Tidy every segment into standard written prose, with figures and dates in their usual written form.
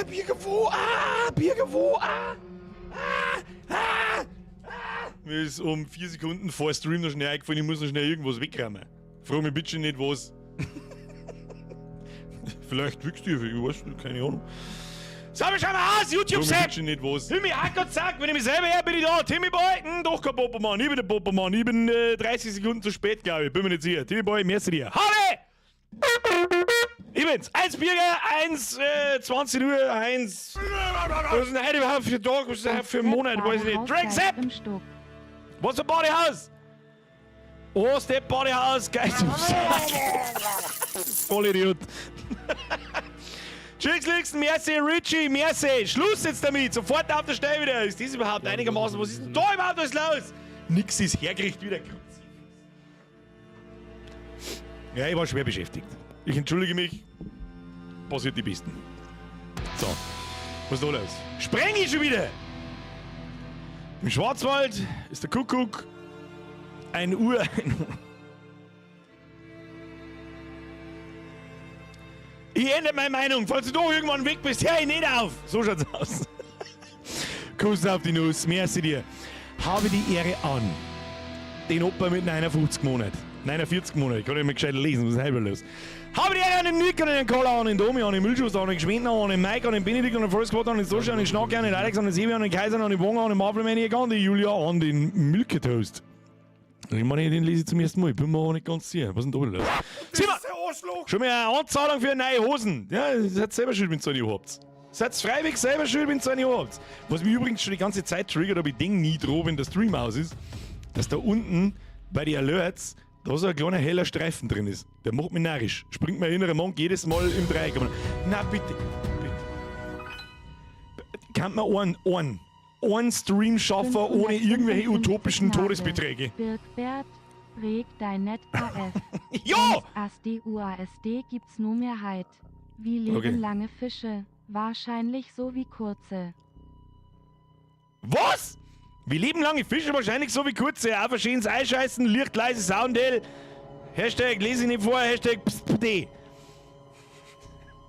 Birger, Birger, wo? Ah, Birger, wo? Ah, ah, ah, ah. Mir ist um 4 Sekunden vor Stream noch schnell eingefallen, ich muss noch schnell irgendwas wegräumen. Frag mich bitte nicht was. Vielleicht wächst die, ich weiß nicht, keine Ahnung. So, wir schauen mal aus, YouTube Sepp! nicht was. Hör mich auch Gott sagt, wenn ich mich selber her bin ich da. Timmy Boy, doch kein Popomann, ich bin der Popomann, ich bin 30 Sekunden zu spät, glaube ich, bin mir nicht sicher. Timmy Boy, merci dir. Halle! Ich bin's. 1 Birger, 1, 20 Uhr, 1. Was ist denn heute überhaupt für ein Tag? Was ist denn heute für ein Monat? Weiß ich nicht. Drink Sepp! Was für Bodyhouse? Oh, Step Bodyhouse, geil zum Sack. Vollidiot. Tschüss, Lixen, merci, Richie, merci. Schluss jetzt damit. Sofort auf der Stelle wieder. Ist das überhaupt einigermaßen? Was ist denn da überhaupt alles los? Nix ist hergerichtet wieder. Ja, ich war schwer beschäftigt. Ich entschuldige mich. Passiert die Besten. So, was ist da los? Spreng ich schon wieder! Im Schwarzwald ist der Kuckuck ein Ur. Ich ändere meine Meinung. Falls du doch irgendwann weg bist, hör ich nicht auf. So schaut's aus. Kuss auf die Nuss. Merci dir. Habe die Ehre an. Den Opa mit 59 Monaten. 49 Monate. Ich kann nicht mehr gescheit lesen. Was ist heute los? Habe die Ehre an den Nick, an den Koller, an den Domi, an den Müllschuss, an den Geschwindner, an den Mike, an den Benedikt, an den Vollsquad, an den Soscha, an den Schnacke, an den Alex, an den Sebi, an den Kaiser, an den Wonga, an den Marvel Maniac, an die Julia, an den Milketoast. Ich meine, den lese ich zum ersten Mal. Ich bin mir auch nicht ganz sicher. Was ist denn da los? Sieh mal! Schon mal eine Anzahlung für neue Hosen. Ja, ihr seid selber schuld, wenn ihr eine habt. Seid freiwillig selber schuld, wenn ihr eine habt. Was mich übrigens schon die ganze Zeit triggert, ob ich Ding nie droh, wenn der Stream aus ist, dass da unten bei den Alerts da so ein kleiner heller Streifen drin ist. Der macht mich narrisch. Springt mir innerer Monk jedes Mal im Dreieck. Na bitte, bitte. Kann man einen Stream schaffen ohne irgendwelche utopischen Todesbeträge? Birk Bert, reg dein Net AF. Ja! ASD UASD gibt's nur Mehrheit. Wie leben Okay. lange Fische? Wahrscheinlich so wie kurze. Was? Wie leben lange Fische? Wahrscheinlich so wie kurze. Einfach schön ins Ei scheißen, Licht leise Soundhell. Hashtag lese ich nicht vor, Hashtag pst.d.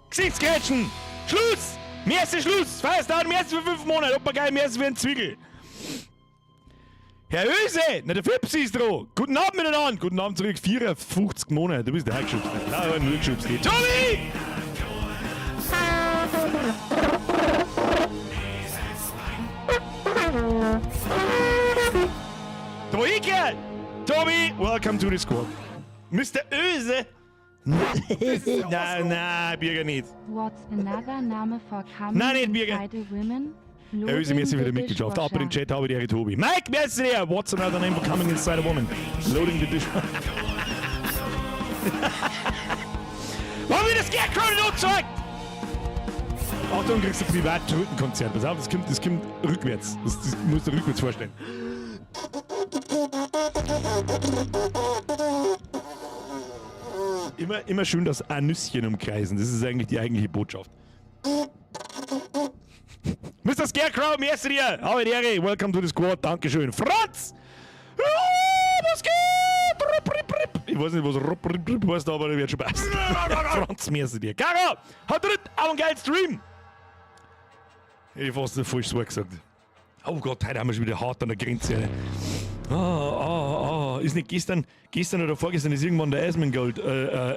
Gesichtsgrätschen! Schluss! Merci Schluss! Feiertag, merci für 5 Monate. Opa geil, merci für einen Zwiegel. Herr Öse! Na, der Fipsi ist dran. Guten Abend miteinander. Guten Abend zurück. 54 Monate. Du bist der hergeschubst. Ja, nur geschubst. Tobi! Tobi! Tobi, welcome to the squad. Mr. Öse! Nein, nein, Birger nicht. What's another Name for coming Nein, nicht Birger. inside a women? Herr Öse, merci für die Mitgliedschaft. Ab in den Chat habe die Ehre, Tobi. Mike, merci dir. What's another name for coming inside a woman? Loading the dish. Warum wird das Scarecrow nicht angezeigt? Achtung, kriegst du Privat-Trötenkonzert. Pass auf, das kommt rückwärts. Das musst du rückwärts vorstellen. Immer schön das Anüsschen umkreisen. Das ist eigentlich die eigentliche Botschaft. Mr. Scarecrow, merci dir. Habe die Ehre. Welcome to the squad. Dankeschön. Franz! Ja, was geht? Rupp, ripp, ripp. Ich weiß nicht, was rupp, ripp, ripp heißt, aber das wird schon passen. Franz, merci dir. Caro, haut rein, auf einen geilen Stream. Ich fast nicht falsch so gesagt. Oh Gott, heute haben wir schon wieder hart an der Grenze. Ah, ah, ah. Ist nicht gestern oder vorgestern ist irgendwann der Asmongold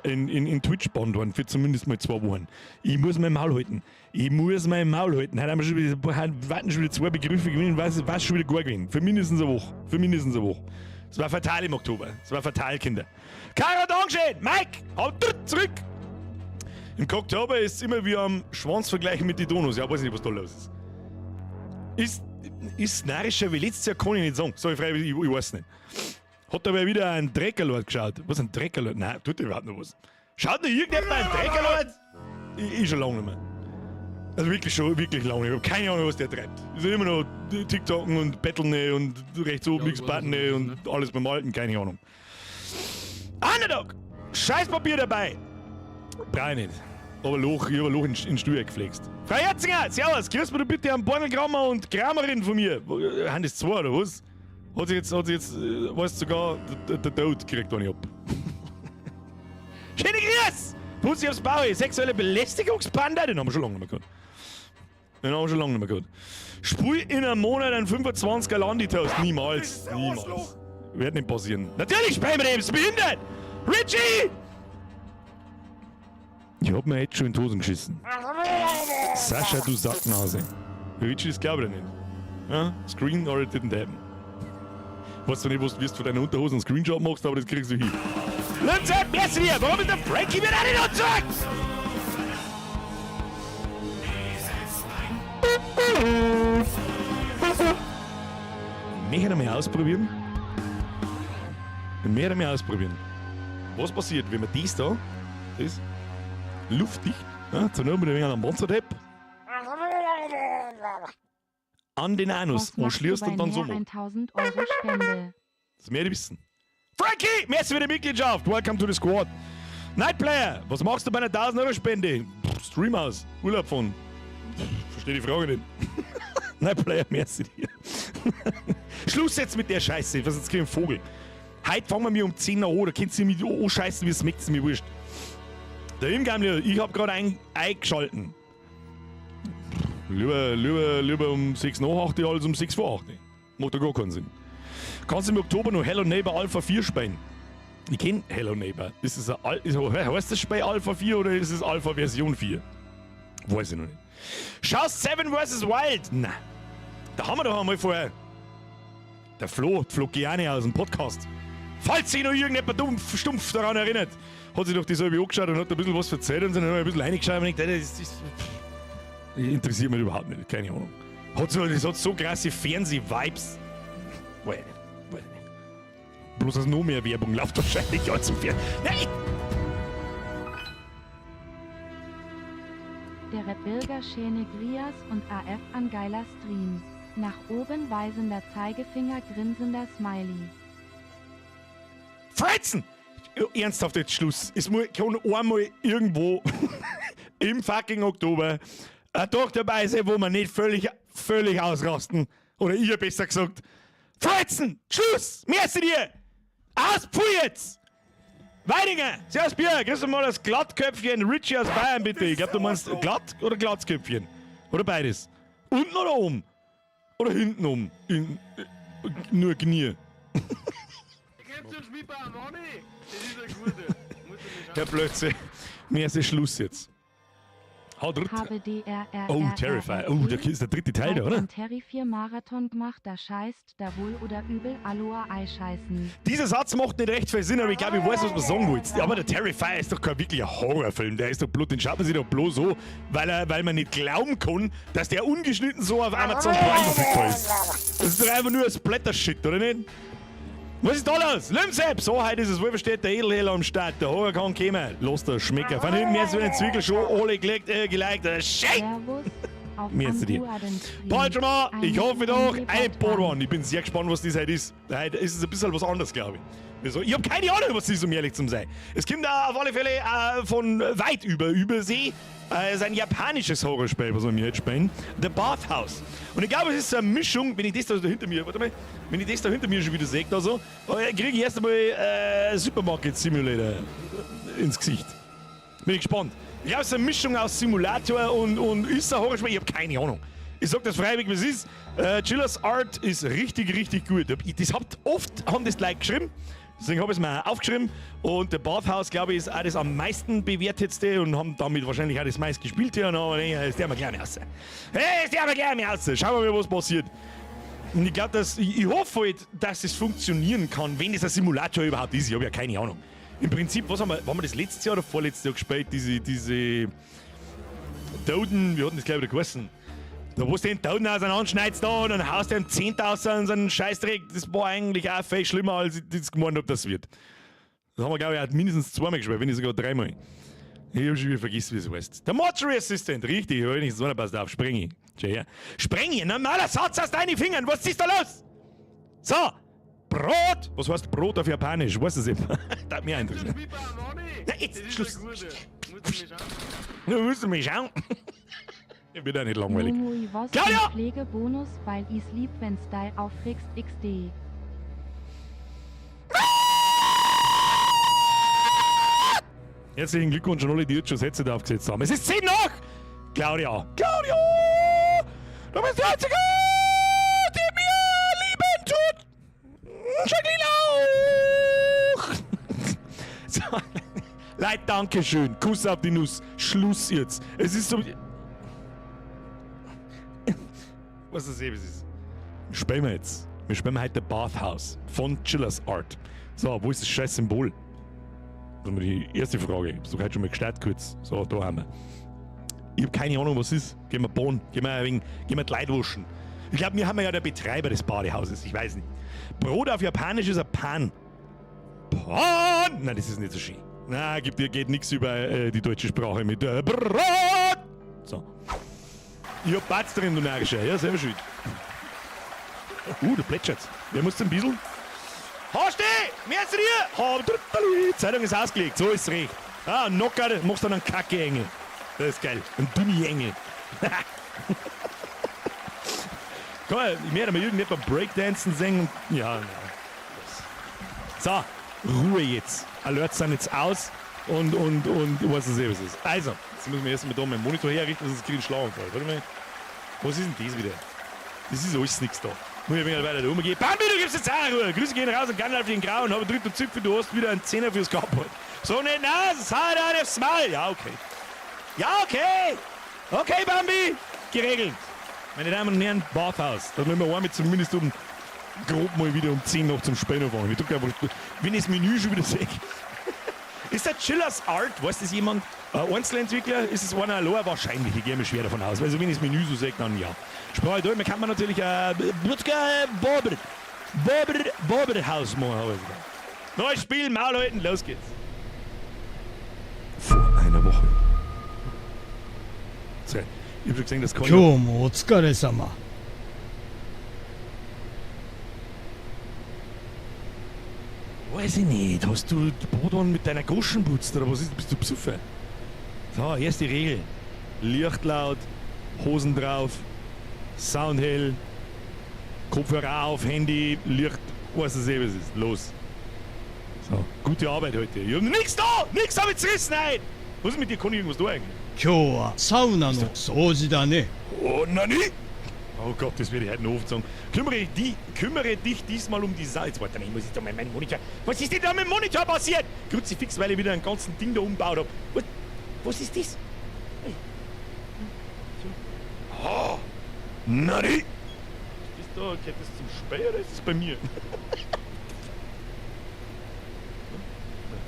in Twitch gebannt worden, für zumindest mal 2 Wochen. Ich muss mein Maul halten. Ich muss mein Maul halten. Heute haben wir schon wieder, heute warten schon wieder 2 Begriffe gewinnen, weiß schon wieder gar gewinnen. Für mindestens eine Woche. Für mindestens eine Woche. Es war fatal im Oktober. Es war fatal, Kinder. Caro, Dankeschön! Mike, haut zurück! Im Oktober ist es immer wie am Schwanzvergleich mit den Donuts. Ja, weiß nicht, was da los ist. Ist närrischer wie letztes Jahr, kann ich nicht sagen. Sag ich frei, ich weiß nicht. Hat aber wieder ein Dreckerlord geschaut. Was, ein Dreckerlord? Nein, tut überhaupt noch was. Schaut noch irgendjemand einen Dreckerlord? Ich schon lange nicht mehr. Also wirklich schon, wirklich lange. Ich hab keine Ahnung, was der treibt. Ist ja immer noch TikToken und Betteln und rechts oben, Ja, links ich weiß Button es und nicht, ne? alles beim Alten, keine Ahnung. Underdog! Scheißpapier dabei! Brauch ich nicht. Aber Loch, ich hab ein Loch in den Stuhl gepflegt. Frau Herzinger, servus, grüß mir du bitte einen Bornelgrammer und Grammerin von mir. Haben das 2 oder was? Hat sich jetzt, weißt du, sogar der Tod kriegt auch nicht ab. Schöne Grüß! Putzi aufs Bauch, sexuelle Belästigungspanda, den haben wir schon lange nicht mehr gehabt. Den haben wir schon lange nicht mehr gehabt. Spiel in einem Monat einen 25er Landitoast. Niemals. Niemals. Wird nicht passieren. Natürlich spielen wir den, ist behindert! Richie! Ich hab mir jetzt schon in die Hosen geschissen. Sascha, du Sacknase. Richie, das glaube ich nicht. Ja? Screen or it didn't happen. Weißt du nicht, was du wirst von deiner Unterhose einen Screenshot machst, aber das kriegst du hin. Lindsay, merci dir! Warum ist der Frankie wieder nicht angezeigt? Ich möchte mal ausprobieren. Ich möchte mal ausprobieren. Was passiert, wenn man das da, das, luftdicht, ja, zu nur mit ein wenig am Panzertape, an den Anus Was machst du anschließt bei und dann so mehr macht. 1000 Euro Spende? Das mehr wissen. Frankie, merci für die Mitgliedschaft. Welcome to the squad. Nightplayer, was machst du bei einer 1000 Euro Spende? Pff, Stream aus, Urlaub von. Verstehe die Frage nicht. Nightplayer, merci dir. Schluss jetzt mit der Scheiße, was jetzt krieg ich einen Vogel. Heute fangen wir mir um 10 Uhr an, da könnt ihr mich anscheißen, wie es schmeckt, ist mir wurscht. Der Imgamli, ich hab gerade ein eingeschalten. Lieber, lieber, lieber um 6 nach 8 als um 6 vor 8. Macht doch gar keinen Sinn. Kannst du im Oktober noch Hello Neighbor Alpha 4 spielen? Ich kenn Hello Neighbor. Ist es ein Al ist, heißt das Spiel Alpha 4 oder ist es Alpha Version 4? Weiß ich noch nicht. Schaust Seven vs. Wild? Na. Da haben wir doch einmal vorher. Der Flo, die Flo Gianni aus dem Podcast. Falls sich noch irgendjemand dumpf, stumpf daran erinnert, hat sich doch dieselbe angeschaut und hat ein bisschen was erzählt und dann haben wir ein bisschen reingeschaut und ich gedacht, das ist, interessiert mich überhaupt nicht, keine Ahnung. Hat so, das hat so krasse Fernseh-Vibes. Weiß ich nicht, weiß ich nicht. Bloß, dass noch mehr Werbung läuft wahrscheinlich als im Fernsehen. Nein, Der Rap-Bürger Schäne Grias und AF an geiler Stream. Nach oben weisender Zeigefinger grinsender Smiley. Fretzen! Ernsthaft jetzt Schluss. Es muss, kann einmal irgendwo im fucking Oktober ein Tag dabei sein, wo wir nicht völlig, völlig ausrasten. Oder ihr besser gesagt. Fretzen! Schluss! Merci dir! Aus, pfui jetzt! Weidinger! Servus Bier! Kriegst du mal das Glattköpfchen Richie aus Bayern bitte? Ich glaub, du meinst glatt oder Glatzköpfchen? Oder beides? Unten oder oben? Oder hinten um? In, nur Knie. Kennst du den Schmiedbauer Ronny? Das ist ein guter. Musst du mir schauen. Herr Plötze, mir ist Schluss jetzt. Haut H B D R R Oh, R R Terrify. R Oh, T. da ist der dritte Teil da, Seit oder? ein Terry 4 Marathon gemacht, da scheißt, da wohl oder übel Aloha Ei scheißen. Dieser Satz macht nicht recht viel Sinn, aber ich glaube, ich weiß, was man sagen willst. Aber der Terrifier ist doch kein wirklicher Horrorfilm. Der ist doch bloß, den schaut man sich doch bloß so, weil, er, weil man nicht glauben kann, dass der ungeschnitten so auf Amazon Prime verfügbar ist. Das ist doch einfach nur ein Splatter-Shit, oder nicht? Was ist da los? Limsep! So, heute ist es wohl versteht, der Edelheller am Start. Der Horror kann kommen. Lass der Schmecker. Von hinten jetzt werden Zwickel schon alle gelegt, geliked. Shit! Servus, auf Mir ist dir. Anguaden Stream. Bald schon mal, ich hoffe doch, Ein ein Boron. Ich bin sehr gespannt, was das heute ist. Heute ist es ein bisschen was anderes, glaube ich. Wieso? Ich habe keine Ahnung, was das ist, um ehrlich zu sein. Es kommt da auf alle Fälle von weit über Übersee. Es ist ein japanisches Horrorspiel, was wir mir jetzt spielen. The Bathhouse. Und ich glaube, es ist so eine Mischung, wenn ich das da hinter mir, warte mal, wenn ich das da hinter mir schon wieder sehe, da so, kriege ich erst einmal Supermarket Simulator ins Gesicht. Bin ich gespannt. Ich glaube, es ist eine Mischung aus Simulator und ist ein Horrorspiel. Ich habe keine Ahnung. Ich sag das freiwillig, wie es ist. Chillers Art ist richtig, richtig gut. Das habt oft, haben das Leute geschrieben. Deswegen habe ich es mir auch aufgeschrieben. Und der Bathhouse, glaube ich, ist auch das am meisten bewertetste und haben damit wahrscheinlich auch das meist gespielt hier. Und dann haben wir gedacht, das der wir gleich mal raus. Hey, das der wir gleich mal raus. Schauen wir mal, was passiert. Und ich glaub, dass, ich, ich hoffe halt, dass es funktionieren kann, wenn das ein Simulator überhaupt ist. Ich habe ja keine Ahnung. Im Prinzip, was haben wir, haben wir das letztes Jahr oder vorletztes Jahr gespielt? Diese Toten, wir hatten das glaube ich geheißen. Da wo du den Toten auseinanderschneidest da und dann haust du einen 10.000 in so einen Scheißdreck. Das war eigentlich auch viel schlimmer, als ich das gemeint hab, das wird. Das haben wir, glaube ich, auch mindestens zweimal gespielt, wenn nicht sogar dreimal. Ich hab schon wieder vergessen, wie es heißt. Der Mortuary Assistant, richtig, hab ich nicht so, passt auf, Sprengi. Schau her. Sprengi, normaler Satz aus deinen Fingern, was ist da los? So, Brot! Was heißt Brot auf Japanisch? Weißt du es eben? Das mich interessiert. Na, jetzt, Das ist Schluss. ein guter. Musst du mir schauen. Du musst mich schauen. Ich bin ja nicht langweilig. Momoi was Claudia! und Pflegebonus, weil i's lieb, wenn Style aufregst XD. Herzlichen Glückwunsch an alle, die jetzt schon Sätze draufgesetzt haben. Es ist 10 nach! Claudia! Claudia! Du bist die Einzige, die mir lieben tut. Jacqueline auch. So. Leute, danke schön. Kuss auf die Nuss. Schluss jetzt. Es ist so. Was ist das ist? Spielen wir jetzt. Wir spielen heute Bathhouse von Chillers Art. So, wo ist das scheiß Symbol? Das ist die erste Frage. Ich hab's doch heute schon mal gestartet kurz. So, da haben wir. Ich hab keine Ahnung, was ist. Gehen wir baden. Gehen wir ein wenig, gehen wir die Leute waschen. Ich glaub, wir haben ja der Betreiber des Badehauses. Ich weiß nicht. Brot auf Japanisch ist ein Pan. Pan! Nein, das ist nicht so schön. Na, geht nix über die deutsche Sprache mit Brot! So. Ich hab Batz drin, du Narischer. Ja, selber schuld. Du plätschert's. Wer muss denn ein bisschen? Hast du! Mehr zu dir! Ha, drittali. Zeitung ist ausgelegt, so ist's recht. Ah, Nocker, machst dann einen Kacke-Engel. Das ist geil. Ein Dummi-Engel. Komm mal, ich werde mal irgendetwas Breakdancen singen. Ja, nein. So, Ruhe jetzt. Alerts sind jetzt aus und was ist eh, was ist. Also, jetzt müssen wir erst mal da meinen Monitor herrichten, sonst kriege ich einen Schlaganfall. Warte mal. Was ist denn das wieder? Das ist alles nix da. Muss ich ein wenig weiter da rumgehen. Bambi, du gibst jetzt auch Ruhe. Grüße gehen raus und Gandalf den Grauen. Habe dritten Zipfel, du hast wieder einen Zehner fürs Carport. So nicht, na, das hat er aufs Maul. Ja, okay. Ja, okay. Okay, Bambi. Geregelt. Meine Damen und Herren, Bathhouse. Da müssen wir einmal zumindest um grob mal wieder um 10 noch zum Spielen anfangen. Ich drück einfach, wenn ich das Menü schon wieder sehe. Ist der Chillers Art, weiß das jemand? Einzelentwickler, ist es einer allein? Wahrscheinlich, ich gehe mir schwer davon aus. Also wenn ich das Menü so sehe, dann ja. Sprache Deutsch, man kann man natürlich Bobber, Bobber, Bobber Haus machen, hab ich gesagt. Neues Spiel, Maul halten, los geht's. Vor einer Woche. So, ich hab schon gesehen, das kann 今日もお疲れ様。 Weiß ich nicht. Hast du Boden mit deiner Goschen putzt oder was ist? Bist du besoffen? So, erste Regel. Licht laut, Hosen drauf, Sound hell, Kopfhörer auf, Handy, Licht, weiß es eh, was ist. Los. So, gute Arbeit heute. Ich hab nix da! Nix hab ich zerrissen heute! Was ist mit dir? Kann ich irgendwas da eigentlich? 今日はサウナの掃除だね。 Oh, nani? Oh Gott, das werde ich heute noch oft sagen. Kümmere dich diesmal um die Sache. Jetzt warte, ich muss jetzt da mal meinen Monitor. Was ist denn da mit dem Monitor passiert? Kruzifix, weil ich wieder einen ganzen Ding da umgebaut hab. Was ist das? Hey. So. Oh, nani? Ist das da? Gehört das zum Speer oder ist das bei mir?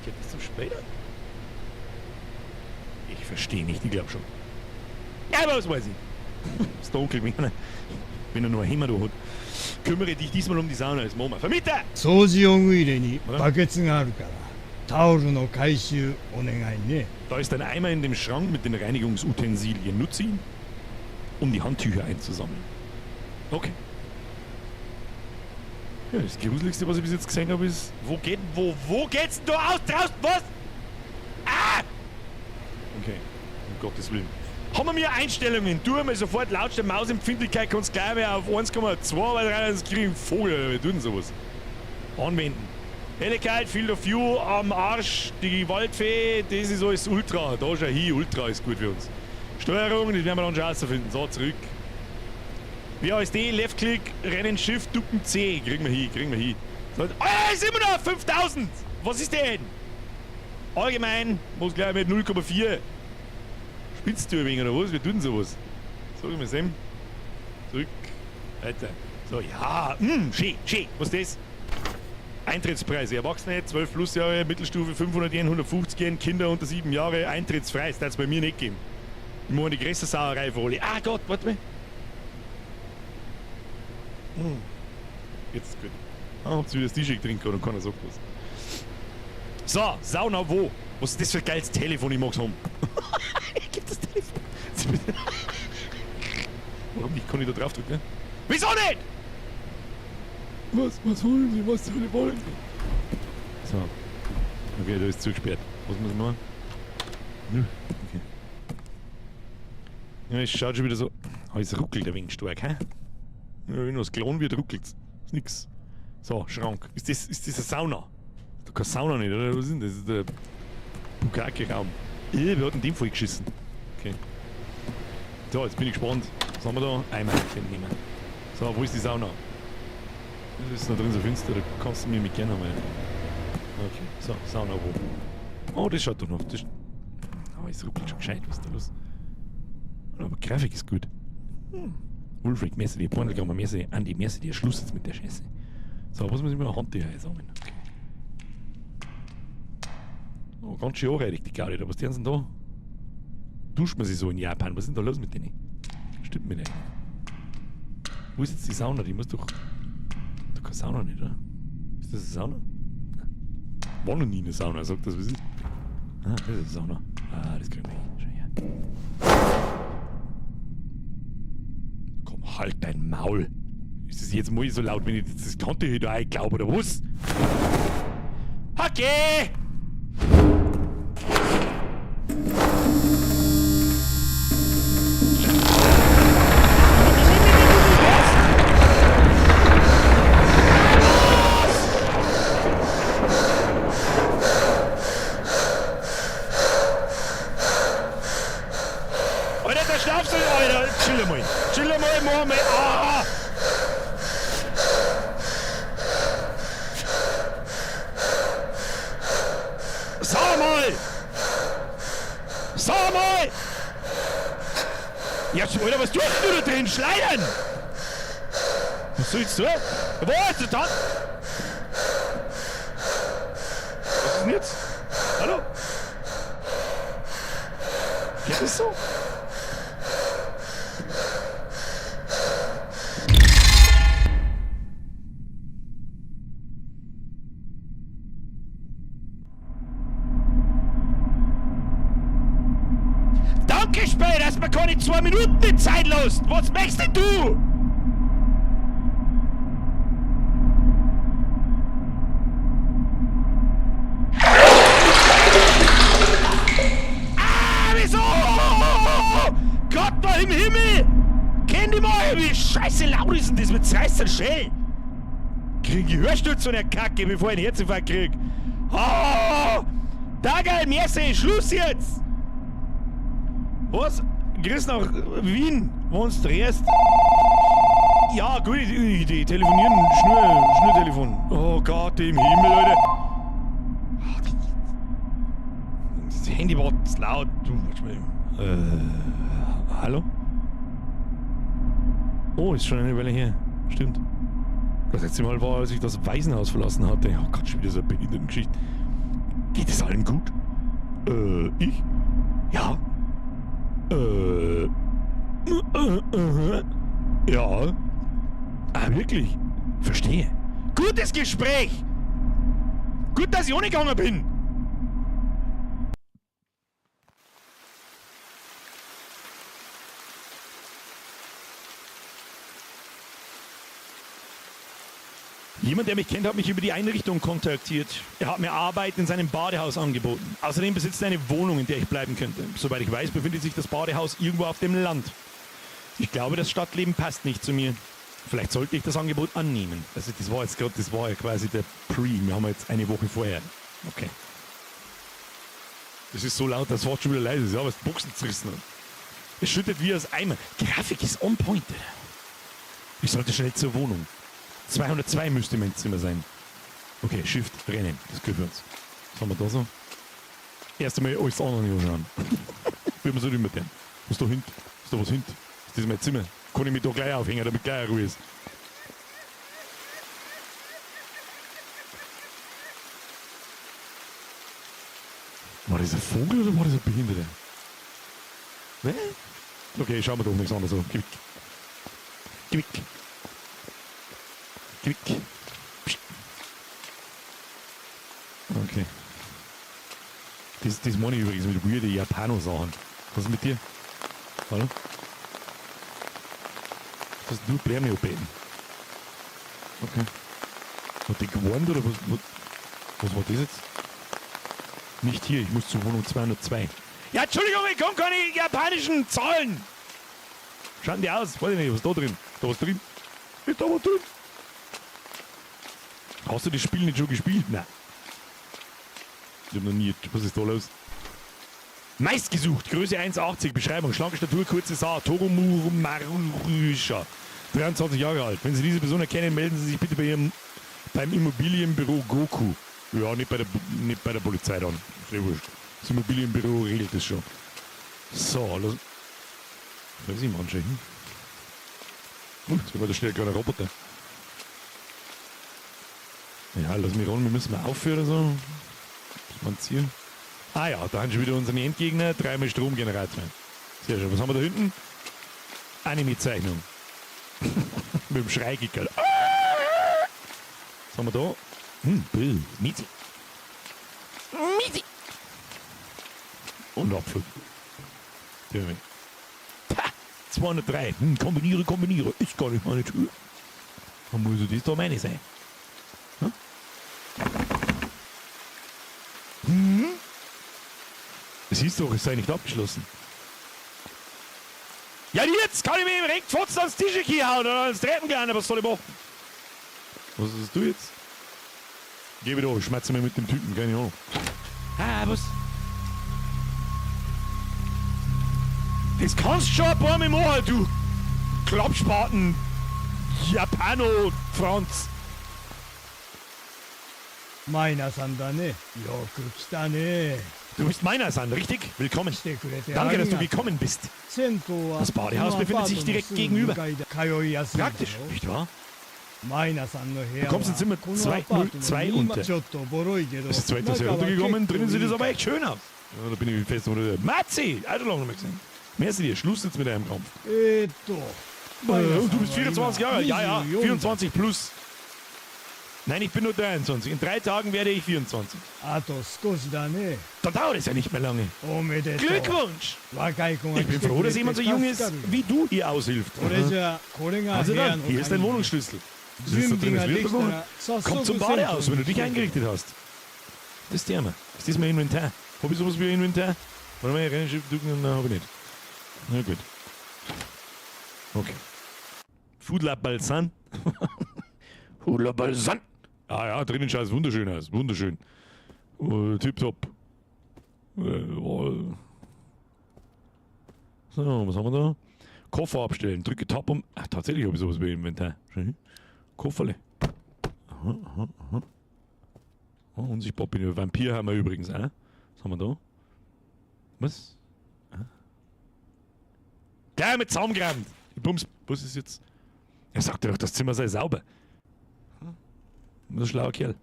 Gehört das zum Speer? Ich verstehe nicht, ich glaub schon. Ja, aber was weiß ich. Ist dunkel, wenn er nur ein Hämmer da hat. Kümmere dich diesmal um die Sauna, das machen wir. Vermieter! 掃除用具入れにバケツがあるから、タオルの回収お願いね。 Da ist ein Eimer in dem Schrank mit den Reinigungsutensilien. Nutze ihn, um die Handtücher einzusammeln. Okay. Ja, das Gruseligste, was ich bis jetzt gesehen habe, ist... Wo geht's denn da aus? Draußen, was? Ah! Okay, um Gottes Willen. Haben wir mir Einstellungen? Du mal sofort Lautstärke, Mausempfindlichkeit, kannst gleich mal auf 1,2, weil rein, sonst krieg ich einen Vogel. Wir tun sowas. Anwenden. Helligkeit, Field of View am Arsch, die Waldfee, das ist alles Ultra. Da schau hin, Ultra ist gut für uns. Steuerung, das werden wir dann schon rausfinden. So, zurück. WASD, Left Click, Rennen, Shift, Ducken C. Kriegen wir hin, kriegen wir hin. So, oh, ist immer noch 5000! Was ist denn? Allgemein, muss gleich mit 0,4. Spinnst du ein wenig oder was? Wir tun sowas. Sag ich mal, Sam. Zurück. Weiter. So, ja. Schön, schön. Was ist das? Eintrittspreise. Erwachsene, 12 plus Jahre, Mittelstufe 500 Yen, 150 Yen, Kinder unter 7 Jahre, eintrittsfrei. Das darf's bei mir nicht geben. Ich mache die größte Sauerei für alle. Ah Gott, warte mal. Jetzt ist gut. Ah, habt ihr wieder das T-Shirt trinken und keiner sagt was. So, Sauna wo? Was ist das für ein geiles Telefon? Ich mag's haben. Ich geb das Telefon. Warum nicht? Kann ich da drauf drücken? Ne? Wieso nicht? Was wollen Sie? Was zur Hölle wollen Sie? So. Okay, da ist zugesperrt. Was muss ich machen? Okay. Ja, es schaut schon wieder so. Oh, es ruckelt ein wenig stark, hä? Ja, wenn was klon wird, ruckelt's. Ist nix. So, Schrank. Ist das eine Sauna? Ist doch keine Sauna nicht, oder? Was ist denn das? Das ist der Bukake-Raum. Wer hat denn den voll geschissen? Okay. So, jetzt bin ich gespannt. Was haben wir da? Eimer, den nehmen wir. So, wo ist die Sauna? Das ist noch drin so finster, da kannst du mir mit gerne mal. Okay, so, Sauna wo? Oh, das schaut doch noch. Das, oh, es ruckelt schon gescheit, was ist da los? Aber Grafik ist gut. Ulfric, merci dir, Pornelgrammer, merci dir, Andi, merci dir, Schluss jetzt mit der Scheiße. So, was muss ich mir Handtücher einsammeln? Okay. Oh, ganz schön anreidig, die Gaudi da. Was tun sie denn da? Duscht man sich so in Japan? Was ist denn da los mit denen? Stimmt mir nicht. Wo ist jetzt die Sauna? Die muss doch. Da keine Sauna nicht, oder? Ist das eine Sauna? Nein. War noch nie eine Sauna, sagt das, was ist? Ah, das ist eine Sauna. Ah, das kriegen wir hin. Schau her. Komm, halt dein Maul. Ist das jetzt mal so laut, wenn ich das Kante hier da einklaube, oder was? Okay! Alter, der schlafst du, Alter! Chill mal! Chill mal, mach mal! Ah! Sag mal! Sag mal! Ja, Alter, was tust du da drin? Schleudern! Was sollst du? Wo ist das? Was ist denn jetzt? Hallo? Geht das so? Danke, Spiel, dass mir keine 2 Minuten Zeit lässt. Was möchtest denn du? Ah, wieso? Gott da im Himmel! Kenn die mal, wie scheiße laut ist denn das mit zerreißt schön? Krieg ich Hörsturz von der Kacke, bevor ich einen Herzinfarkt krieg. Oh, da geil, merci, Schluss jetzt! Was? Grüß nach Wien, wo uns drehst. Ja, gute Idee. Telefonieren, Schnurtelefon. Oh Gott im Himmel, Alter. Das Handy war zu laut. Du, warte mal. Hallo? Oh, ist schon eine Weile her. Stimmt. Das letzte Mal war, als ich das Waisenhaus verlassen hatte. Oh Gott, schon wieder so eine Behindertengeschichte. Geht es allen gut? Ich? Ja. Ja. Ah, wirklich? Verstehe. Gutes Gespräch! Gut, dass ich ohne gegangen bin! Jemand, der mich kennt, hat mich über die Einrichtung kontaktiert. Er hat mir Arbeit in seinem Badehaus angeboten. Außerdem besitzt er eine Wohnung, in der ich bleiben könnte. Soweit ich weiß, befindet sich das Badehaus irgendwo auf dem Land. Ich glaube, das Stadtleben passt nicht zu mir. Vielleicht sollte ich das Angebot annehmen. Also das war jetzt gerade, das war ja quasi der Pre. Wir haben jetzt eine Woche vorher. Okay. Das ist so laut, das war schon wieder leise. Ja, was die Boxen zerrissen hat. Es schüttet wie aus Eimer. Grafik ist on point. Ich sollte schnell zur Wohnung. 202 müsste mein Zimmer sein. Okay, Shift, Rennen. Das gehört für uns. Was haben wir da so? Erst einmal alles andere anschauen. Wie man so immer tun. Was ist da hinten? Ist da was hinten? Ist das mein Zimmer? Kann ich mich da gleich aufhängen, damit gleich Ruhe ist? War das ein Vogel oder war das ein Behinderter? Ne? Okay, schauen wir doch nichts anderes an. Geh weg. Geh weg. Geh weg. Psst. Okay. Das meine ich übrigens mit weirden Japano-Sachen. Was ist mit dir? Hallo? Das ist nur Blärme beten. Okay. Hat die gewarnt oder was war das jetzt? Nicht hier, ich muss zur Wohnung 202. Ja, Entschuldigung, ich kann keine japanischen Zahlen. Schauen die aus? Weiß ich nicht, was ist da drin? Ist da was drin? Ist da was drin? Hast du das Spiel nicht schon gespielt? Nein. Ich hab noch nie. Was ist da los? Meistgesucht, Größe 1,80, Beschreibung, schlanke Statur, kurze Haar, Toromuru Marusha, 23 Jahre alt. Wenn Sie diese Person erkennen, melden Sie sich bitte bei Ihrem, beim Immobilienbüro Goku. Ja, nicht bei der, nicht bei der Polizei dann. Ist eh wurscht. Das Immobilienbüro regelt das schon. So, los. Was ist ihm anschicken? Jetzt war da schnell ein kleiner Roboter. Ja, lass mich ran, wir müssen mal aufhören oder so. Was man ziehen. Ah ja, da haben schon wieder unseren Endgegner. Dreimal Stromgenerator. Sehr schön. Was haben wir da hinten? Anime-Zeichnung. Mit dem Schreigicker. Was haben wir da? Hm, Bill. Mizi. Mizi. Und Apfel. Der Ta, 203. Hm, kombiniere, kombiniere. Ist gar nicht meine Tür. Dann muss das da meine sein. Hm? Hm? Es hieß doch, es sei nicht abgeschlossen. Ja, jetzt kann ich mir im Rechtfotzen ans Tisch hier hauen oder ans Treppenklein, was soll ich machen? Was ist du jetzt? Geh wieder, ich schmerze mir mit dem Typen, keine Ahnung. Ah, was? Das kannst du schon ein paar Mal machen, du Klappspaten, Japano, Franz. マイナさんだねよく来たね Du bist meiner San, richtig? Willkommen. 来てくれてあ Danke, り dass が du とう gekommen bist. 銭湯は Das Badehaus この befindet アパー sich トの direkt すぐ gegenüber. 向かいだ通いやすいだろ Praktisch, nicht wahr? マイナさんの部屋 Du は kommst in Zimmer このアパートの 202 今 unter. ちょっとボロいけど Es ist zwar etwas 中は heruntergekommen, 結構 drinnen sieht い es い aber echt schön aus. Ja, da bin ich fest unter. Matzi! Also lange nicht mehr gesehen. Merci dir, Schluss jetzt mit deinem Kampf. えーっと Und du bist 24 Jahre alt. Ja, ja, 24 24 plus. Nein, ich bin nur 23. In 3 Tagen werde ich 24. あと少しだね Dann dauert es ja nicht mehr lange. おめでとう Glückwunsch! 若い子が Ich 来 bin て froh, くれ dass て jemand so jung 助 ist かるよ wie du hier aushilft. これじゃあこれが Also 部屋 dann, の hier ist dein 鍵 Wohnungsschlüssel. Das ist 準 da drin 備が ist できた Wiederbekommen. ら早 Komm 速 zum Badehaus, wenn du dich 銭湯に eingerichtet hast. Das Thema. Ist das mein Inventar? Hab ich sowas wie ein Inventar? Warte mal, Rennschiff, nein, hab ich nicht. Na gut. Okay. Fudla Balsan. Fudla Balsan. Ah ja, drinnen schaut es wunderschön aus. Wunderschön. Tipptopp. Oh. So, was haben wir da? Koffer abstellen. Drücke Tab um. Ach, tatsächlich habe ich sowas wie Inventar. Schön. Kofferle. Aha, aha, aha. Oh, unsichtbar bin ich. Vampir haben wir übrigens auch. Was haben wir da? Was? Ah. Gleich mit zusammengerannt. Die Bums. Was ist jetzt? Er sagt ja doch, das Zimmer sei sauber. Hm? Das ist ein schlauer Kerl.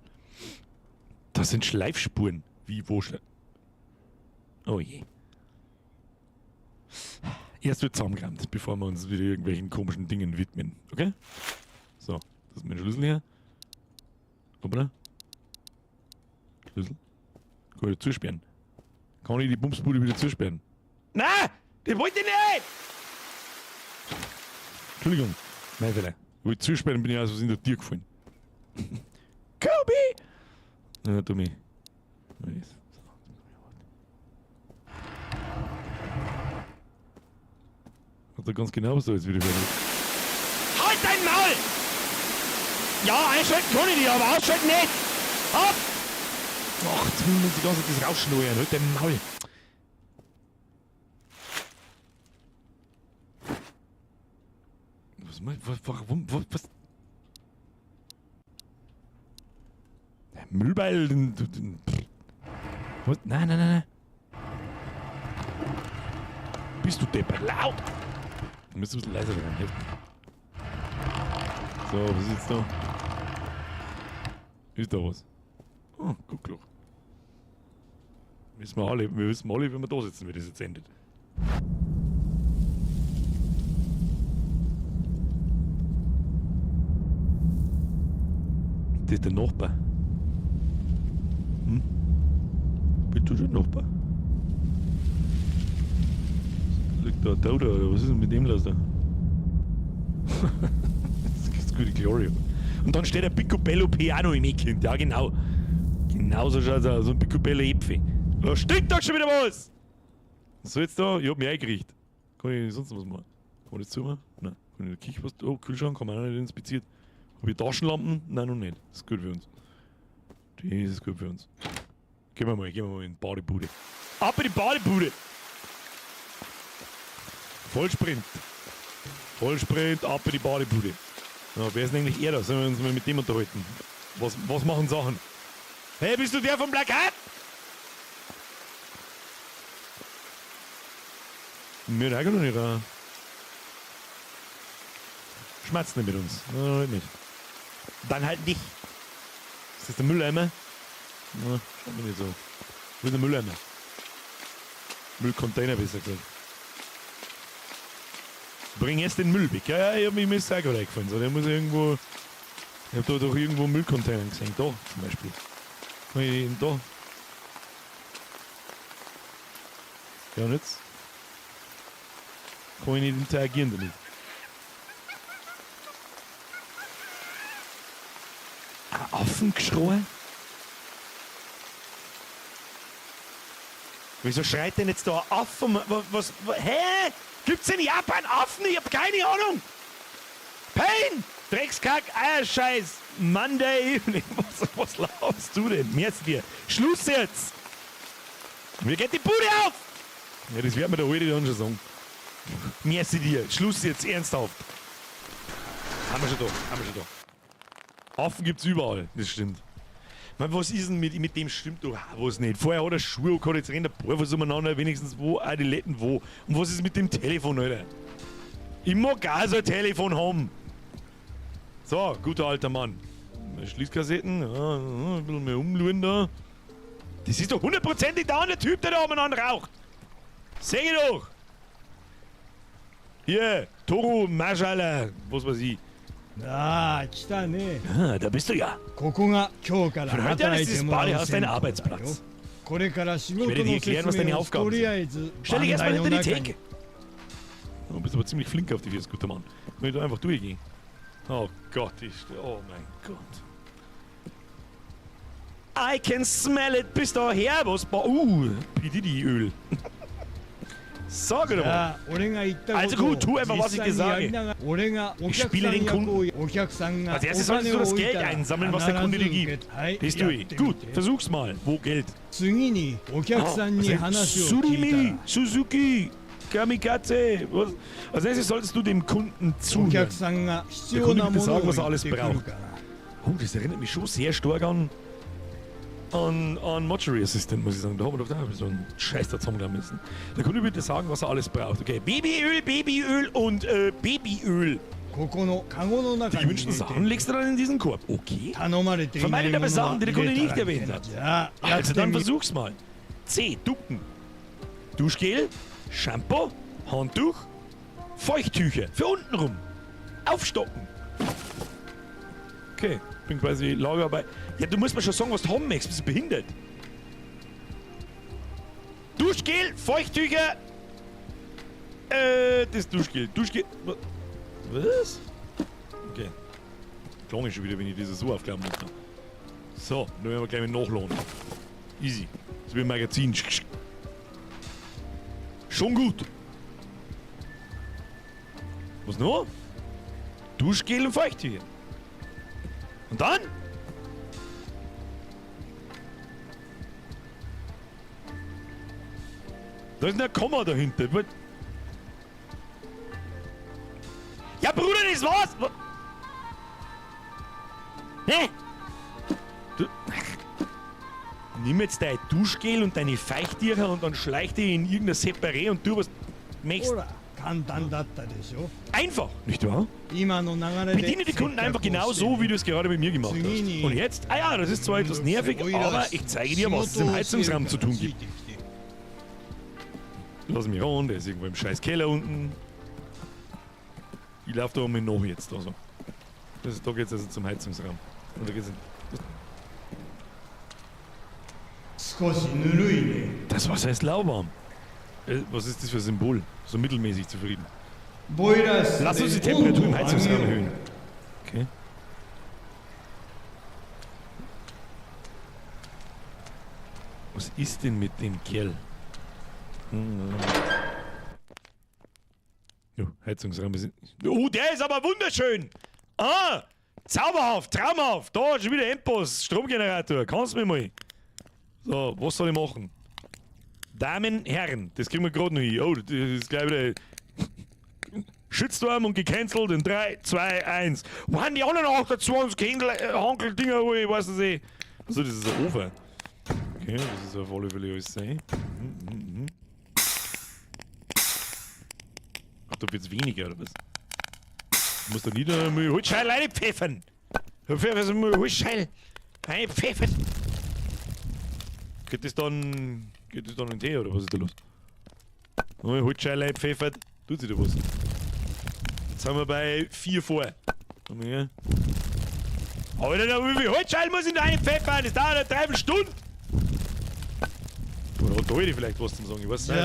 Das sind Schleifspuren. Wie, wo Schleif... Oh je. Erst wird zusammengerammt, bevor wir uns wieder irgendwelchen komischen Dingen widmen. Okay? So, das ist mein Schlüssel hier. Hoppala. Schlüssel. Kann ich zusperren. Kann ich die Bumsbude wieder zusperren? Na, die wollte ich nicht! Entschuldigung, mein Fehler. Wo ich zusperren, bin ich aus in der Tür gefallen. Kobe! Na, du mich. So, jetzt muss ich warten. Hat er ganz genau, was da jetzt wieder für Halt dein Maul! Ja, einschalten kann ich nicht, aber ausschalten nicht! Ab! Ach, jetzt muss ich die ganze Zeit das Rauschen hören. Halt dein Maul! Was, warum, was, was? Der Müllbeil, den, den, was? Nein, nein, nein, nein. Bist du deppert? Laut! Du müsst ein bisschen leiser werden, helfen. So, was ist jetzt da? Ist da was? Oh, Guckloch. Wissen wir alle, wir wissen alle, wenn wir da sitzen, wie das jetzt endet. Das ist der Nachbar. Hm? Bist du schon Nachbar? Liegt da ein Toter oder was ist denn mit dem los da? Das ist gute Glory. Und dann steht ein Picobello Piano im Eck. Ja, genau. Genau so schaut's aus. So ein Picobello Äpfel. Da stinkt doch schon wieder was! Was soll jetzt da? Ich hab mich eingerichtet. Kann ich sonst was machen? Kann man das zumachen? Nein. Kann ich in der Küche was? Oh, Kühlschrank kann man auch nicht inspiziert. Hab ich Taschenlampen? Nein, noch nicht. Das ist gut für uns. Das ist gut für uns. Gehen wir mal in die Badebude. Ab in die Badebude. Vollsprint. Vollsprint, ab in die Badebude. Ja, wer ist denn eigentlich er da? Sollen wir uns mal mit dem unterhalten? Was machen Sachen? Hey, bist du der vom Plakat? Mir eigentlich noch nicht. Schmerzt nicht mit uns. Na, halt nicht. Dann halt nicht. Ist das der Mülleimer? Na, schaut mir nicht so. Wo ist der Mülleimer? Müllcontainer besser gesagt. Bring erst den Müll weg. Ja, ja, ich hab mich mir auch gerade eingefallen. So, der muss irgendwo. Ich hab da doch irgendwo einen Müllcontainer gesehen. Da zum Beispiel. Da. Ja, und jetzt? Kann ich nicht interagieren damit. Ein Affengeschrei? Wieso schreit denn jetzt da ein Affe? Was, hä? Gibt's in Japan Affen? Ich hab keine Ahnung! Pain! Dreckskack, Eierscheiß, Monday Evening. Was laufst du denn? Merkst dir. Schluss jetzt! Mir geht die Bude auf! Ja, das wird mir der Alte dann schon sagen. Merci dir. Schluss jetzt, ernsthaft. Haben wir schon da, haben wir schon da. Affen gibt's überall, das stimmt. Ich mein, was ist denn mit dem stimmt doch auch was nicht. Vorher hat er Schuhe gehabt, jetzt rennt der barfuß umeinander, wenigstens wo, auch die Letten wo. Und was ist mit dem Telefon, Alter? Ich mag auch so ein Telefon haben. So, guter alter Mann. Schließkassetten, ja, ein bisschen mehr umluren da. Das ist doch hundertprozentig der andere Typ, der da umeinander raucht. Seh ich doch. Hier, Toru Majala, was weiß ich. ああ来たね。 Ah, da bist du ja. ここが今日から Von heute an 働 ist いて dieses もらう Badehaus 銭 dein 湯だよ Arbeitsplatz. これから仕 Ich 事 werde dir の erklären, was 説 deine 明を Aufgaben とり sind. あえず Stell dich 番 erstmal 台の hinter die 中に Theke. Du bist aber ziemlich flink auf die Füße, guter Mann. Wenn ich da einfach durchgehen. Oh Gott, ich. Oh mein Gott. I can smell it bis daher, was. P. Diddy-Öl. Sag doch mal. じゃあ俺が言ったこと Also gut, tu einfach, was ich dir 実際にや sage. りながら俺がお Ich 客 spiele さん den 役 Kunden. をお客さんが Als erstes お solltest 金 du を das 置い Geld たら einsammeln, was der 必 Kunde ず dir 受 gibt. けはい Das や tue っ ich. てみ Gut, て versuch's mal. Wo Geld? 次にお客さんに話を聞いた Surimi, ら Suzuki, Kamikaze. Was? Als nächstes solltest du dem Kunden お zuhören. 客さんが必 Der 要 Kunde な wird dir もの sagen, を was er 言っ alles てくる braucht. から Oh, das erinnert mich schon sehr stark an Mortuary Assistant, muss ich sagen. Da haben wir doch da so einen Scheiß da zusammenklappen müssen. Der Kunde wird dir sagen, was er alles braucht. Okay, Babyöl, Babyöl und Babyöl. ここのカゴの Die 中に gewünschten 入れ Sachen て legst du dann in diesen Korb. Okay. 頼まれていない Vermeide も dabei のは Sachen, die der 入 Kunde れ nicht たらいけ erwähnt ない hat. じゃあやっ Also て dann み versuch's mal. C. Ducken. Duschgel, Shampoo, Handtuch, Feuchttücher für unten rum. Aufstocken. Okay, bin quasi Lagerarbeit. Ja, du musst mir schon sagen, was du haben möchtest. Bist du behindert? Duschgel, Feuchttücher. Das Duschgel. Duschgel. Was? Okay. Klang ich schon wieder, wenn ich das so aufklappen muss. So, dann werden wir gleich mit nachladen. Easy. Das ist wie ein Magazin. Schon gut. Was noch? Duschgel und Feuchttücher. Und dann? Da ist ein Komma dahinter. Was? Ja, Bruder, das war's! Hä? Du. Nimm jetzt dein Duschgel und deine Feuchttücher und dann schleich dich in irgendein Separé und tu was du möchtest. ほら簡単だったでしょ Einfach, nicht wahr? 今の流れで Bediene die Kunden einfach genau so, wie du es gerade bei mir gemacht hast. Und jetzt? Ah ja, das ist zwar etwas nervig, aber ich zeige dir, was es im Heizungsraum zu tun gibt. Lass mich ran, der ist irgendwo im scheiß Keller unten. Ich laufe da um nach jetzt. Also. Da geht's also zum Heizungsraum. Und da geht's in 少しぬるいね Das Wasser ist lauwarm. Was ist das für ein Symbol? So mittelmäßig zufrieden. ボイラー室 Lass uns die で Temperatur im 温度を上 Heizungsraum げよう erhöhen. Okay. Was ist denn mit dem Kerl? Jo, Heizungsraum ist. Oh, der ist aber wunderschön! Ah! Zauberhaft, traumhaft! Da, schon wieder Endboss, Stromgenerator. Kannst du mir mal. So, was soll ich machen? Damen, Herren, das kriegen wir gerade noch hin. Oh, das ist gleich wieder Shitstorm und gecancelt in 3, 2, 1. Wo haben die anderen 28 Hankel-Dinger, wo ich weiß nicht. Achso, das ist ein Ofen. Okay, das ist auf alle Fälle alles sein. Ach, da wird's weniger, oder was? Ich muss da nieder mal Holzscheil reinpfeffern. Holzscheil reinpfeffern. Geht das dann in den Tee, oder was ist da los? Holzscheil reinpfeffert, tut sich da was. Jetzt sind wir bei 4 vor. Alter, wie viel Holzscheil muss ich da reinpfeffern? Das dauert eine Dreiviertelstunde. Oder hat da vielleicht was zum Sagen, ich weiß nicht.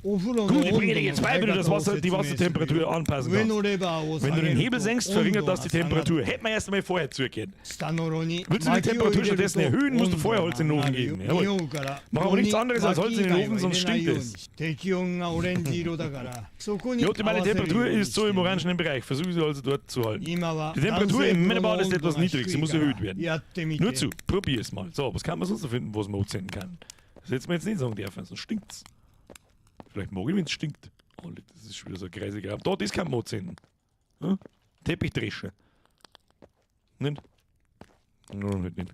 Gut, ich bringe dir jetzt bei, wie du das Wasser, die Wassertemperatur anpassen kannst. Wenn du den Hebel senkst, verringert das die Temperatur. Hätte man erst einmal vorher zugehen. Willst du die Temperatur stattdessen erhöhen, musst du Feuerholz in den Ofen geben. Jawohl. Mach aber nichts anderes als Holz in den Ofen, sonst stinkt es. Die optimale Temperatur ist so im orangenen Bereich. Versuche sie also dort zu halten. Die Temperatur im Männerbad ist etwas niedrig, sie muss erhöht werden. Nur zu, probier es mal. So, was kann man sonst noch finden, was man anzünden kann? Das hätte man jetzt nicht sagen dürfen, sonst stinkt's. Vielleicht mag ich, wenn es stinkt. Oh, das ist schon wieder so ein kreisiger Raum. Da, das kann man anzünden. Hm? Teppichdrescher. Nicht? Nein, halt nicht.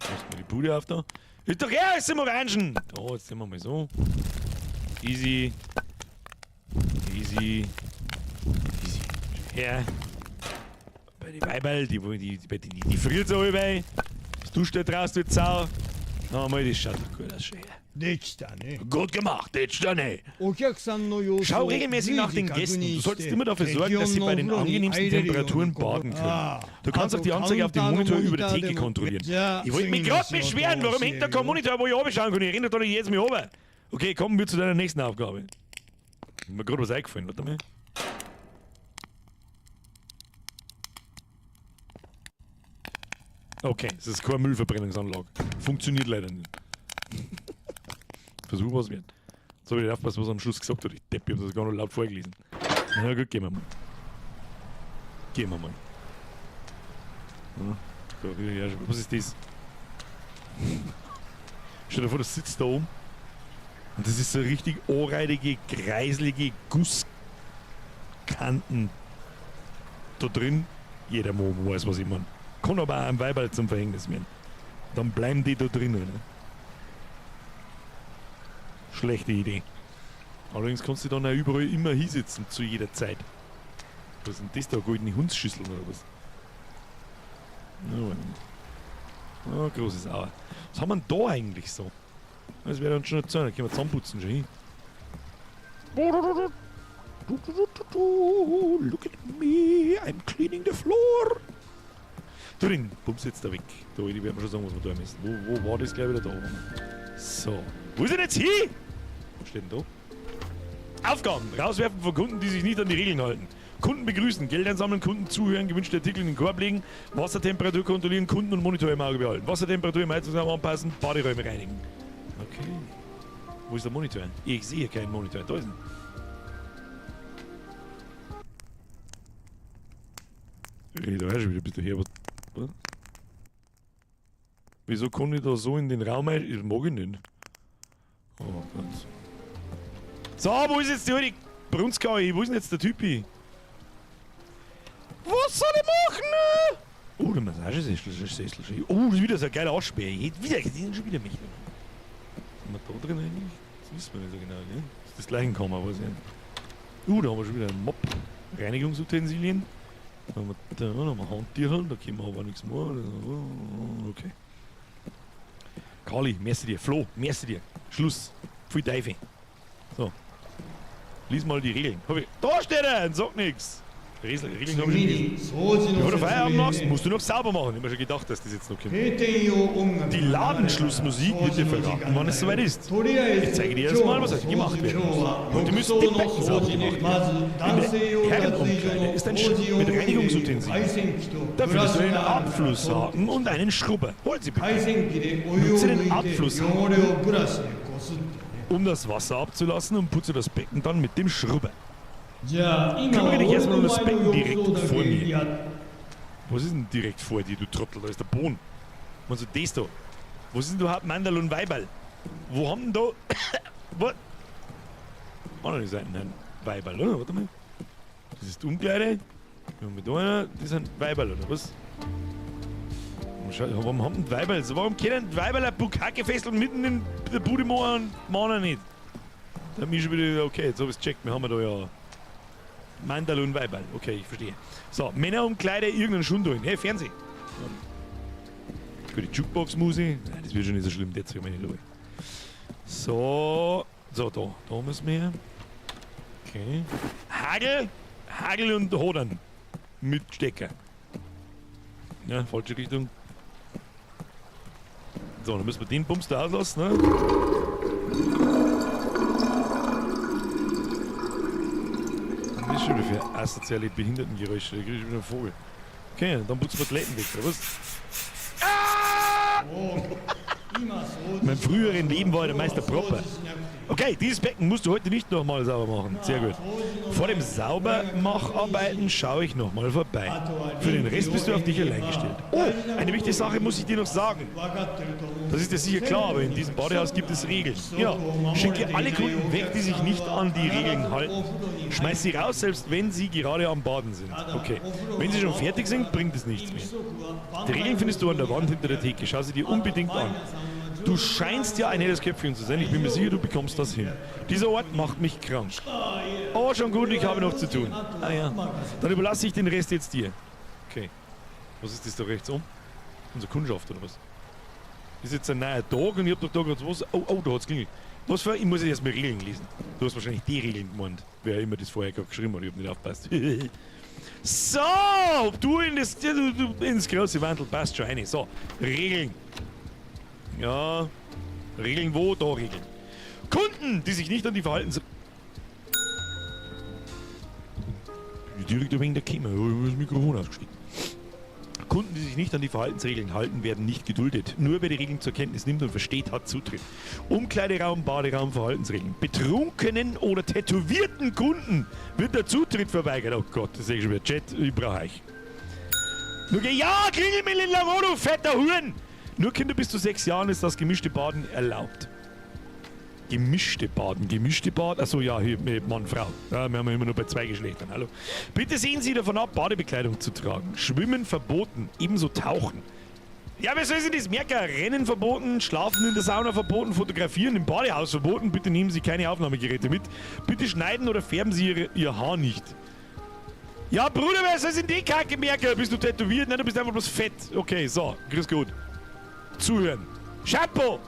Lass mal die Bude auf da. Ist doch her, ist im Orangen! Da, jetzt sind wir mal so. Easy. Easy. Easy. Her. Bei den Weiberl, die friert so allweil. Das duscht da draußen, die Sau. Na, mal, das schaut doch gut aus, schon her. Gut gemacht, ne. Schau regelmäßig nach den Gästen. Du solltest immer dafür sorgen, dass sie bei den angenehmsten Temperaturen baden können. Du kannst auch die Anzeige auf dem Monitor über der Theke kontrollieren. Ich wollte mich gerade beschweren, warum hängt da kein Monitor, wo ich runterschauen kann? Ich erinnere doch nicht jedes Mal runter. Okay, kommen wir zu deiner nächsten Aufgabe. Mir gerade was eingefallen, warte mal. Okay, es ist keine Müllverbrennungsanlage. Funktioniert leider nicht. Versuch was wert. Jetzt hab ich nicht aufgepasst, was er am Schluss gesagt hat. Ich Depp, ich hab das gar noch laut vorgelesen. Na gut, gehen wir mal. Gehen wir mal. Ja, was ist das? Stell dir vor, das sitzt da oben. Und das ist so richtig anreidige, kreiselige Gusskanten da drin. Jeder Mann weiß, was ich meine. Kann aber auch einem Weiberl zum Verhängnis werden. Dann bleiben die da drinnen. Ne? Schlechte Idee. Allerdings kannst du dann auch überall immer hinsitzen, zu jeder Zeit. Was sind das da? Goldene Hundsschüsseln oder was? Oh, großes Auer. Was haben wir denn da eigentlich so? Das wäre dann schon erzählen, da können wir zusammenputzen schon hin. Look at me, I'm cleaning the floor. Du, den Bums jetzt da weg. Da, die werden wir schon sagen, was wir da müssen. Wo war das gleich wieder da? So. Wo ist denn jetzt hin? Was steht denn da? Aufgaben. Rauswerfen von Kunden, die sich nicht an die Regeln halten. Kunden begrüßen, Geld einsammeln, Kunden zuhören, gewünschte Artikel in den Korb legen, Wassertemperatur kontrollieren, Kunden und Monitor im Auge behalten, Wassertemperatur im Heizungsraum anpassen, Baderäume reinigen. Okay. Wo ist der Monitor? Ich sehe keinen Monitor. Da ist er. Hey, da hörst du wieder, bist du her. Was? Was? Wieso kann ich da so in den Raum ein? Das mag ich nicht. Oh Gott. So, wo ist jetzt die alte Brunskau? Wo ist denn jetzt der Typi? Was soll ich machen? Oh, der Massagesessel. Oh, das ist wieder so ein geiler Aschenbecher. Ich hätte wieder, die sind schon wieder mich. Was haben wir da drin eigentlich? Das wissen wir nicht so genau, ne? Das ist das Leichenkammer, weiß ich nicht. Da haben wir schon wieder einen Mopp. Reinigungsutensilien. Da haben wir, da haben wir Handtücher, da können wir aber nichts machen. Okay. Kali, merci dir. Flo, merci dir. Schluss. Pfui Teufel. So. Lies mal die Regeln. Hab ich, da steht er und sagt nix. Regeln habe ich schon gelesen. Bevor du Feierabend machst, musst du noch sauber machen. Ich hab mir schon gedacht, dass das jetzt noch kommt. Die Ladenschlussmusik wird dir verraten, wann es soweit ist. Ich zeige dir erstmal, was heute gemacht werden muss. Heute müssen die Becken sauber gemacht werden. In der Herrenumkleide ist ein Schrank mit Reinigungsutensilien. Da findest du einen Abflusshaken und einen Schrubber. Hol sie bitte. Nutze den Abflusshaken, um das Wasser abzulassen, und putze das Becken dann mit dem Schrubber. Kümmere dich erstmal um das Becken direkt vor mir. Was ist denn direkt vor dir, du Trottel? Da ist der Boden. Was ist das da? Was ist denn überhaupt Mandal und Weiberl? Wo haben denn da... Was? Oh, die Seiten ein Weiberl, oder? Warte mal. Das ist die Umkleide. Wir haben da einer, das sind Weiberl, oder was? Warum haben denn Weiberl? Warum können Weiberl ein Bukkake-Festeln mitten in der Bude machen und Männer nicht? Da hab ich schon wieder, okay, jetzt hab ich's gecheckt, wir haben da ja Mandal und Weiberl. Okay, ich verstehe. So, Männerumkleide, irgendeinen Schund drin. Hey, Fernseh. Gut, die Jukebox-Musik. Nein, das wird schon nicht so schlimm, jetzt meine Leute. So, so, da müssen wir her. Okay. Hagel, Hagel und Hodern. Mit Stecker. Ja, falsche Richtung. So, dann müssen wir den Bums da auslassen, ne? Das ist schon wieder für asoziale Behindertengeräusche. Da krieg ich wieder einen Vogel. Okay, dann putzen wir die Läden weg, oder was? Ah! In meinem früheren Leben war ich der Meister Proper. Okay, dieses Becken musst du heute nicht nochmal sauber machen. Sehr gut. Vor dem Saubermacharbeiten schaue ich nochmal vorbei. Für den Rest bist du auf dich allein gestellt. Oh, eine wichtige Sache muss ich dir noch sagen. Das ist dir sicher klar, aber in diesem Badehaus gibt es Regeln. Ja, schicke alle Kunden weg, die sich nicht an die Regeln halten. Schmeiß sie raus, selbst wenn sie gerade am Baden sind. Okay. Wenn sie schon fertig sind, bringt es nichts mehr. Die Regeln findest du an der Wand hinter der Theke. Schau sie dir unbedingt an. Du scheinst ja ein helles Köpfchen zu sein. Ich bin mir sicher, du bekommst das hin. Dieser Ort macht mich krank. Oh, schon gut, ich habe noch zu tun. Ah ja. Dann überlasse ich den Rest jetzt dir. Okay. Was ist das da rechts um? Unsere Kundschaft oder was? Ist jetzt ein neuer Tag und ich hab doch da gerade was. Oh, oh, da hat's klingelt. Was für. Ich muss jetzt erstmal Regeln lesen. Du hast wahrscheinlich die Regeln gemeint. Wer immer das vorher gerade geschrieben hat, ich hab nicht aufgepasst. So, ob du in das, du ins große Wandel passt schon rein. So, Regeln. Ja, Regeln wo? Da Regeln. Kunden, die sich nicht an die Verhaltens... Direkt wegen der Käme, ich hab das Mikrofon ausgestiegen. Kunden, die sich nicht an die Verhaltensregeln halten, werden nicht geduldet. Nur wer die Regeln zur Kenntnis nimmt und versteht, hat Zutritt. Umkleideraum, Baderaum, Verhaltensregeln. Betrunkenen oder tätowierten Kunden wird der Zutritt verweigert. Oh Gott, das sehe ich schon wieder. Chat, ich brauche euch. Nur geh, ja, klingel mir in der Wohnung, fetter Huren! Nur Kinder bis zu 6 Jahren ist das gemischte Baden erlaubt. Gemischte Baden, gemischte Baden. Achso, ja, hier, Mann, Frau. Ja, wir haben ja immer nur bei 2 Geschlechtern. Hallo. Bitte sehen Sie davon ab, Badebekleidung zu tragen. Schwimmen verboten, ebenso tauchen. Ja, wer soll sich das merken? Rennen verboten, Schlafen in der Sauna verboten, Fotografieren im Badehaus verboten. Bitte nehmen Sie keine Aufnahmegeräte mit. Bitte schneiden oder färben Sie Ihr Haar nicht. Ja, Bruder, wer soll sich die Kacke merken? Bist du tätowiert? Nein, du bist einfach bloß fett. Okay, so, grüß Gott. Zuhören. Shampoo!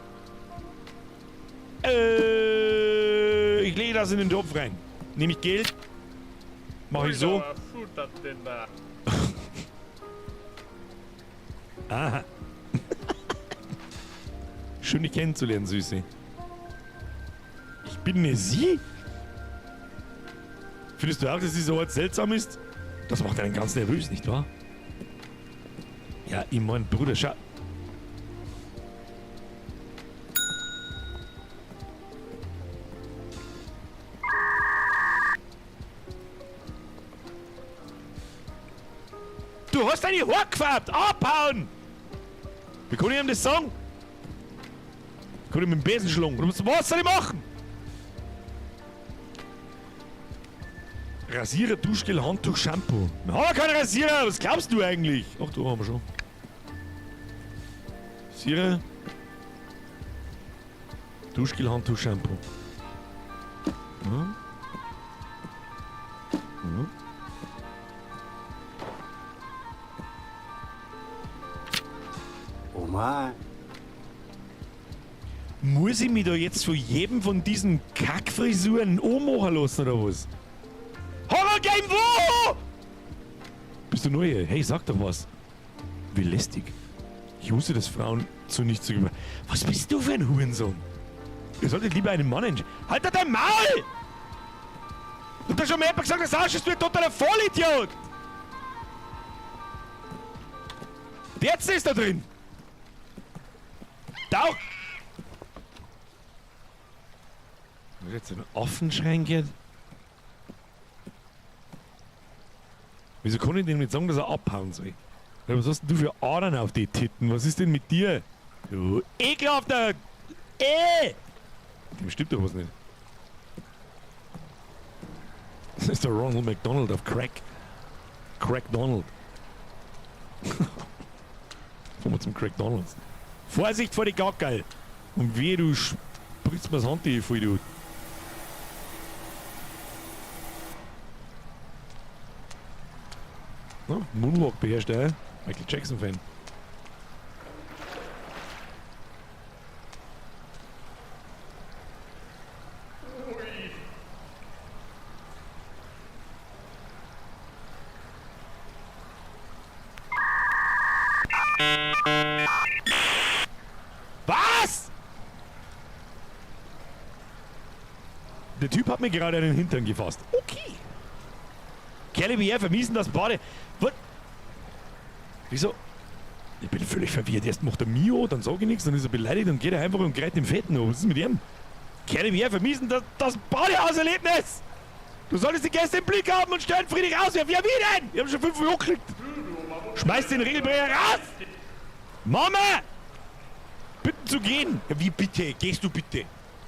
Ich lege das in den Topf rein. Nehme ich Geld. Mach ich so. Aha. Schön, dich kennenzulernen, Süße. Ich bin eine Sie? Findest du auch, dass dieser Ort seltsam ist? Das macht einen ganz nervös, nicht wahr? Ja, ich mein, Bruder, schau. Du hast deine Haare gefärbt! Abhauen! Wie kann ich ihm das sagen? Kann ich mit dem Besen schlagen? Was soll ich machen? Rasierer, Duschgel, Handtuch, Shampoo. Wir haben keinen Rasierer! Was glaubst du eigentlich? Ach, da haben wir schon. Rasierer. Duschgel, Handtuch, Shampoo. Hm? Hm? Oh Mann. Muss ich mich da jetzt von jedem von diesen Kackfrisuren ummachen lassen oder was? Horror Game wo? Bist du neu hier? Hey, sag doch was. Wie lästig. Ich wusste, dass Frauen zu nichts zu gebrauchen. Was bist du für ein Hurensohn? Ihr solltet lieber einen Mann entscheiden. Halt doch dein Maul! Du hast doch schon mal jemand gesagt, das Arsch ist du ein totaler Vollidiot! Der jetzt ist da drin! Tauch! Wenn jetzt ein Affenschrein geht? Wieso kann ich dem nicht sagen, dass er abhauen soll? Was hast denn du für Adern auf die Titten? Was ist denn mit dir? Du ekelhafter Dem stimmt doch was nicht. Das ist der Ronald McDonald auf Crack. Crack Donald. Fahren wir zum Crack Donalds. Vorsicht vor die Gackerl! Und wehe, du spritzt mir das Handy voll, du. Na, Moonwalk beherrscht er. Michael Jackson-Fan. Was? Der Typ hat mir gerade einen Hintern gefasst. Okay. Kerle wie er vermiesen das Bade. Was? Wieso? Ich bin völlig verwirrt. Erst macht er Mio, dann sage ich nichts, dann ist er beleidigt und geht er einfach und greift den Fetten an. Was ist mit ihm? Kerle wie er vermiesen das Badehauserlebnis! Du solltest die Gäste im Blick haben und Störenfriedrich rauswerfen. Ja, wie denn? Ich hab schon 5 Uhr gekriegt. Schmeiß den Regelbrecher raus! Mama! Bitten zu gehen. Ja, wie bitte? Gehst du bitte?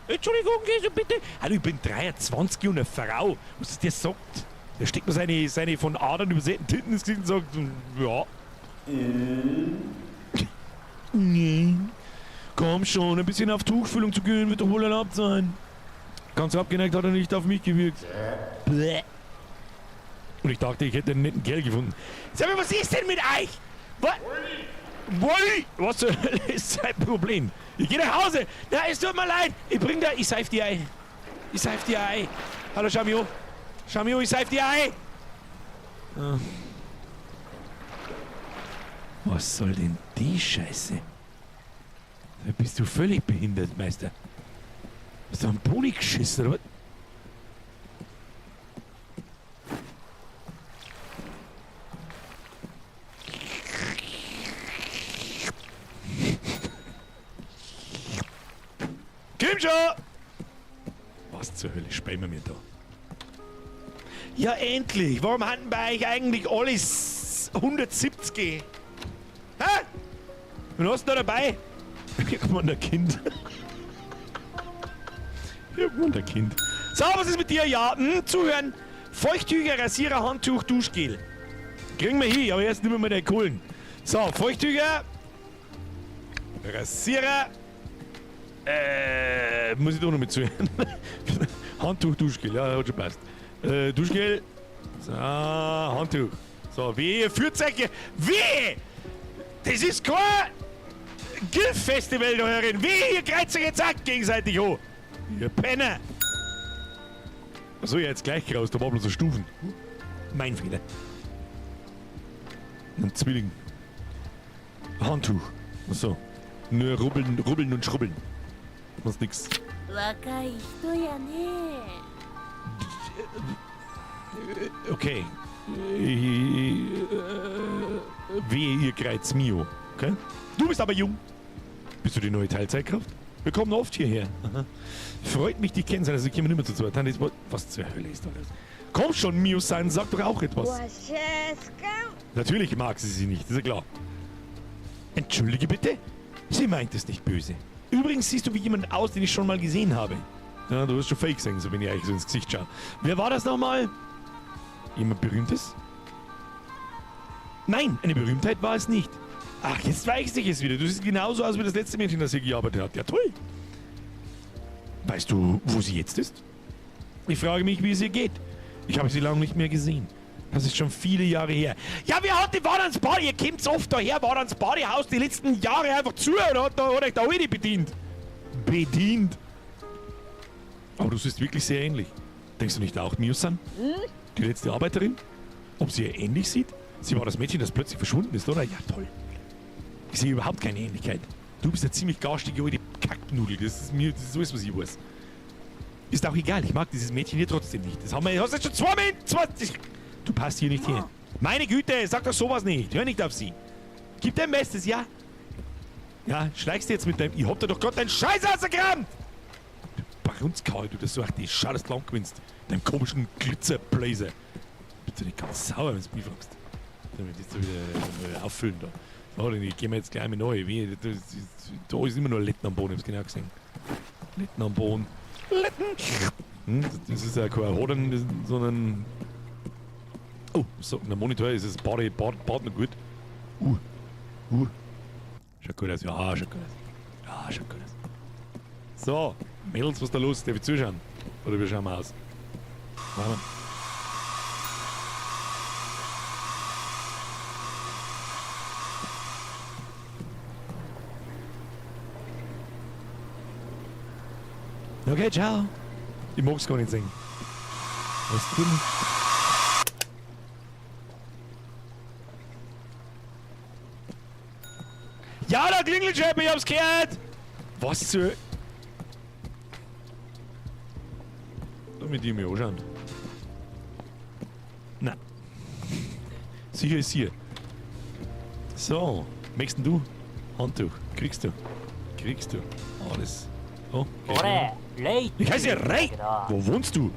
Entschuldigung, gehst du bitte? Hallo, ich bin 23 und eine Frau. Was ist der sagt? Der steckt mir seine von Adern übersäten Tinten ins Gesicht und sagt, ja. Nee. Komm schon, ein bisschen auf Tuchfühlung zu gehen, wird doch wohl erlaubt sein. Ganz abgeneigt hat er nicht auf mich gewirkt. Bläh. Und ich dachte, ich hätte einen netten Kerl gefunden. Sag mal, was ist denn mit euch? Wolli? Was zur Hölle ist sein Problem? Ich geh nach Hause. Na, es tut mir leid. Ich bring da... Ich seif dir ein. Ich seif dir ein. Hallo, Schamio. Schamio, ich seif dir ein. Ah. Was soll denn die Scheiße? Da bist du völlig behindert, Meister. Hast du am Pony geschissen, oder was? Komm schon! Was zur Hölle spielen wir mir da? Ja, endlich! Warum haben bei euch eigentlich alles 170? Hä? Wen hast du da dabei? Irgendwann der Kind. Irgendwann der Kind. So, was ist mit dir? Ja, zuhören. Feuchttücher, Rasierer, Handtuch, Duschgel. Kriegen wir hin, aber erst nehmen wir mal den Kohlen. So, Feuchttücher. Rasierer. Muss ich doch noch mit zuhören. Handtuch, Duschgel, ja, hat schon passt. Duschgel. So, Handtuch. So, wehe, führt euch. Wehe! Das ist kein Gift-Festival da herin. Wehe, ihr kreuzt euch jetzt auch gegenseitig an. Ihr Penner. Achso, ja, jetzt gleich raus, da war bloß so Stufen. Mein Fehler. Ein Zwilling. Handtuch. Achso. Nur rubbeln, rubbeln und schrubbeln. Was nix. Okay. Wehe, ihr Greiz Mio. Okay? Du bist aber jung. Bist du die neue Teilzeitkraft? Wir kommen oft hierher. Aha. Freut mich, dich kennenzulernen. Also, ich komme nicht mehr zu zweit. Was zur Hölle ist das? Komm schon, Mio-san, sag doch auch etwas. Natürlich mag sie sie nicht, ist ja klar. Entschuldige bitte? Sie meint es nicht böse. Übrigens siehst du wie jemand aus, den ich schon mal gesehen habe. Ja, du hast schon fake gesehen, so wenn ich eigentlich so ins Gesicht schaue. Wer war das nochmal? Jemand Berühmtes? Nein, eine Berühmtheit war es nicht. Ach, jetzt weiß ich es wieder. Du siehst genauso aus wie das letzte Mädchen, das hier gearbeitet hat. Ja, toll. Weißt du, wo sie jetzt ist? Ich frage mich, wie es ihr geht. Ich habe sie lange nicht mehr gesehen. Das ist schon viele Jahre her. Ja, wir hatten die Warans Party. Ihr kommt oft daher, Warans Partyhaus die letzten Jahre einfach zu und hat euch da alle bedient. Bedient. Aber du siehst wirklich sehr ähnlich. Denkst du nicht auch, Mio-san? Die letzte Arbeiterin? Ob sie ihr ähnlich sieht? Sie war das Mädchen, das plötzlich verschwunden ist, oder? Ja, toll. Ich sehe überhaupt keine Ähnlichkeit. Du bist ja ziemlich garstige alte Kacknudel. Das ist mir, das ist alles, was ich weiß. Ist auch egal, ich mag dieses Mädchen hier trotzdem nicht. Das haben wir, hast du jetzt schon 22. Du passt hier nicht hin. Meine Güte, sag doch sowas nicht. Hör nicht auf sie. Gib dein Bestes, ja? Ja, schleichst du jetzt mit deinem... Ich hab dir doch gerade deinen Scheiß ausgekramt! Du Barunzkaul, du, das so echt die Schau, dass du lang gewinnst. Deinem komischen Glitzerblazer. Bitte nicht ganz sauer, wenn du mich fragst. Damit das wieder auffüllen da. So, dann gehen wir jetzt gleich mal neu. Da ist immer nur Letten am Boden, ich hab's genau gesehen. Letten am Boden. Letten! Das ist ja kein Hodern, sondern. Oh, so, der Monitor ist das Bad, Bad, Bad noch gut. Schaut gut aus, ja, schaut gut aus. Ja, schaut gut aus. So, Mädels, was ist da los? Darf ich zuschauen? Oder wir schauen mal aus? Machen wir. Okay, ciao. Ich mag's gar nicht singen. Was tun? Ja, da klingelt schon, ich hab's gehört! Was zur... Damit ich mir anschauen. Nein. Sicher ist hier. So, möchtest du? Handtuch. Kriegst du. Kriegst du. Alles. Oh, 俺レイって Ich heiße 言うんだ Ray. けど Wo wohnst du?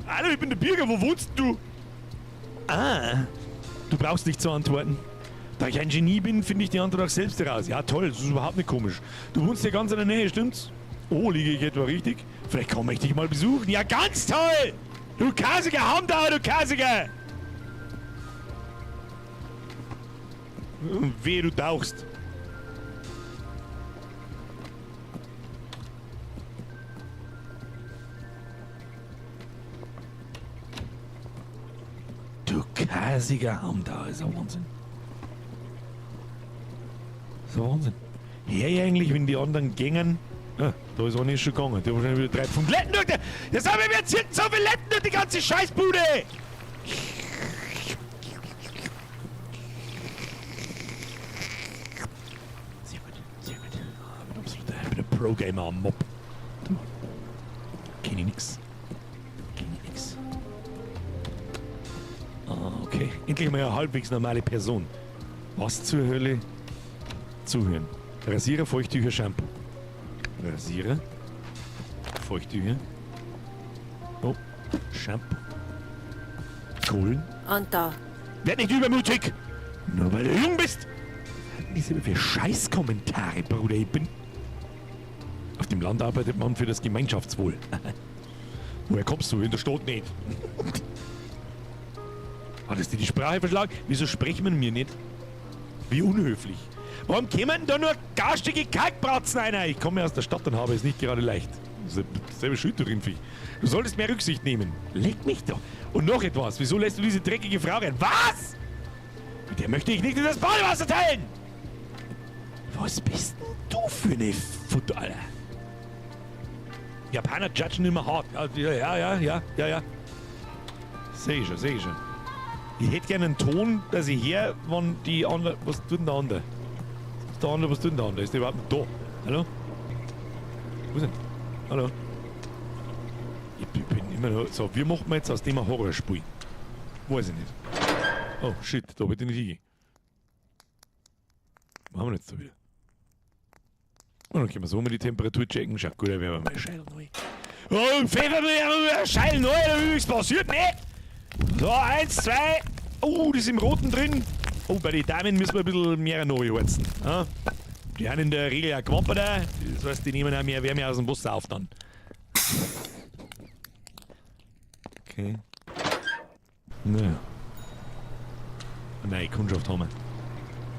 Hallo, ich bin der Birger. Wo wohnst du? Ah, du brauchst nicht zu antworten. Da ich ein Genie bin, finde ich die Antwort auch selbst heraus. Ja, toll, das ist überhaupt nicht komisch. Du wohnst ja ganz in der Nähe, stimmt's? Oh, liege ich etwa richtig? Vielleicht komme ich dich mal besuchen. Ja, ganz toll! Du kasiger Hamdauer, du kasiger! Wehe, du tauchst. Du kasiger Hamdauer, ist ein Wahnsinn. Das ist ein Wahnsinn. Her eigentlich, wenn die anderen gängen. Ah, da ist einer schon gegangen. Der hat wahrscheinlich wieder 3 Pfund Letten durch. Das haben wir jetzt hinten so viel Letten durch die ganze Scheißbude! Sehr gut, sehr gut. Ah, ich bin absoluter, ich bin ein Pro-Gamer am Mob. Du. Kenn ich nix. Kenn ich nix. Ah, okay. Endlich mal eine halbwegs normale Person. Was zur Hölle? Zuhören. Rasierer, Feuchttücher, Shampoo. Rasierer. Feuchttücher. Oh, Shampoo. Kohlen. あんた Werd nicht übermütig! Nur weil du jung bist! Was sind für Scheißkommentare, Bruder? Ich bin. Auf dem Land arbeitet man für das Gemeinschaftswohl. Woher kommst du? In der Stadt nicht. Hat es dir die Sprache verschlagen? Wieso spricht man mir nicht? Wie unhöflich. Warum kämen denn da nur garstige Kackbratzen einer? Ich komme aus der Stadt und habe es nicht gerade leicht. Selbe Schuld, du Rindviech. Du solltest mehr Rücksicht nehmen. Leck mich doch. Und noch etwas. Wieso lässt du diese dreckige Frau rein? Was? Mit der möchte ich nicht in das Badewasser teilen! Was bist denn du für eine Futter, Alter? Japaner judgen immer hart. Ja, ja, ja, ja, ja, ja. Seh ich schon, seh ich schon. Ich hätte gerne einen Ton, dass ich her, wenn die andere. Was tut denn der andere? Der andere, was tut denn der andere? Ist der überhaupt noch da? Hallo? Wo ist denn? Hallo? Ich bin immer noch. So, wie macht man jetzt aus dem ein Horrorspiel? Weiß ich nicht. Oh, shit, da bitte nicht hingehen. Was haben wir jetzt da wieder? Und dann können wir so mal die Temperatur checken. Schaut gut, da werden wir mal Scheil neu. Oh, Pfeffer, Scheil neu, da ist nichts passiert, ne? So, 1, 2. Oh, das ist im Roten drin. Oh, bei den Damen müssen wir ein bisschen mehr neu heizen. Ja? Die haben in der Regel ja Quamper da. Das heißt, die nehmen auch mehr Wärme aus dem Wasser auf dann. Okay. Naja. Nein, Kundschaft haben wir.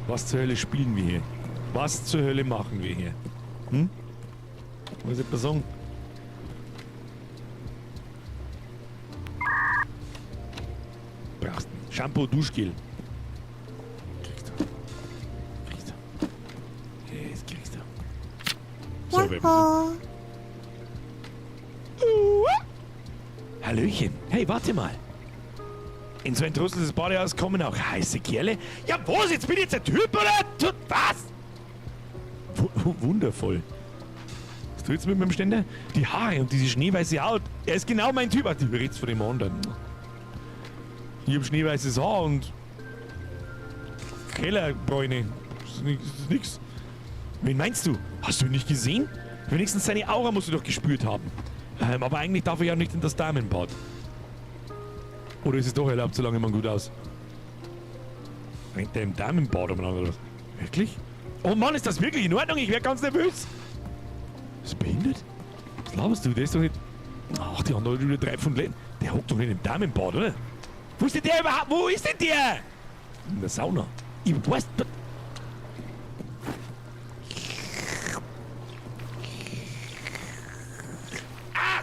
Was zur Hölle spielen wir hier? Was zur Hölle machen wir hier? Hm? Muss ich etwas sagen? Brauchst du Shampoo, Duschgel. Kriegst du. Kriegst du. Das kriegst du. So, wer bist du? Hallöchen. Hey, warte mal. In so ein drusseltes Badehaus kommen auch heiße Kerle. Ja, was? Jetzt bin ich jetzt ein Typ, oder? Tut was? Wundervoll. Was tut jetzt mit meinem Ständer? Die Haare und diese schneeweiße Haut. Er ist genau mein Typ. Ach, du redest von dem anderen. Ich hab schneeweißes Haar und Kellerbräune. Das ist nix. Wen meinst du? Hast du ihn nicht gesehen? Wenigstens seine Aura musst du doch gespürt haben. Aber eigentlich darf er ja nicht in das Damenbad. Oder ist es doch erlaubt, solange man gut aus? Rennt der im Damenbad umeinander oder was? Wirklich? Oh Mann, ist das wirklich in Ordnung? Ich werde ganz nervös. Ist behindert? Was laberst du? Der ist doch nicht... Ach, die haben doch wieder 3 Pfund Leben. Der hockt doch nicht im Damenbad, oder? Wo ist denn der überhaupt? Wo ist denn der? In der Sauna. Ich weiß... Ah!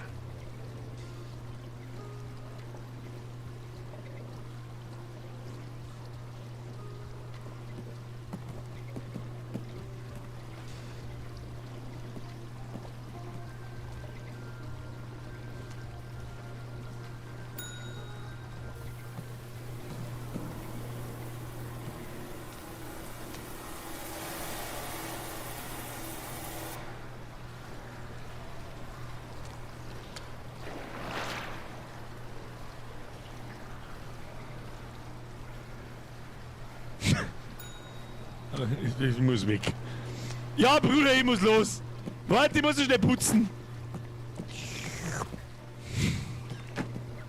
Ich muss weg. Ja, Bruder, ich muss los. Warte, ich muss so schnell putzen.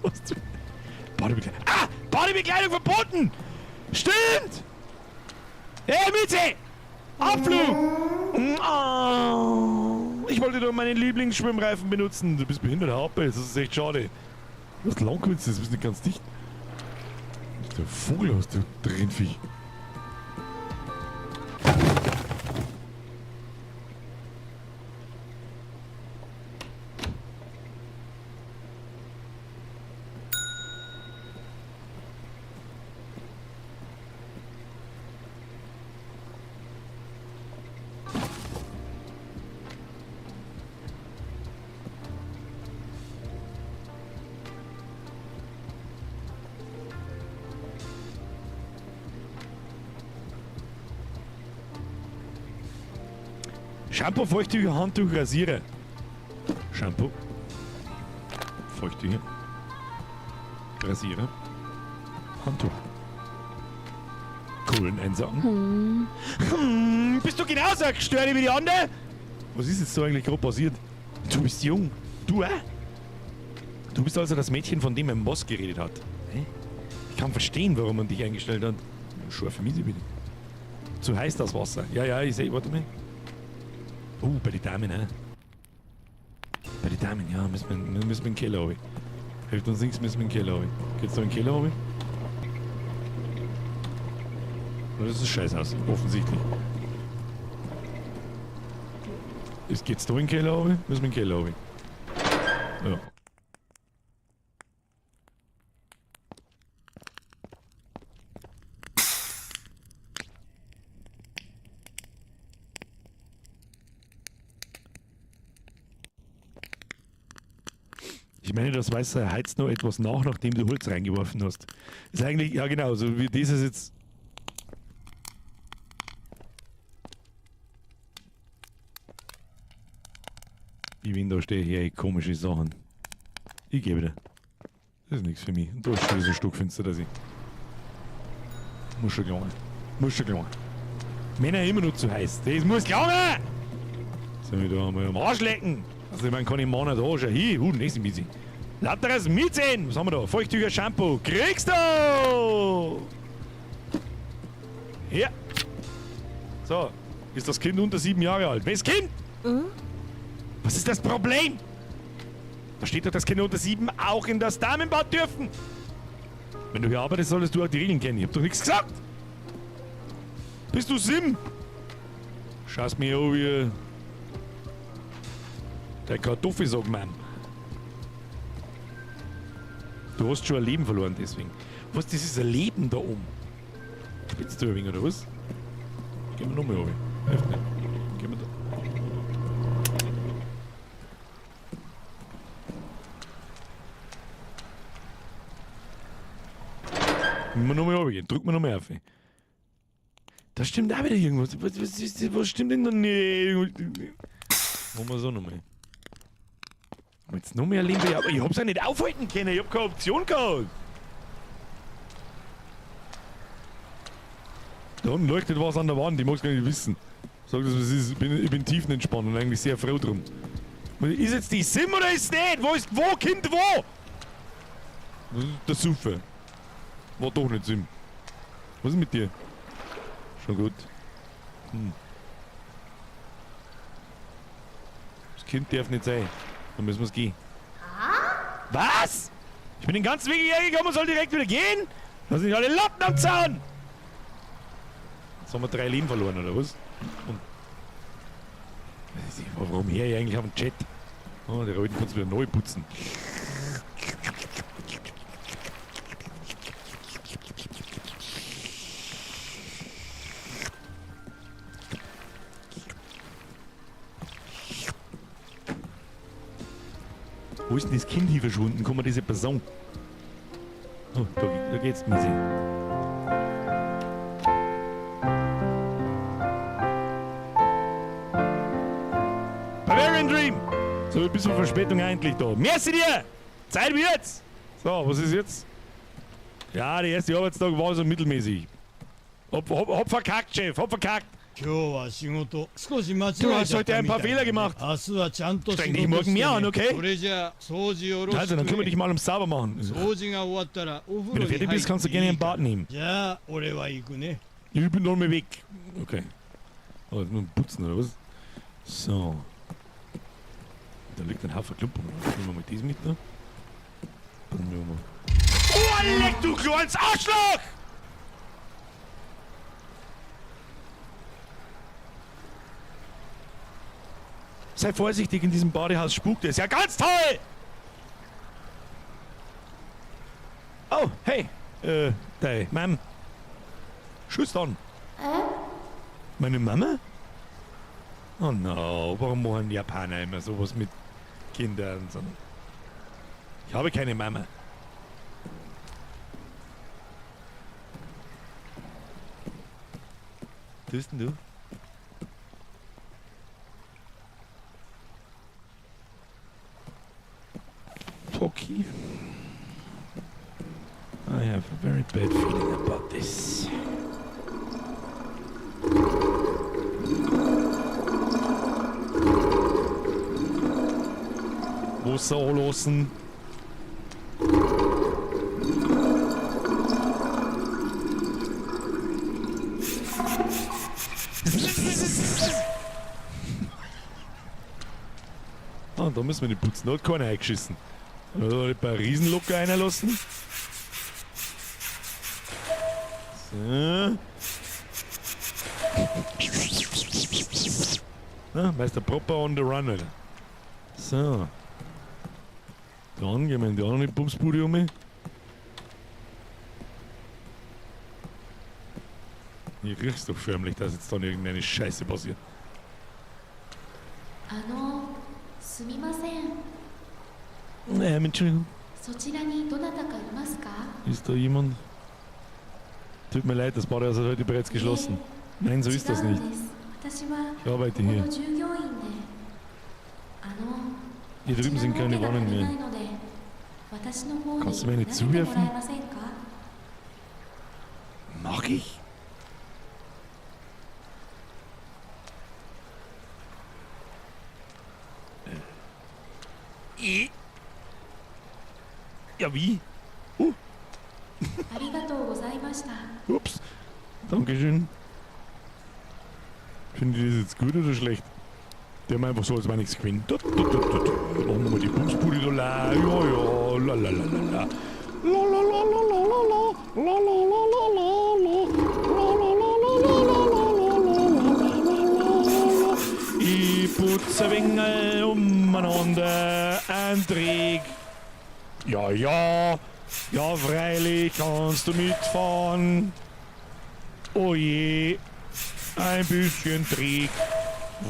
Was du? Badebekleidung. Ah! Badebekleidung verboten! Stimmt! Hey, Mieze! Abflug! Oh, ich wollte doch meinen Lieblingsschwimmreifen benutzen. Du bist behindert, Happe. Das ist echt schade. Du hast Langwitz, das bist nicht ganz dicht. Der Vogel hast du drin, Viech. Shampoo, Feuchttücher, Handtuch, Rasierer. Shampoo. Feuchttücher. Rasierer. Handtuch. Kohlen einsacken. Hm. Bist du genauso gestört wie die anderen? Was ist jetzt so eigentlich gerade passiert? Du bist jung. Du auch? Du bist also das Mädchen, von dem mein Boss geredet hat. Hä? Ich kann verstehen, warum man dich eingestellt hat. Scharfe Miete bitte. Zu heiß das Wasser. Ja, ja, ich sehe. Warte mal. Oh, bei den Damen, ne? Bei den Damen, ja, müssen wir in den Keller runter. Hilft uns nichts, müssen wir in den Keller runter. Geht's da in den Keller runter? Das ist ein Scheißhaus, offensichtlich. Geht's da in den Keller runter? Müssen wir in den Keller runter. Ja. Ich meine, das Weiße heizt noch etwas nach, nachdem du Holz reingeworfen hast. Ist eigentlich, ja genau, so wie dieses jetzt. Ich bin da stehe hier komische Sachen. Ich gebe dir. Das ist nichts für mich. Und da ist schon so stockfinster, dass ich. Muss schon gelangen. Muss schon gelangen. Männer immer noch zu heiß. Das muss gelangen! Soll ich da einmal am Arsch lecken? Also ich meine, kann ich Männer da schon hin? Nächsten Miezi. Lauteres Miezen! Was haben wir da? Feuchttücher, Shampoo. Kriegst du! Ja. So, ist das Kind unter 7 Jahre alt? Welches Kind? Was ist das Problem? Da steht doch, dass Kinder unter 7 auch in das Damenbad dürfen. Wenn du hier arbeitest, solltest du auch die Regeln kennen. Ich hab doch nichts gesagt. Bist du Sim? Schaust mir an wie der Kartoffelsack, Mann. Du hast schon ein Leben verloren deswegen. Was, das ist ein Leben da oben. Spinnst du ein wenig, oder was? Gehen wir nochmal runter. Hilft nicht. Gehen wir da. Müssen wir nochmal runtergehen. Drück mal nochmal auf. Da stimmt auch wieder irgendwas. Was stimmt denn da nicht? Machen wir so nochmal. Aber jetzt noch mehr Leben. Aber ich hab's ja nicht aufhalten können. Ich hab keine Option gehabt. Da unten leuchtet was an der Wand. Ich mag's gar nicht wissen. Sag das, was ist. Ich bin tiefenentspannt und eigentlich sehr froh drum. Ist jetzt die Sim oder ist es nicht? Wo ist wo, Kind, wo? Der Suffe. War doch nicht Sim. Was ist mit dir? Schon gut. Hm. Kind darf nicht sein. Dann müssen wir's gehen. Was? Ich bin den ganzen Weg hierher gekommen und soll direkt wieder gehen? Da sind alle Latten am Zaun! Jetzt haben wir 3 Leben verloren, oder was? Und warum her ich eigentlich auf den Chat? Oh, der Alten kannst du wieder neu putzen. Wo ist denn das Kind hier verschwunden? Kann man diese Person? Oh, da geht's mir sehen. Bavarian Dream! So, ein bisschen Verspätung eigentlich da. Merci dir! Zeit wird's! So, was ist jetzt? Ja, der erste Arbeitstag war so mittelmäßig. Hab verkackt, Chef, hab verkackt. 今日は仕事少し間違え Du ちゃ hast った heute ein みた paar いだ Fehler ね gemacht. 明日はちゃんと Streng 仕 dich 事 morgen して mehr an, ね okay? それじゃあ掃除よろし Also, く dann können wir ね dich mal ums sauber machen. 掃除が終わったらお風 Wenn 呂 du に fertig 入 bist, って kannst du い gerne い ein か Bad nehmen. じゃあ俺は行くね Ich bin noch mal weg. Okay. Oh, jetzt muss man putzen, oder was? So. Da liegt ein Haufen Klumpen. Nehmen wir mal das mit da. Dann nehmen wir mal. Oh, leck du kleines Arschloch! Sei vorsichtig, in diesem Badehaus spukt es. Ja, ganz toll! Oh, hey. Deine Mom. Schuss dann. Meine Mama? Oh no, warum machen die Japaner immer sowas mit Kindern? So? Ich habe keine Mama. Was tust denn du? Toki. I have a very bad feeling about this. Wasser anlassen. Ah, da müssen wir nicht putzen, da hat keiner eingeschissen. Da hat ein paar Riesenlocker reinlassen. So. Na, Meister Proper on the run, Alter. So. Dann gehen wir in die andere Bumsbude um. Ich riech's doch förmlich, dass jetzt dann irgendeine Scheiße passiert. すみません。 Entschuldigung. そちらにどなたかいますか？ Ist da jemand? Tut mir leid, das Badehaus hat heute bereits geschlossen. Nein, so ist das nicht. 違うんです。私は Ich arbeite ここ hier. の従業員で。 Hier drüben sind keine こちらの Wannen 桶が足り mehr. ないので、私の方に Kannst du mir eine 投げても zuwerfen? らえませんか？ Mag ich? Ja, wie? ありがとうございました。 Ups. Dankeschön. Finde ich das jetzt gut oder schlecht? Die haben einfach so, als wäre nichts gewesen. Da, da, da, da, da. Machen wir mal die Bumsbude da la. Ja, ja, la, la, la, la, la. La, la, la, la, la, la, la. La, la, la, la, la, la. La, la, la, la, la, la, la, la, la, la, la, la. Ich putze ein wenig umeinander, ein Dreck. Ja, ja, ja, freilich kannst du mitfahren. Oh je, ein bisschen Dreck.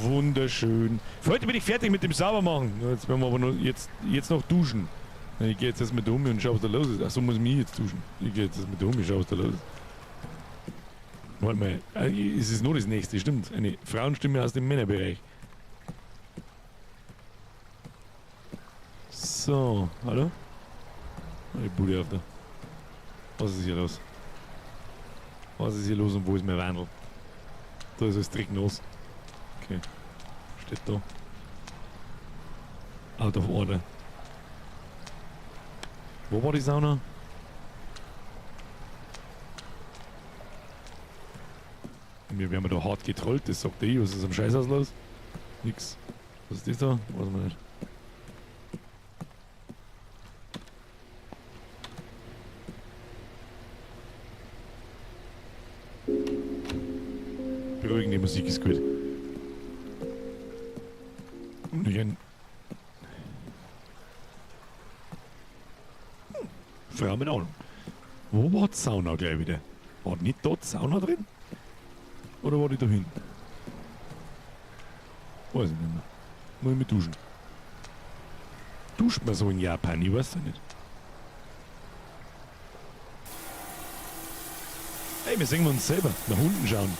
Wunderschön. Für heute bin ich fertig mit dem Saubermachen. Jetzt werden wir aber noch, jetzt noch duschen. Ich gehe jetzt erstmal da um und schau, was da los ist. Achso, muss ich mich jetzt duschen. Ich gehe jetzt erstmal da um und schau, was da los ist. Warte mal, es ist nur das nächste, stimmt. Eine Frauenstimme aus dem Männerbereich. So, hallo? Oh, die Bude auf da. Was ist hier los? Was ist hier los und wo ist mein Wandel? Da ist alles drecknass. Okay. Steht da. Out of order. Wo war die Sauna? Wir werden da hart getrollt, das sagt eh, was ist am Scheißhaus los? Nix. Was ist das da? Weiß man nicht. Beruhigende Musik ist gut. Und ich ein Frau mit Ahnung. Wo war die Sauna gleich wieder? War nicht dort Sauna drin? Oder war die da hinten? Weiß ich nicht mehr. Muss ich mich duschen. Duscht man so in Japan? Ich weiß ja nicht. Hey, wir sehen uns selber. Nach unten schauen.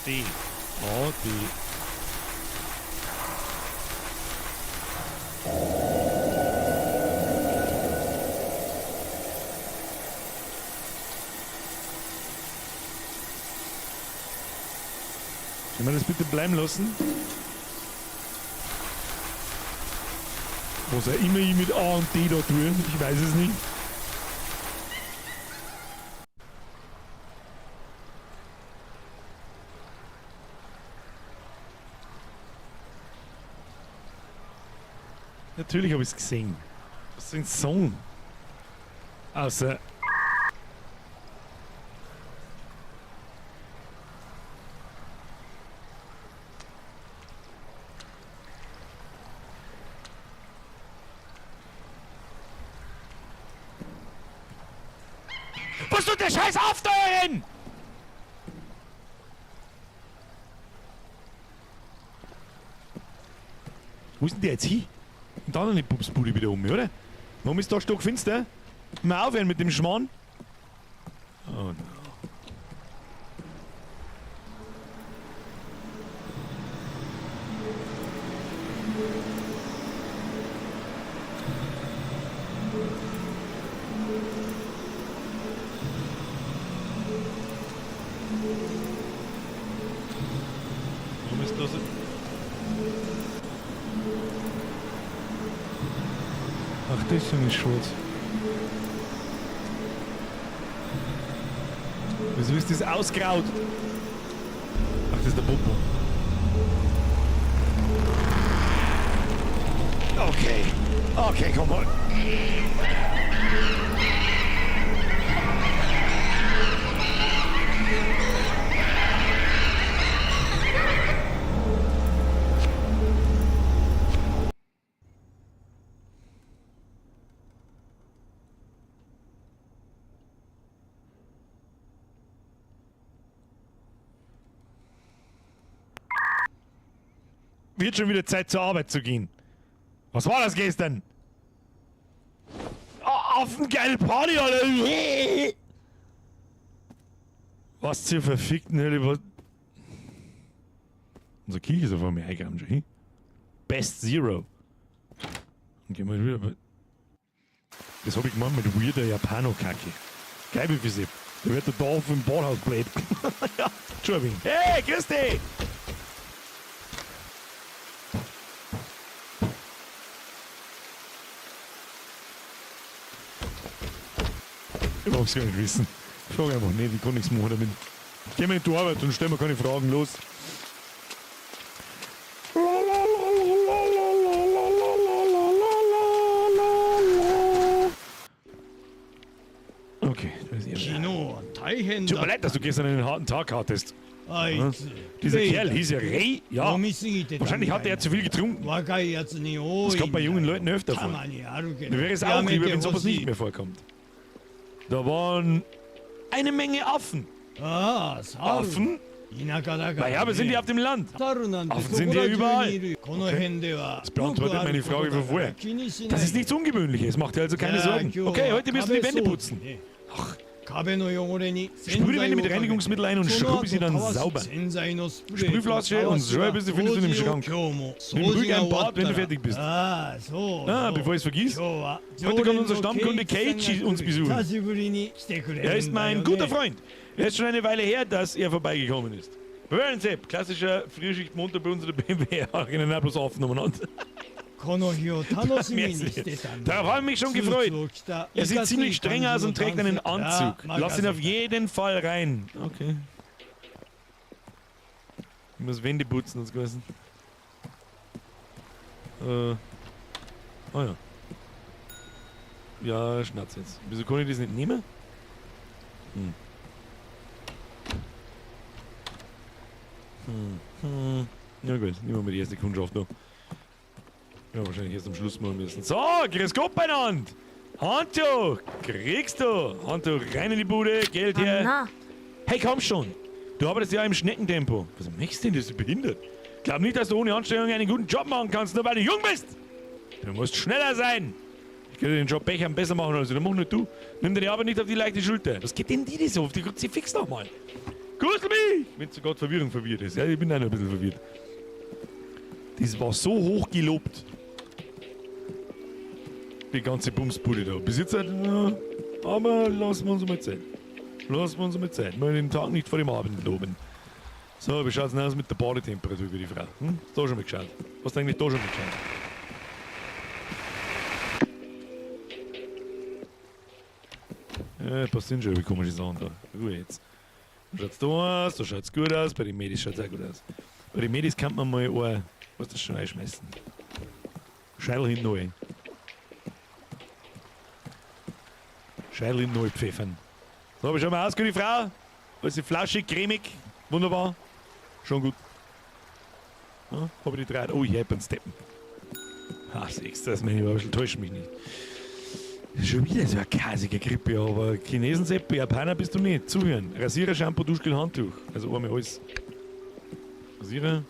D. A, D. Können wir das bitte bleiben lassen? Was auch immer ich mit A und D da tue, ich weiß es nicht. Natürlich habe ich es gesehen. Was ist ein Song? Außer. Was tut der Scheiß auf da hin? Wo ist denn der jetzt hin? Und dann die Pupsbude wieder um, oder? Warum ist da stockfinster? Mal aufhören mit dem Schmarrn. Oh no. Warum ist das so? Ach, das ist nicht schwarz. Wieso ist das ausgraut? Ach, das ist der Popo. Okay. Okay, komm mal. Wird schon wieder Zeit, zur Arbeit zu gehen. Was war das gestern? Oh, auf eine geile Party, Alter! Was zur verfickten Hölle, was... Unser Kirche ist auf einmal eingegangen, schon hin. Best Zero. Und gehen wir wieder... Das hab ich gemacht mit weirder Japano-Kacke. Geil, wie viel. Da wird der Dorf im Badhaus blöd. Ja, Entschuldigung. Hey, grüß dich! Ich mag's gar nicht wissen. Ich frage einfach nicht, ich kann nichts machen damit. Geh mal in die Arbeit und stell mir keine Fragen, los. Okay, da ist er. Tut mir leid, dass du gestern einen harten Tag hattest. Dieser Kerl hieß ja Ray? Ja. Wahrscheinlich hatte er zu viel getrunken. Das kommt bei jungen Leuten öfter vor. Mir wäre es auch lieber, wenn sowas nicht mehr vorkommt. Da waren eine Menge Affen. Affen? Naja, wir sind ja auf dem Land. Affen sind ja überall. Okay. Das beantwortet meine Frage von vorher. Das ist nichts Ungewöhnliches, macht dir also keine Sorgen. Okay, heute müssen wir die Wände putzen. Ach. Sprüh die Wände mit Reinigungsmittel ein und schrubbe sie dann sauber. Sprühflasche und Scheuerbürste findest du in dem Schrank. Nimm ruhig ein Bad, wenn du fertig bist. Ah, bevor ich es vergiss. Heute kommt unser Stammkunde Keiichi uns besuchen. Er ist mein guter Freund. Es ist schon eine Weile her, dass er vorbeigekommen ist. Sepp, klassischer Frühschichtmontag bei uns in der BMW. Erinnern bloß aufgenommen hat. Darauf habe ich mich schon gefreut. Er sieht ziemlich streng aus und trägt einen Anzug. Lass ihn auf jeden Fall rein. Okay. Ich muss Wände putzen, hat's geheißen. Ah ja. Ja, Schnatz jetzt. Wieso kann ich das nicht nehmen? Hm. Hm. Hm. Ja gut, nehmen wir mal die erste Kundschaft noch. Ja, wahrscheinlich erst am Schluss machen müssen. So, grüß Gott beieinander! Handtuch! Kriegst du! Handtuch rein in die Bude, Geld her! Na. Hey, komm schon! Du arbeitest ja im Schneckentempo. Was möchtest du denn? Das ist behindert. Glaub nicht, dass du ohne Anstrengung einen guten Job machen kannst, nur weil du jung bist! Du musst schneller sein! Ich könnte den Job Bechern besser machen als du. Dann mach nicht du. Nimm deine Arbeit nicht auf die leichte Schulter. Was geht denn die so auf die Kruzifix fix nochmal? Grüß mich! Wenn sogar Verwirrung verwirrt ist. Ja, ich bin auch noch ein bisschen verwirrt. Das war so hoch gelobt. Die ganze Bumsbude da. Bis jetzt halt, ja, aber lassen wir uns mal Zeit. Lassen wir uns mal Zeit. Mal den Tag nicht vor dem Abend loben. So, wie schaut's denn aus mit der Badetemperatur für die Frau? Hm? Hast du da schon mal geschaut? Hast du eigentlich da schon mal geschaut? Ja, passieren schon irgendwie komische Sachen da. Ruhe jetzt. So schaut's da aus, so schaut's gut aus, bei den Mädels schaut's auch gut aus. Bei den Mädels kann man mal ein, was das schon einschmeißen. Scheidel hinten rein. Scheidel hinten rein pfeffern. So, wie schauen wir aus, gute Frau? Alles flauschig, cremig, wunderbar. Schon gut. Ja, hab ich die drei. Oh, ich hab einen Steppen. Ah, siehst du, das meine ich, aber täuscht mich nicht. Schon wieder so eine kasige Grippe, aber Chinesenseppe, Japaner bist du nicht. Zuhören. Rasierer, Shampoo, Duschgel, Handtuch. Also einmal alles. Rasierer,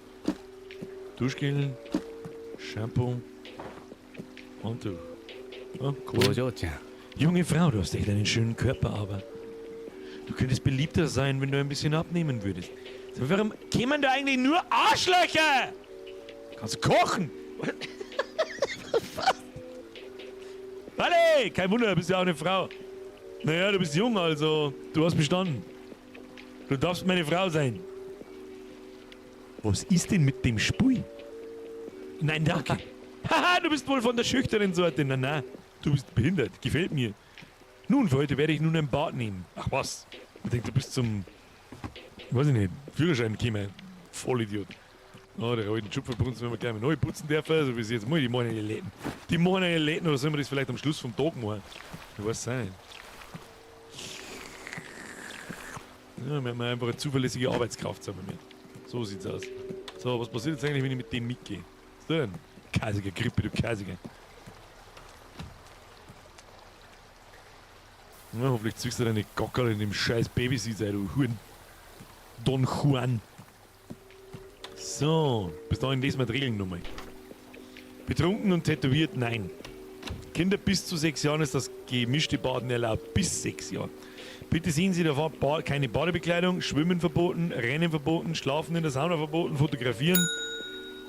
Duschgel, Shampoo, Handtuch. Ja, cool. Junge Frau, du hast echt einen schönen Körper, aber du könntest beliebter sein, wenn du ein bisschen abnehmen würdest. So, warum kämen da eigentlich nur Arschlöcher? Kannst du kochen? Was? Alle, kein Wunder, du bist ja auch eine Frau. Naja, du bist jung, also du hast bestanden. Du darfst meine Frau sein. Was ist denn mit dem Spui? Nein, danke. Haha, du bist wohl von der schüchternen Sorte. Na, na, du bist behindert. Gefällt mir. Nun, für heute werde ich nun ein Bad nehmen. Ach was. Ich denke, du bist zum, weiß ich nicht, Führerschein gekommen. Vollidiot. Oh, der alten Schupferbrunzen, wenn wir gleich mal neu putzen dürfen, also wie sie jetzt mal, die machen eine Läden. Die machen eine Läden, oder sollen wir das vielleicht am Schluss vom Tag machen? Ich weiß es auch nicht. Ja, wir haben einfach eine zuverlässige Arbeitskraft zusammen mit. So sieht's aus. So, was passiert jetzt eigentlich, wenn ich mit dem mitgehe? Was ist denn? Kasiger Grippe, du Kasiger. Na, hoffentlich ziehst du deine Gockerl in dem scheiß Babysitz ein, du Huren. Don Juan. So, bis dahin lesen wir die Regeln nochmal. Betrunken und tätowiert, nein. Kinder bis zu 6 Jahren ist das gemischte Baden erlaubt. Bis 6 Jahren. Bitte sehen Sie davor, keine Badebekleidung, Schwimmen verboten, Rennen verboten, Schlafen in der Sauna verboten, fotografieren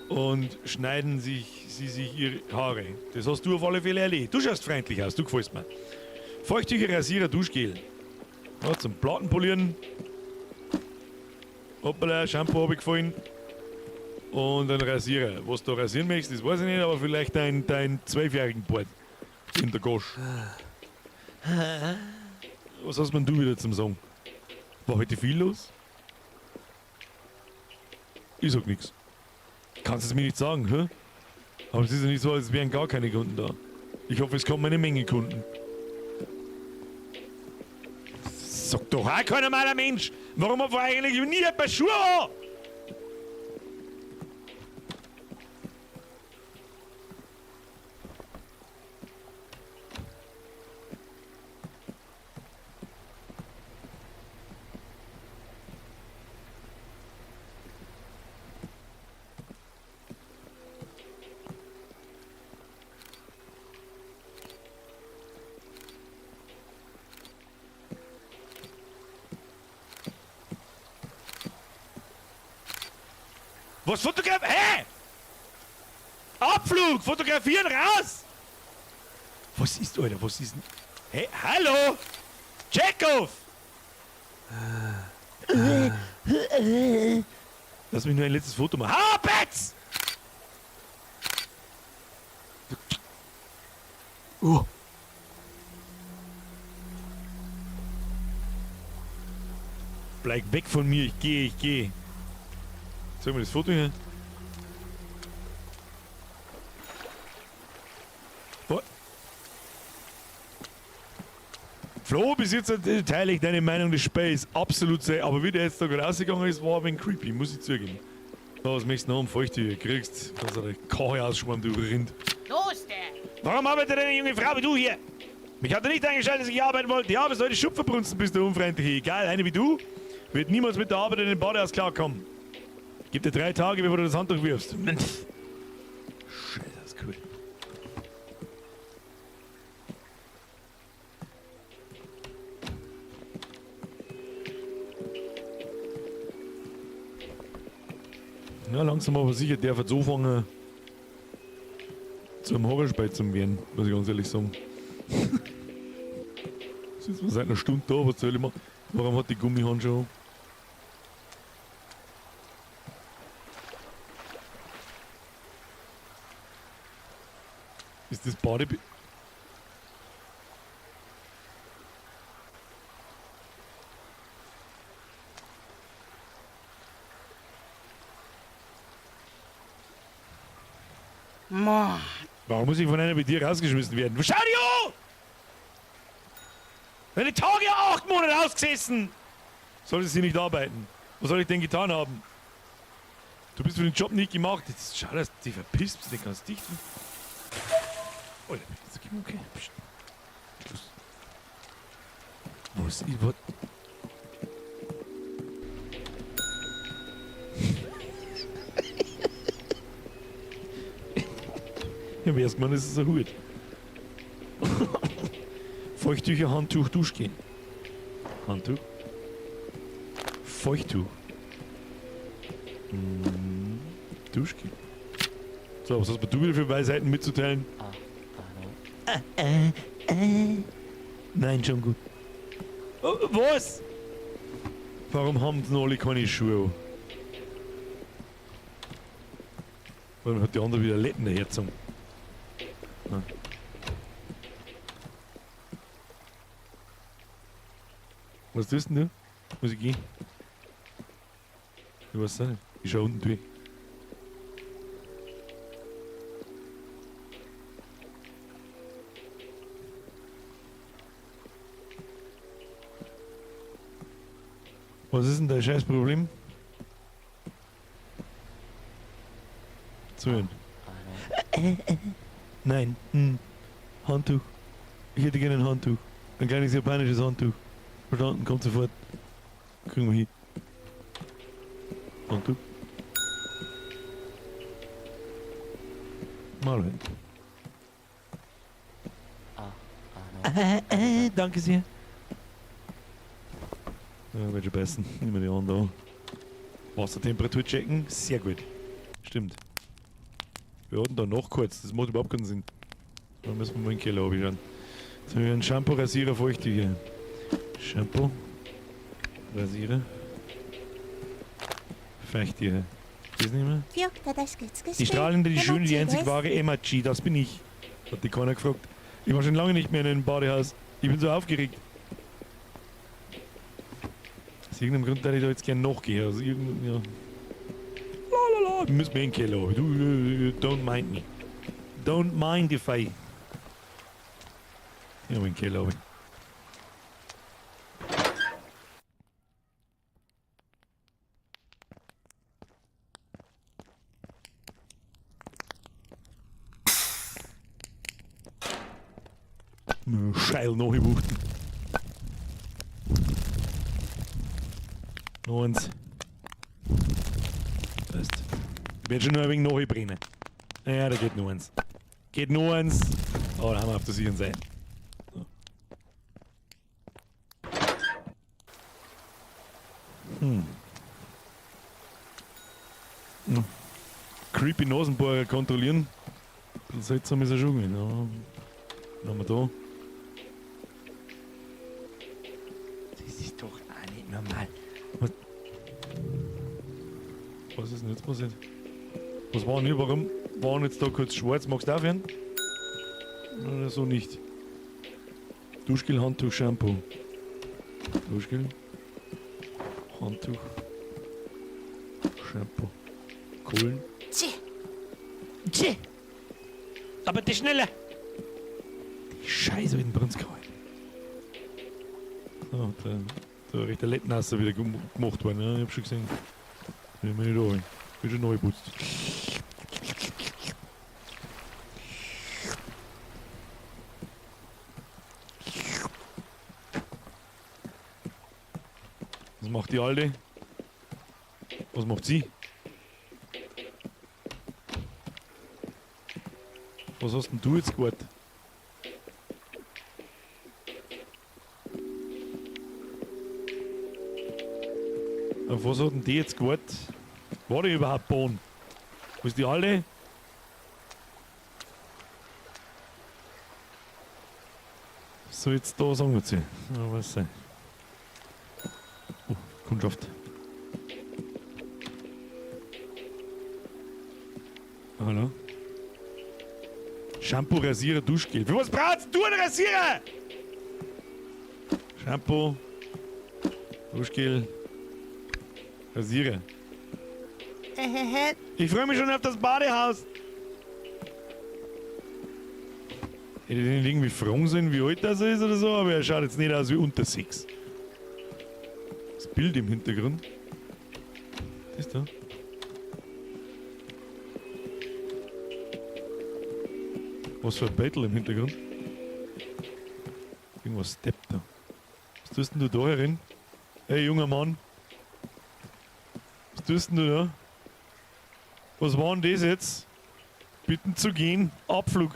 und schneiden Sie sich Ihre Haare. Das hast du auf alle Fälle erledigt. Du schaust freundlich aus, du gefällst mir. Feuchttücher, Rasierer, Duschgel. Ja, zum Platten polieren. Hoppala, Shampoo habe ich gefallen. Und ein Rasierer. Was du rasieren möchtest, das weiß ich nicht, aber vielleicht dein 12-jährigen Bart in der Gosch. Was hast denn du wieder zum Sagen? War heute viel los? Ich sag nix. Kannst es mir nicht sagen, hä? Aber es ist ja nicht so, als wären gar keine Kunden da. Ich hoffe, es kommen eine Menge Kunden. Sagt doch auch kein normaler Mensch! Warum hat eigentlich nie ein paar Schuhe an? Was fotograf... Hä? Abflug! Fotografieren raus! Was ist, Alter? Was ist denn... Hey, hallo! Tschechow! Lass mich nur ein letztes Foto machen. Hau ab jetzt! Oh. Bleib weg von mir, ich gehe, ich gehe. Zeig mir das Foto hier. Flo, bis jetzt teile ich deine Meinung des Space. Absolut sehr. Aber wie der jetzt da gerade rausgegangen ist, war ein wenig creepy, muss ich zugeben. So, was möchtest du noch haben? Feuchte kriegst. Kannst du deine Kache ausschwammen, du Rind. Los, der! Warum arbeitet denn eine junge Frau wie du hier? Mich hat er nicht eingeschaltet, dass ich hier arbeiten wollte. Ja, aber soll die Schupfe brunzen, bist du unfreundlich. Egal, eine wie du wird niemals mit der Arbeit in den Badehaus klarkommen. Gib dir 3 Tage, bevor du das Handtuch wirfst. Mensch. Scheiße, das ist cool. Ja, langsam aber sicher darf jetzt anfangen, zum Horrorspiel zu werden, muss ich ganz ehrlich sagen. Sitzen wir seit einer Stunde da, was soll ich machen? Warum hat die Gummihandschuhe an? Ist das Bade... Mann. Warum muss ich von einer wie dir rausgeschmissen werden? Schau dich an! Deine Tage 8 Monate ausgesessen! Solltest du nicht arbeiten? Was soll ich denn getan haben? Du bist für den Job nicht gemacht. Jetzt schau, dass du dich verpisst, bist nicht ganz dicht. Oh, jetzt okay, okay. Psst. Schluss. Was? Ich wollt. Ja, wer ist gemeint, das ist ein Hut. Feuchttücher, Handtuch, Duschgel. Handtuch. Feuchttuch. Duschgel. So, was hast du wieder für Weisheiten mitzuteilen? Nein, schon gut. Oh, was? Warum haben denn alle keine Schuhe? Warum hat die andere wieder Letten dahergezogen? Was tust denn du? Muss ich gehen? Ich weiß nicht. Ich schau unten durch. Was ist denn dein scheiß Problem? Zuhören. Nein. Handtuch. Ich hätte gerne ein Handtuch. Ein kleines japanisches Handtuch. Verstanden, kommt sofort. Kriegen wir hin. Handtuch. Mal hin. Danke sehr. Ja, wird schon passen. Nehmen wir die an da. Wassertemperatur checken. Sehr gut. Stimmt. Wir hatten da noch kurz. Das macht überhaupt keinen Sinn. Da müssen wir mal in den Keller runterschauen. Jetzt haben wir einen Shampoo, Rasierer, Feuchttücher. Shampoo, Rasierer, Feuchttücher. Das nehmen wir. Die strahlende, die schöne, die einzig wahre Emma G, das bin ich. Hat die keiner gefragt. Ich war schon lange nicht mehr in einem Badehaus. Ich bin so aufgeregt. Aus irgendeinem Grund würde ich da jetzt gerne nachgehen. Also irgend, ja. La la la. Wir müssen in den Keller. Du, don't mind me. Don't mind if I. Ja, in den Keller. Scheil nachgewuchten. Noch eins. Passt. Ich werde schon noch ein wenig nachbrennen. Ja, da geht noch eins. Geht noch eins. Oh, da haben wir auf der sicheren Seite. So. Creepy Nasenbohrer kontrollieren. Ein bisschen seltsam ist er schon gewesen. Ja. Was haben wir da? Das ist doch auch nicht normal. Was, was ist denn jetzt passiert? Was war denn hier? Warum waren jetzt da kurz schwarz? Magst du aufhören? Oder so nicht. Duschgel, Handtuch, Shampoo. Duschgel, Handtuch, Shampoo. Kohlen. Tschä. Tschä. Aber die schneller. Die Scheiße mit dem Brunskau. Oh, da, da recht der Lettnasser wieder gemacht worden, ja? Ich hab schon gesehen. Ich bin nicht da. Bin schon neu geputzt. Was macht die Alte? Was macht sie? Was hast denn du jetzt gewartet? Auf was hat denn die jetzt gewartet? War die überhaupt Bahn? Wo ist die Alte? Was soll ich jetzt da sagen dazu? Ja, was sein. Oh, Kundschaft. Hallo? Shampoo, Rasierer, Duschgel. Für was brauchst du einen Rasierer? Shampoo, Duschgel, Rasierer. Ich freue mich schon auf das Badehaus. Hätte ich nicht irgendwie fragen sollen, wie alt das ist oder so, aber er schaut jetzt nicht aus wie unter 6. Das Bild im Hintergrund. Das da. Was für ein Battle im Hintergrund? Irgendwas steppt da. Was tust denn du da herin? Hey, junger Mann. Was tust denn du da? Was war denn das jetzt? Bitten zu gehen. Abflug.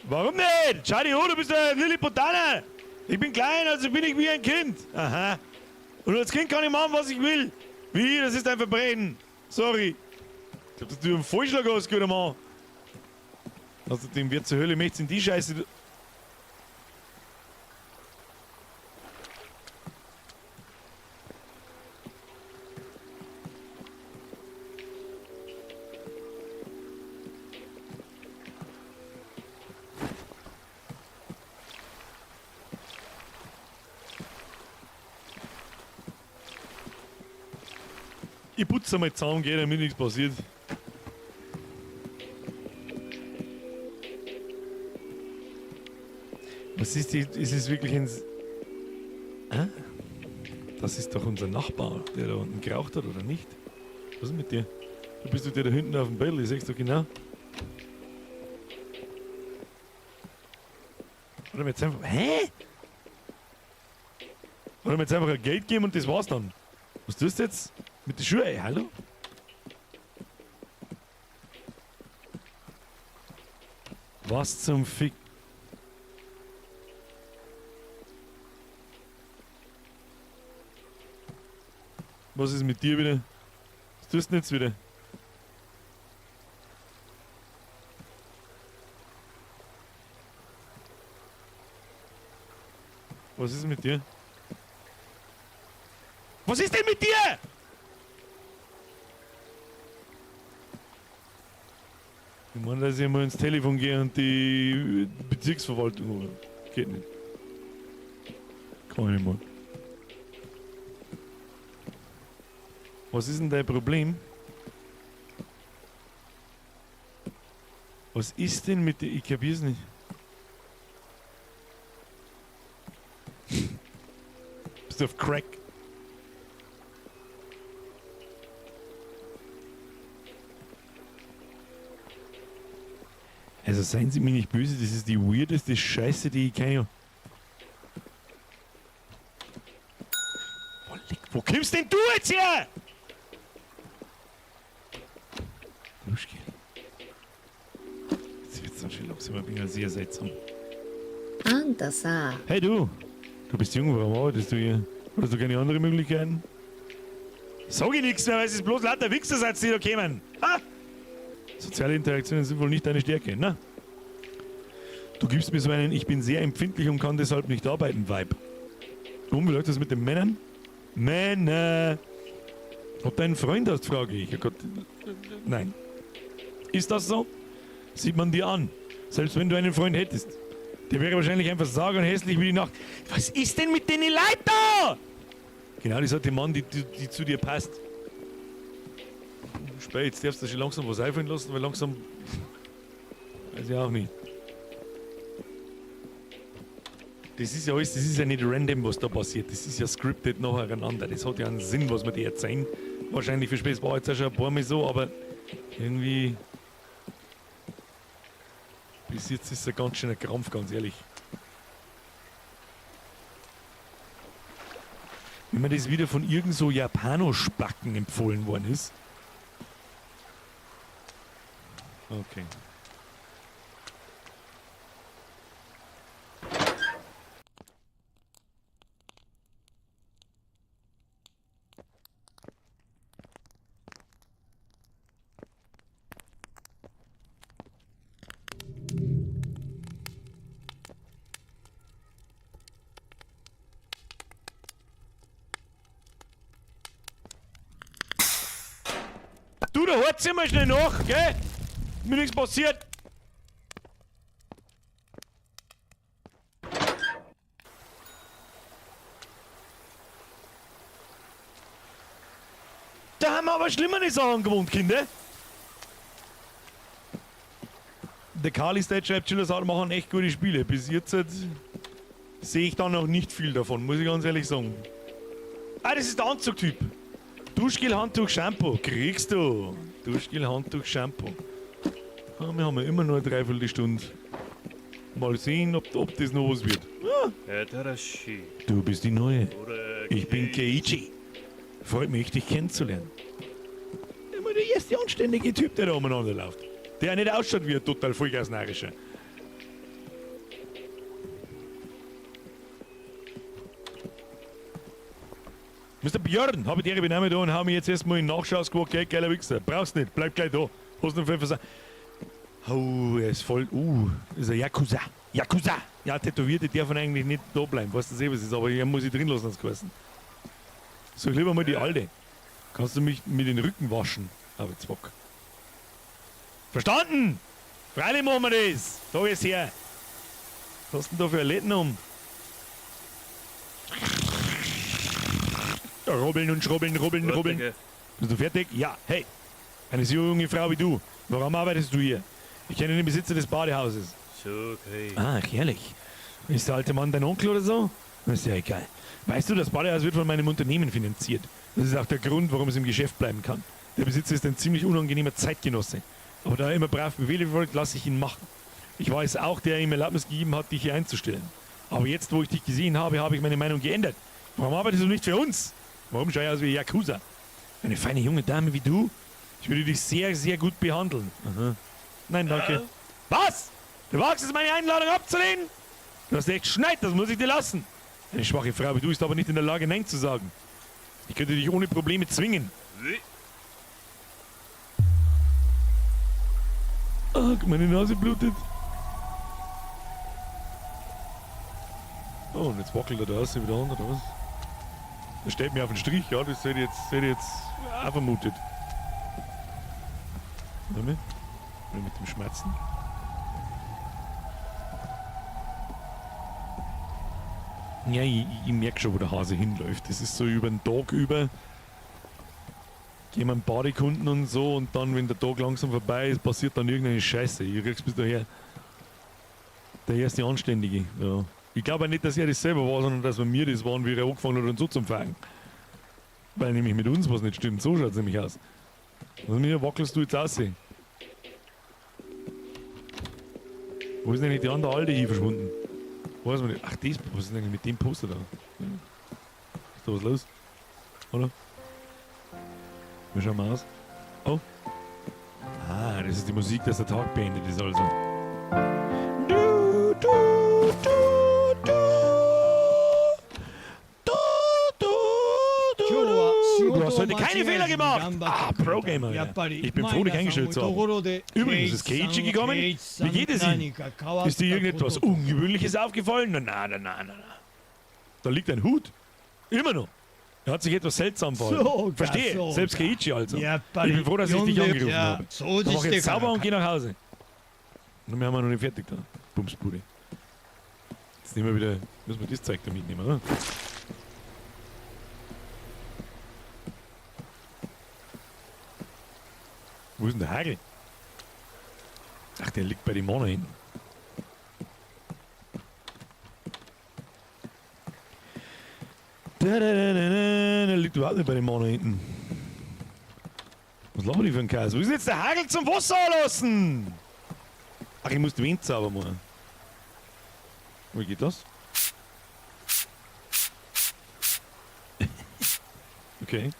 Warum nicht? Schau dich an, du bist ein Lilliputaner. Ich bin klein, also bin ich wie ein Kind. Aha. Und als Kind kann ich machen, was ich will. Wie? Das ist ein Verbrechen. Sorry. Ich glaub, dass du einen Vollschlag hast, guter Mann. Außerdem, wer zur Hölle möchte in die Scheiße... Ich putze mal zusammen, geht, damit nichts passiert. Was ist die? Ist es wirklich ein. Hä? Das ist doch unser Nachbar, der da unten geraucht hat, oder nicht? Was ist mit dir? Du bist doch der da hinten auf dem Bett, ich seh's doch genau. Oder mir jetzt einfach. Hä? Oder mir jetzt einfach ein Geld geben und das war's dann. Was tust du jetzt? Mit den Schuhen, ey, hallo? Was zum Fick? Was ist mit dir wieder? Was tust du denn jetzt wieder? Was ist mit dir? Was ist denn mit dir? Ich meine, dass ich mal ins Telefon gehe und die Bezirksverwaltung hole. Geht nicht. Kann ich nicht mal. Was ist denn dein Problem? Was ist denn mit dir? Ich kapier's nicht. Bist du auf Crack? Also seien Sie mir nicht böse, das ist die weirdeste Scheiße, die ich kenne. Wo, wo kommst denn du jetzt her? Duschgel. Jetzt wird's dann schon langsam ein bisschen sehr seltsam. あんたさ Hey du, du bist jung, warum arbeitest du hier? Hast du keine anderen Möglichkeiten? Sag ich nichts mehr, weil es ist bloß lauter Wichser seid, die da kommen. Ha? Soziale Interaktionen sind wohl nicht deine Stärke, ne? Du gibst mir so einen Ich bin sehr empfindlich und kann deshalb nicht arbeiten Vibe. Und wie läuft das mit den Männern? Männer! Ob du einen Freund hast, frage ich. Oh Gott. Nein. Ist das so? Sieht man dir an. Selbst wenn du einen Freund hättest. Der wäre wahrscheinlich ein Versager und hässlich wie die Nacht. Was ist denn mit den Leuten da? Genau die Sorte Mann, die zu dir passt. Spät, jetzt darfst du schon langsam was einfallen lassen, weil langsam. Weiß ich auch nicht. Das ist ja alles, das ist ja nicht random, was da passiert. Das ist ja scripted nacheinander. Das hat ja einen Sinn, was wir dir erzählen. Wahrscheinlich für Spaß war jetzt auch schon ein paar Mal so, aber irgendwie. Bis jetzt ist er ganz schön ein Krampf, ganz ehrlich. Wenn mir das wieder von irgend so Japanospacken empfohlen worden ist. Okay. Du, da hort's immer schnell nach, gell? Mir nichts passiert. Da haben wir aber schlimmere Sachen gewohnt, Kinder. Der Kali State schreibt, Chillers Art machen echt gute Spiele. Bis jetzt sehe ich da noch nicht viel davon, muss ich ganz ehrlich sagen. Ah, das ist der Anzugtyp. Duschgel, Handtuch, Shampoo. Kriegst du. Duschgel, Handtuch, Shampoo. Ah, wir haben ja immer nur eine Dreiviertelstunde. Mal sehen, ob das noch was wird. Ah. Du bist die Neue. Ich bin Keiichi. Freut mich, dich kennenzulernen. Immer der erste anständige Typ, der da umeinander läuft. Der nicht ausschaut wie ein total Vollgasnarischer. Mr. Björn, hab ich die Benahme da und hau mich jetzt erstmal in den Nachschaus gemacht, gell, geiler Wichser. Brauchst nicht, bleib gleich da. Hast noch fünf. Oh, er ist voll. Ist ein Yakuza. Yakuza! Ja, Tätowierte dürfen eigentlich nicht da bleiben, weißt du, was ist, aber er muss ich drin lassen, hat's geheißen. So, lieber mal die Alte. Kannst du mich mit den Rücken waschen? Aber jetzt Bock. Verstanden! Freilich machen wir das! Da ist her! Was hast du denn da für ein Läden um? Rubbeln und schrubbeln, rubbeln, rubbeln. Bist du fertig? Ja, hey! Eine so junge Frau wie du. Warum arbeitest du hier? Ich kenne den Besitzer des Badehauses. Okay. Ah, herrlich. Ist der alte Mann dein Onkel oder so? Das ist ja egal. Weißt du, das Badehaus wird von meinem Unternehmen finanziert. Das ist auch der Grund, warum es im Geschäft bleiben kann. Der Besitzer ist ein ziemlich unangenehmer Zeitgenosse. Aber da er immer brav Befehle folgt, lasse ich ihn machen. Ich war es auch, der ihm Erlaubnis gegeben hat, dich hier einzustellen. Aber jetzt, wo ich dich gesehen habe, habe ich meine Meinung geändert. Warum arbeitest du nicht für uns? Warum schau ich aus wie Yakuza? Eine feine junge Dame wie du? Ich würde dich sehr, sehr gut behandeln. Aha. Nein, danke. Was? Du wagst es, meine Einladung abzulehnen? Du hast echt Schneid, das muss ich dir lassen. Eine schwache Frau wie du ist aber nicht in der Lage, Nein zu sagen. Ich könnte dich ohne Probleme zwingen. Ach, meine Nase blutet. Oh, und jetzt wackelt er da raus, wieder an, oder was? Das stellt mir auf den Strich, ja, das hätte ich jetzt auch vermutet. Warte mal. Mit dem Schmerzen. Ja, ich merke schon, wo der Hase hinläuft. Das ist so über den Tag über. Gehen wir ein paar Kunden und so und dann, wenn der Tag langsam vorbei ist, passiert dann irgendeine Scheiße. Ich krieg's bis daher. Der erste Anständige. Ja. Ich glaube auch nicht, dass er das selber war, sondern dass wir mir das waren, wie er angefangen hat und so zum Fangen. Weil nämlich mit uns was nicht stimmt. So schaut's nämlich aus. Also mir wackelst du jetzt aus. Wo ist denn eigentlich die andere Alte hier verschwunden? Weiß man nicht. Ach, das, was ist denn eigentlich mit dem Poster da? Ist da was los? Oder? Wir schauen mal aus. Oh. Ah, das ist die Musik, dass der Tag beendet ist also. Du, du, du, du. Du, du, du, du. Du hast heute keine Fehler gemacht. Ah, Pro-Gamer. Ich bin froh, dich eingestellt zu haben. Übrigens, ist Keiichi gekommen? Wie geht es ihm? Ist dir irgendetwas Ungewöhnliches aufgefallen? Na, na, na, na, na. Da liegt ein Hut. Immer noch. Er hat sich etwas seltsam verhalten. Verstehe, selbst Keiichi also. Ich bin froh, dass ich dich angerufen habe. Dann mach jetzt sauber und geh nach Hause. Und wir haben noch nicht fertig da. Bumsbude. Jetzt nehmen wir wieder, müssen wir das Zeug da mitnehmen, oder? Wo ist denn der Hagel? Ach, der liegt bei dem Mann hinten. Da, da, da, da, da, da liegt überhaupt nicht bei dem Mann da hinten. Was labern die für einen Käse? Wo ist denn jetzt der Hagel zum Wasser anlassen? Ach, ich muss die Wind sauber machen. Wie geht das? Okay.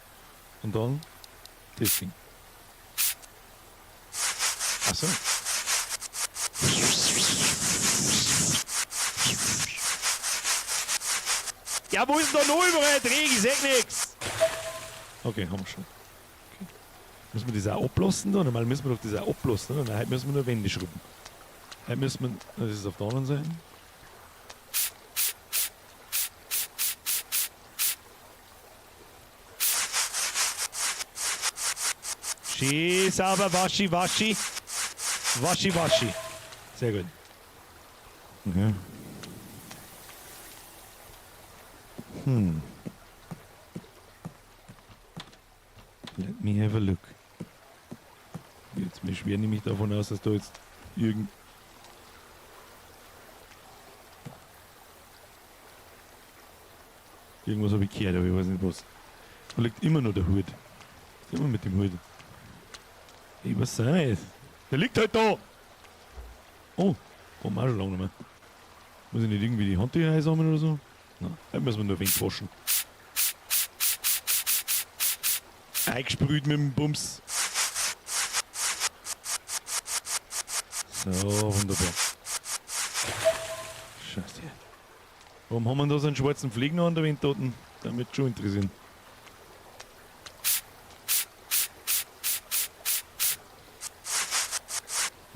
Und dann das Ding. Ach so. Ja, wo ist denn da noch überall Dreck? Ich seh nix. Okay, haben wir schon. Okay. Müssen wir das auch ablassen da? Normal müssen wir doch das auch ablassen, oder? Nein, heute müssen wir nur Wände schrubben. Heute müssen wir. Das ist auf der anderen Seite. Schön sauber, waschi, waschi. Waschi, waschi. Sehr gut. Okay. Let me have a look. Jetzt mich schwer nehme ich davon aus, dass da jetzt irgend... Irgendwas habe ich gehört, aber ich weiß nicht was. Da liegt immer noch der Hut. Was ist immer mit dem Hut? Ich weiß auch nicht. Der liegt halt da! Oh, kommen wir auch schon lange nicht mehr. Muss ich nicht irgendwie die Handtücher einsammeln oder so? Nein, heute müssen wir nur Wind waschen. Eingesprüht mit dem Bums. So, wunderbar. Scheiße. Warum haben wir da so einen schwarzen Fliegen noch an der Wind dort? Der wird schon interessieren.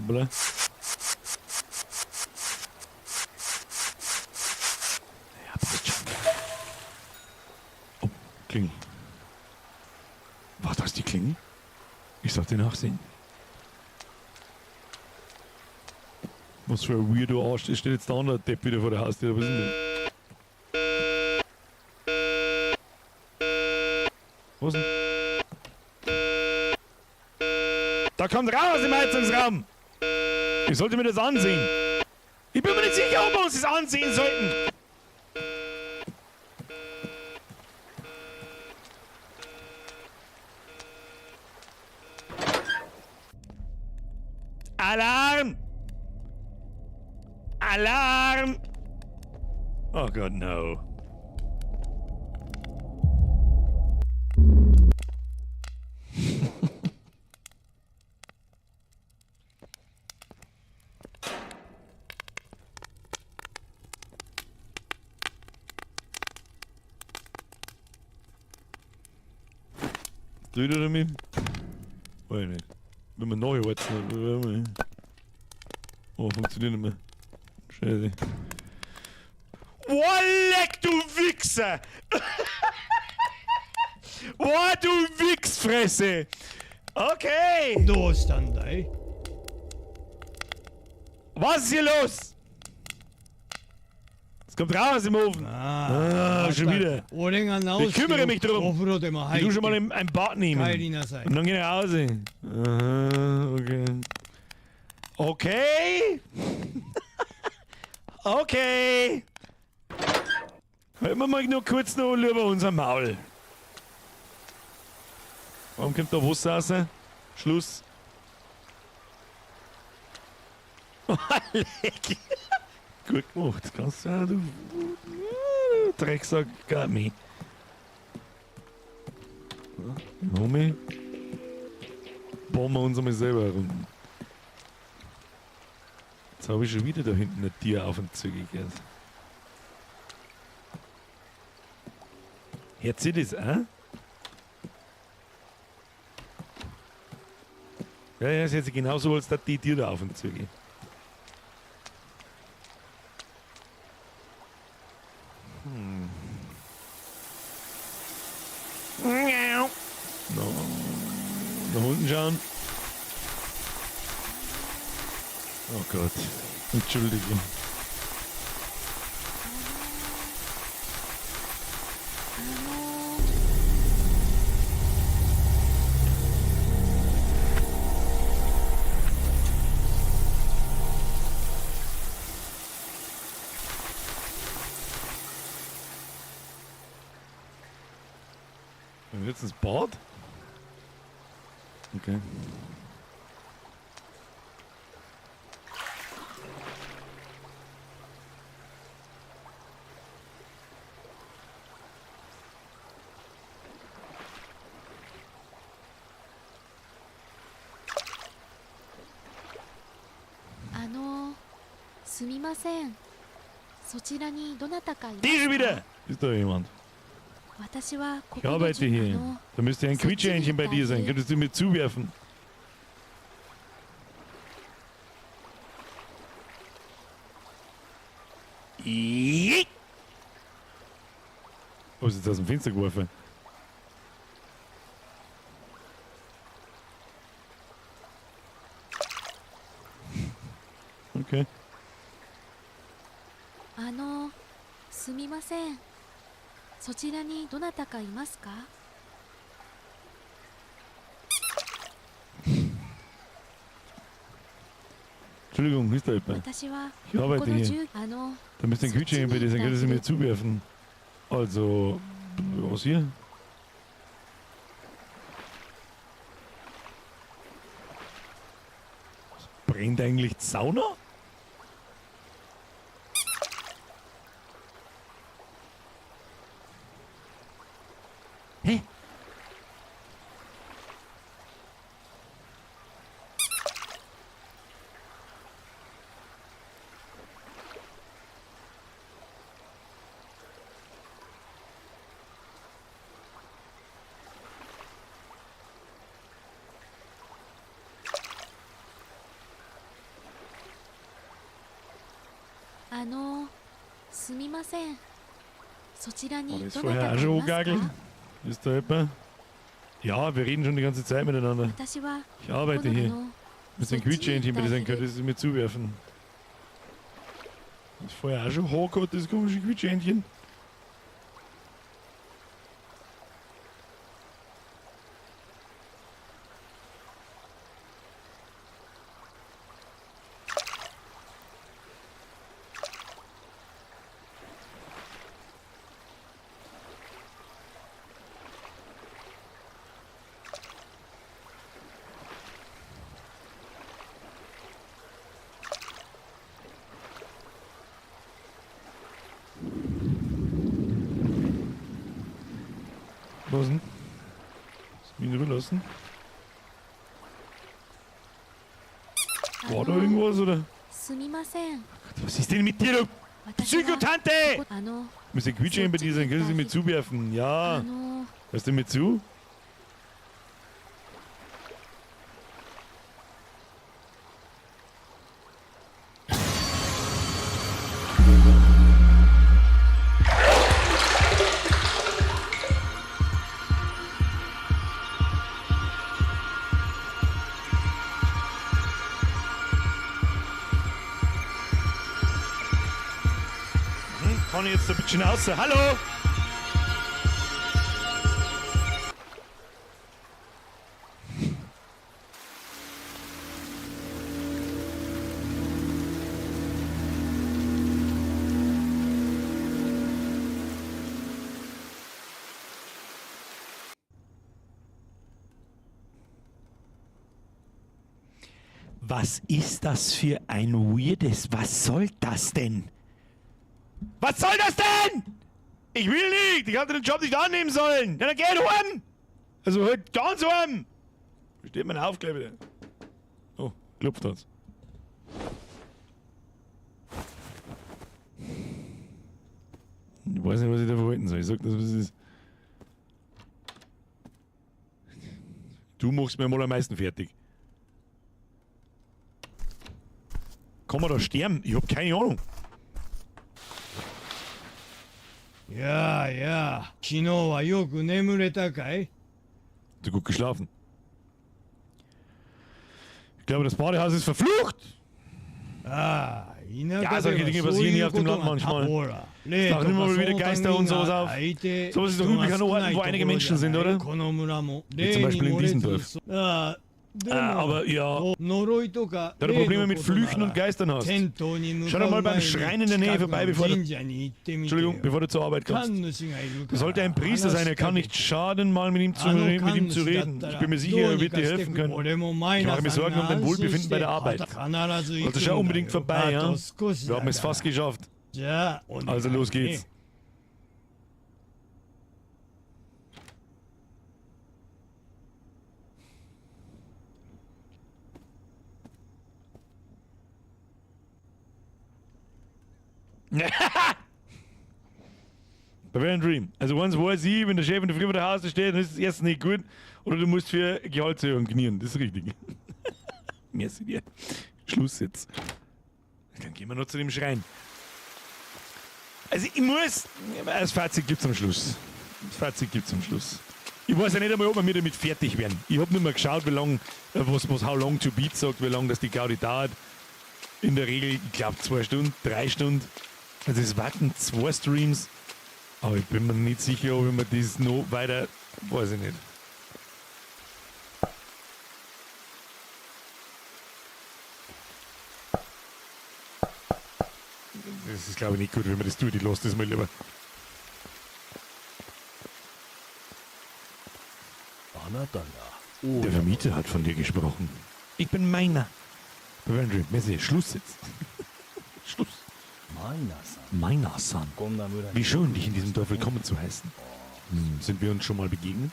Hoppala. Ja, passt schon. Oh, Klingel. War das die Klingel? Ich sollte nachsehen. Was für ein weirdo Arsch. Es steht jetzt da der Depp wieder vor der Haustür. Was ist denn das? Was denn? Da kommt raus im Heizungsraum! Ich sollte mir das ansehen. Ich bin mir nicht sicher, ob wir uns das ansehen sollten. Alarm! Alarm! Oh Gott, no. Tut er damit? Weiß ich nicht. Wenn wir neu heizen, oh, funktioniert nicht mehr. Scheiße. Oh, leck, du Wichser! Oh, du Wichsfresse! Okay! どうしたんだい Was ist hier los? Es kommt raus im Ofen. あ Ah, schon wieder. 俺が直 Ich して kümmere mich drum. お風呂でも Ich 入 tu っ schon mal て ein Bad nehmen. 帰りなさい Und dann geh nach Hause. Aha, okay. Okay. Okay. Halten wir mal nur kurz noch lieber unser Maul. Warum kommt da Wasser raus? Schluss. Leck. Gut gemacht. Kannst du, du Drecksack, got me. Homie. Bauen wir uns einmal selber herum. Jetzt habe ich schon wieder da hinten ein Tier auf und zugekehrt. Hört sich das an? Ja, ja, es hört sich genauso, als dass die Tür da auf und zugeht. No. Nach unten schauen. Oh Gott. Entschuldigung. Wir jetzt ins Bad? Okay. あのすみませんそちらにどなたかいます Die schon か wieder! Ist da jemand? 私はこ Ich この arbeite じあ hier. の Da müsste ein Quietschhähnchen bei dir sein. Könntest du mir zuwerfen? Oh, ist jetzt aus dem Fenster geworfen. Okay. あのすみませんそちらにどなたかいますか Entschuldigung, ist da jemand? 私は Ich ここ arbeite の hier. 住あの Da müsste ein Quietschhähnchen bei dir sein. Könntest du mir zuwerfen? Also, was hier? Brennt eigentlich die Sauna? Hä? あのすみませんそちら War に das どな vorher た auch か schon います angegackelt? か Ist da jemand? Ja, wir reden schon die ganze Zeit miteinander. 私は Ich この arbeite あ hier. の Müsste ein Quietschhähnchen bei dir sein, könntest du mir zuwerfen. Ist vorher auch schon hochgehauen, das komische Quietschhähnchen. Was denn? Lass mich in Ruhe lassen. あ War da の irgendwas oder? すみません Was ist denn mit dir, du 私は Psychotante? ここあの Müsste ein Quietschhähnchen bei dir sein, könntest du mir zuwerfen? あ Ja. の Hörst du mir zu? Hm, Kann ich jetzt da bitte schön raus? Hallo? Was ist das für ein weirdes? Was soll das denn? Was soll das denn? Ich will nicht! Ich hatte den Job nicht annehmen sollen! Ja, dann geh heim! Also halt ganz heim! Wo steht mein Aufkleber denn? Oh, klopft hat's. Ich weiß nicht, was ich da verhalten soll. Ich sag das, was es ist. Du machst mir mal am meisten fertig. Kann man da sterben? Ich hab keine Ahnung. やあやあ昨日はよく眠れたかい Du gut geschlafen. Ich glaube, das Badehaus ist verflucht. ああ田 Ja, 舎 solche で Dinge はそう passieren い hier う auf dem こと Land が manchmal. ほら霊 Tauchen と immer か mal そ wieder の Geister 類 und sowas が auf. 大抵 Sowas ist doch 人 üblich が an 少 Orten, ない wo とこ einige ろ Menschen じゃ sind, ない oder? この村も Wie zum 霊に Beispiel in 漏れ diesem ず Dorf. ああ Aber ja, da du Probleme mit Flüchen und Geistern hast. Schau doch mal beim Schrein in der Nähe vorbei, bevor du, Entschuldigung, bevor du zur Arbeit kommst. Du sollte ein Priester sein, er kann nicht schaden, mal mit ihm zu reden. Ich bin mir sicher, er wird dir helfen können. Ich mache mir Sorgen um dein Wohlbefinden bei der Arbeit. Also schau unbedingt vorbei, ja? Wir haben es fast geschafft. Also los geht's. Bavarian Dream. Also eins weiß ich, wenn der Chef in der Früh vor der Haus steht, dann ist es erstens nicht gut oder du musst für Gehaltserhöhung knien. Das ist richtig. Merci dir. Schluss jetzt. Dann gehen wir noch zu dem Schrein. Also ich muss... Das Fazit gibt's am Schluss. Das Fazit gibt's am Schluss. Ich weiß ja nicht einmal, ob wir damit fertig werden. Ich hab nicht mehr geschaut, wie lang, was How Long to Beat sagt, wie lange das die Gaudi dauert. In der Regel, ich glaube 2 Stunden, 3 Stunden. Also es warten 2 Streams, aber ich bin mir nicht sicher, ob ich mir das noch weiter, weiß ich nicht. Das ist, glaube ich, nicht gut, wenn man das tut. Ich lasse das mal lieber. Der Vermieter hat von dir gesprochen. Ich bin meiner. Schluss jetzt. Schluss. Meiner-san. Wie schön, dich in diesem Dorf willkommen zu heißen. Sind wir uns schon mal begegnet?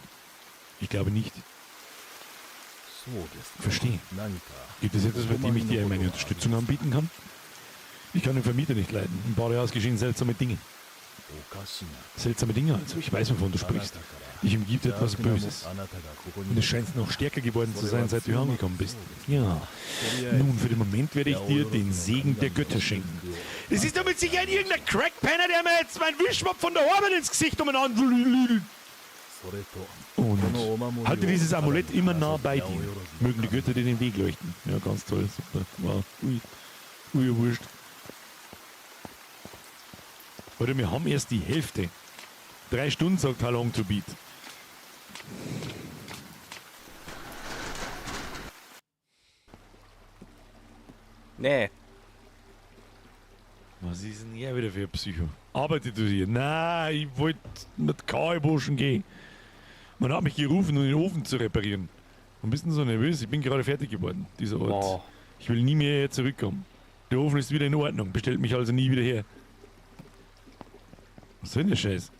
Ich glaube nicht. Verstehe. Gibt es etwas, bei dem ich dir meine Unterstützung anbieten kann? Ich kann den Vermieter nicht leiden. Im Badehaus geschehen seltsame Dinge. Seltsame Dinge also. Ich weiß, wovon du sprichst. Dich umgibt etwas Böses. Und es scheint noch stärker geworden zu sein, seit du hier angekommen bist. Ja. Nun, für den Moment werde ich dir den Segen der Götter schenken. Es ist doch mit Sicherheit irgendein Crackpenner, der mir jetzt meinen Wischmopp von der Arbeit ins Gesicht umeinander lüdelt. Und halte dieses Amulett immer nah bei dir. Mögen die Götter dir den Weg leuchten. Ja, ganz toll. Super. Wow. Ui. Ui, wurscht. Oder wir haben erst die Hälfte. 3 Stunden, sagt How Long to Beat. Nee. Was ist denn hier wieder für ein Psycho? Arbeitet du hier? Nein, ich wollte mit Kahlbuschen gehen. Man hat mich gerufen, um den Ofen zu reparieren. Warum bist du denn so nervös? Ich bin gerade fertig geworden, dieser Ort. Oh. Ich will nie mehr hierher zurückkommen. Der Ofen ist wieder in Ordnung, bestellt mich also nie wieder her. Was soll denn der Scheiß?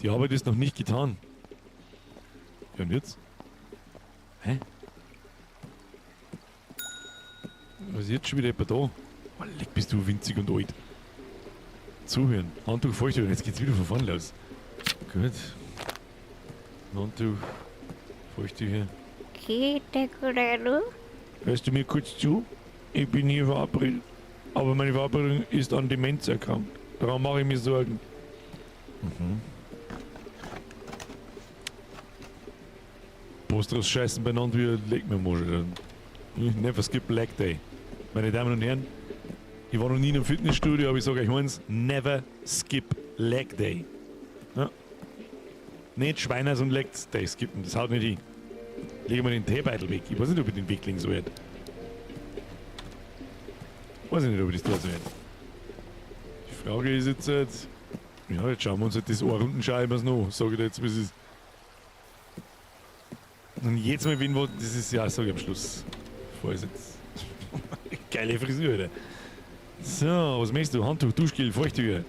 Die Arbeit ist noch nicht getan. Ja, und jetzt? Hä? Was ist jetzt schon wieder jemand da? Oh, leck, bist du winzig und alt. Zuhören. Handtuch feucht. Jetzt geht's wieder von vorne los. Gut. Handtuch. Feuchttücher. Hörst du mir kurz zu? Ich bin hier verabredet. Aber meine Verabredung ist an Demenz erkrankt. Daran mache ich mir Sorgen. Mhm. Posteres Scheißen benannt wie Leg mir Muschel. Never skip Leg Day. Meine Damen und Herren, ich war noch nie in einem Fitnessstudio, aber ich sage euch eins: Never skip Leg Day. Ja. Nicht Schweiners und Leg Day skippen, das haut nicht hin. Legen wir den Teebeutel weg. Ich weiß nicht, ob ich den weglegen soll. Weiß ich nicht, ob ich das da soll. Die Frage ist jetzt, ja, jetzt schauen wir uns halt das an, Runden schauen wir es noch, sag ich dir jetzt, wie es ist. Und jetzt mal, wen wollt, das ist ja, sag ich am Schluss. Bevor ich jetzt. Geile Frisur, Alter. So, was möchtest du? Handtuch, Duschgel, Feuchttücher.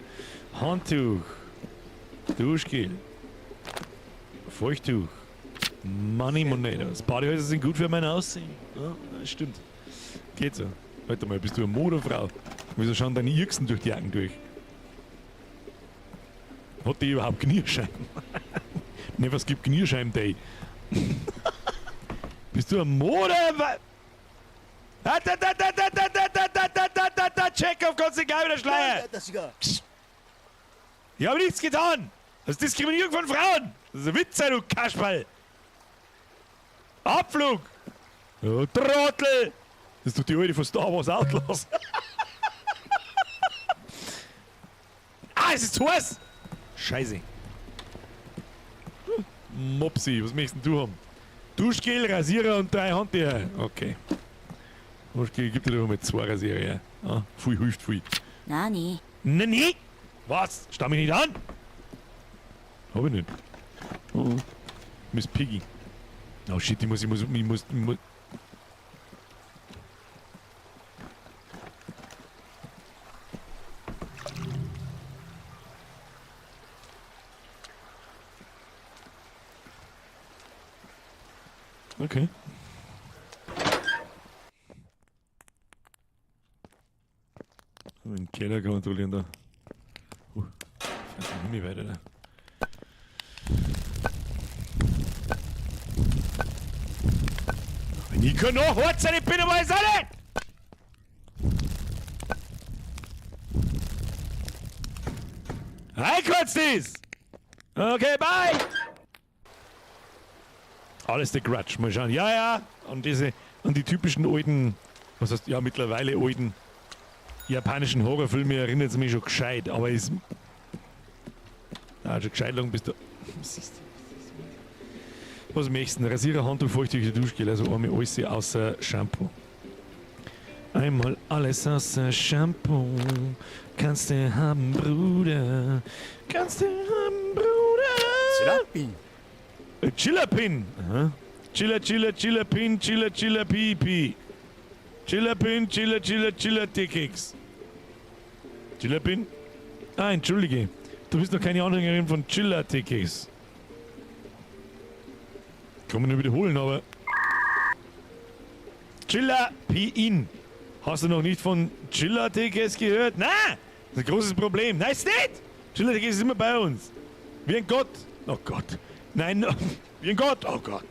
Handtuch, Duschgel, Feuchttuch, Money Monedas. Badehäuser sind gut für mein Aussehen. Ja, das stimmt. Geht so. Warte mal, bist du ein Mann oder Frau? Wieso schauen deine Irksen durch die Jacken durch? Hat die überhaupt Knierscheiben? Ne, was gibt Knierscheiben Day? Bist du ein Mann oder ein Da, da, da, da, da, da, da, da, da, da, da, da, Check auf, Gott sei Dank, wieder Schleier! Ich habe nichts getan! Das ist Diskriminierung von Frauen! Das ist ein Witz, du Kasperl! Abflug! Du Trottel! Das ist doch die alte von Star Wars Outlaws. Ah, es ist zu heiß! Scheiße. Mopsi, was möchtest denn du haben? Duschgel, Rasierer und 3 Handtücher. Okay. Duschgel gibt dir doch mal 2 Rasierer her. Ah, viel hilft viel. Nani? Nani? Was? Stamm mich nicht an? Hab ich nicht. Oh. Miss Piggy. Oh shit, ich muss. Okay. Den Keller kontrollieren da. Ich nicht weiter da. Wenn ich kann noch was sein, ich bin aber jetzt alle! Hi, kurz dies! Okay, bye! Alles der Grudge, mal schauen. Ja, ja, und diese, und die typischen alten, was heißt, ja, mittlerweile alten japanischen Horrorfilme erinnert es mich schon gescheit, aber ist. Ah, schon gescheit lang bist du. Was ist das? Was möchtest du? Rasierer, Handtuch, Feuchttücher, Duschgel, also einmal alles außer Shampoo. Einmal alles außer Shampoo. Kannst du haben, Bruder. Kannst du haben, Bruder. Chillapin. Chillapin. Aha. Chilla, Chilla, Chillapin, Chilla, Chilla, Pi, Pi. Chillapin, Chilla, Chilla, Chilla, Tickix. Chillapin? Ah, entschuldige. Du bist noch keine Anhängerin von Chilla Tickix. Kann man nur wiederholen, aber... Chilla Pin. Hast du noch nicht von Chilla Tickets gehört? Na, das ist ein großes Problem. Nein, ist nicht! Chilla Tickets ist immer bei uns. Wie ein Gott. Oh Gott. Nein, wie ein Gott. Oh Gott.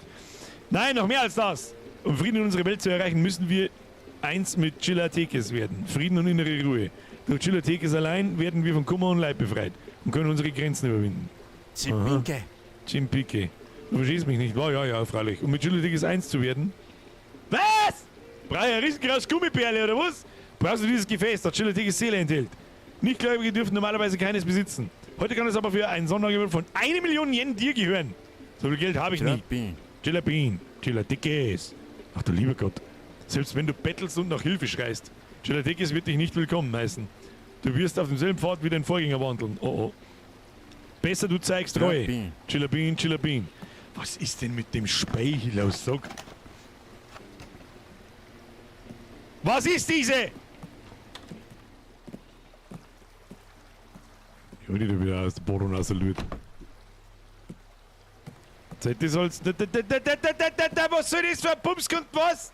Nein, noch mehr als das. Um Frieden in unserer Welt zu erreichen, müssen wir eins mit Chilatekes werden. Frieden und innere Ruhe. Durch Chilatekes allein werden wir von Kummer und Leid befreit und können unsere Grenzen überwinden. Chimpike. Chimpike. Du verstehst mich nicht, wahr? Ja, ja, freilich. Um mit Chilatekes eins zu werden? Was? Brauch ich ein riesengroßes Gummiperle oder was? Brauchst du dieses Gefäß, das Chilatekes Seele enthält? Nichtgläubige dürfen normalerweise keines besitzen. Heute kann es aber für ein Sonderangebot von 1 Million Yen dir gehören. So viel Geld habe ich nicht. Chillapin. Chilatekes. Ach du lieber Gott. Selbst wenn du bettelst und nach Hilfe schreist, Chilatekes wird dich nicht willkommen heißen. Du wirst auf demselben Pfad wie dein Vorgänger wandeln. Oh oh. Besser du zeigst Reue. Chillapin, Chillapin. Was ist denn mit dem Speichel aus? Sag. Was ist diese? Ich hol die da wieder aus dem Boden raus, Leute. Das soll's. Was soll das für ein Bumskund, was?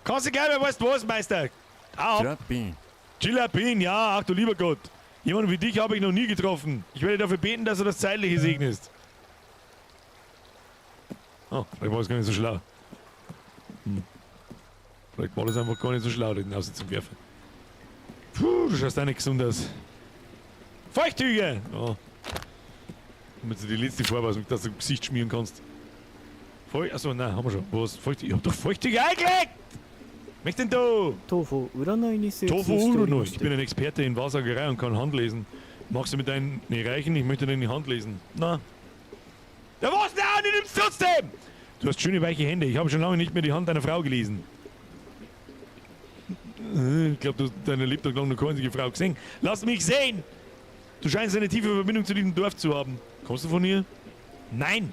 Kannst du gleich mal, weißt du was, Meister? Chillapin. Chillapin, ja, ach du lieber Gott. Jemanden wie dich habe ich noch nie getroffen. Ich werde dafür beten, dass du das Zeitliche segnest. Oh, vielleicht war es gar nicht so schlau. Vielleicht war das einfach gar nicht so schlau, den raus zu werfen. Puh, du schaust auch nicht gesund aus. Feuchttücher! Oh. Damit du die letzte Farbe aus, dass du Gesicht schmieren kannst. Achso, nein, haben wir schon. Was? Feuchttücher? Ich hab doch Feuchttücher eingelegt! Möchte denn du? Tofu Tofu Uranai. Ich bin ein Experte in Wahrsagerei und kann Hand lesen. Magst du mit deinen reichen? Ich möchte deine Hand lesen. Na. Ja, was? Nein, du nimmst trotzdem! Du hast schöne weiche Hände. Ich habe schon lange nicht mehr die Hand deiner Frau gelesen. Ich glaube, du hast deine Lebtag lang noch keine einzige Frau gesehen. Lass mich sehen! Du scheinst eine tiefe Verbindung zu diesem Dorf zu haben. Kommst du von hier? Nein!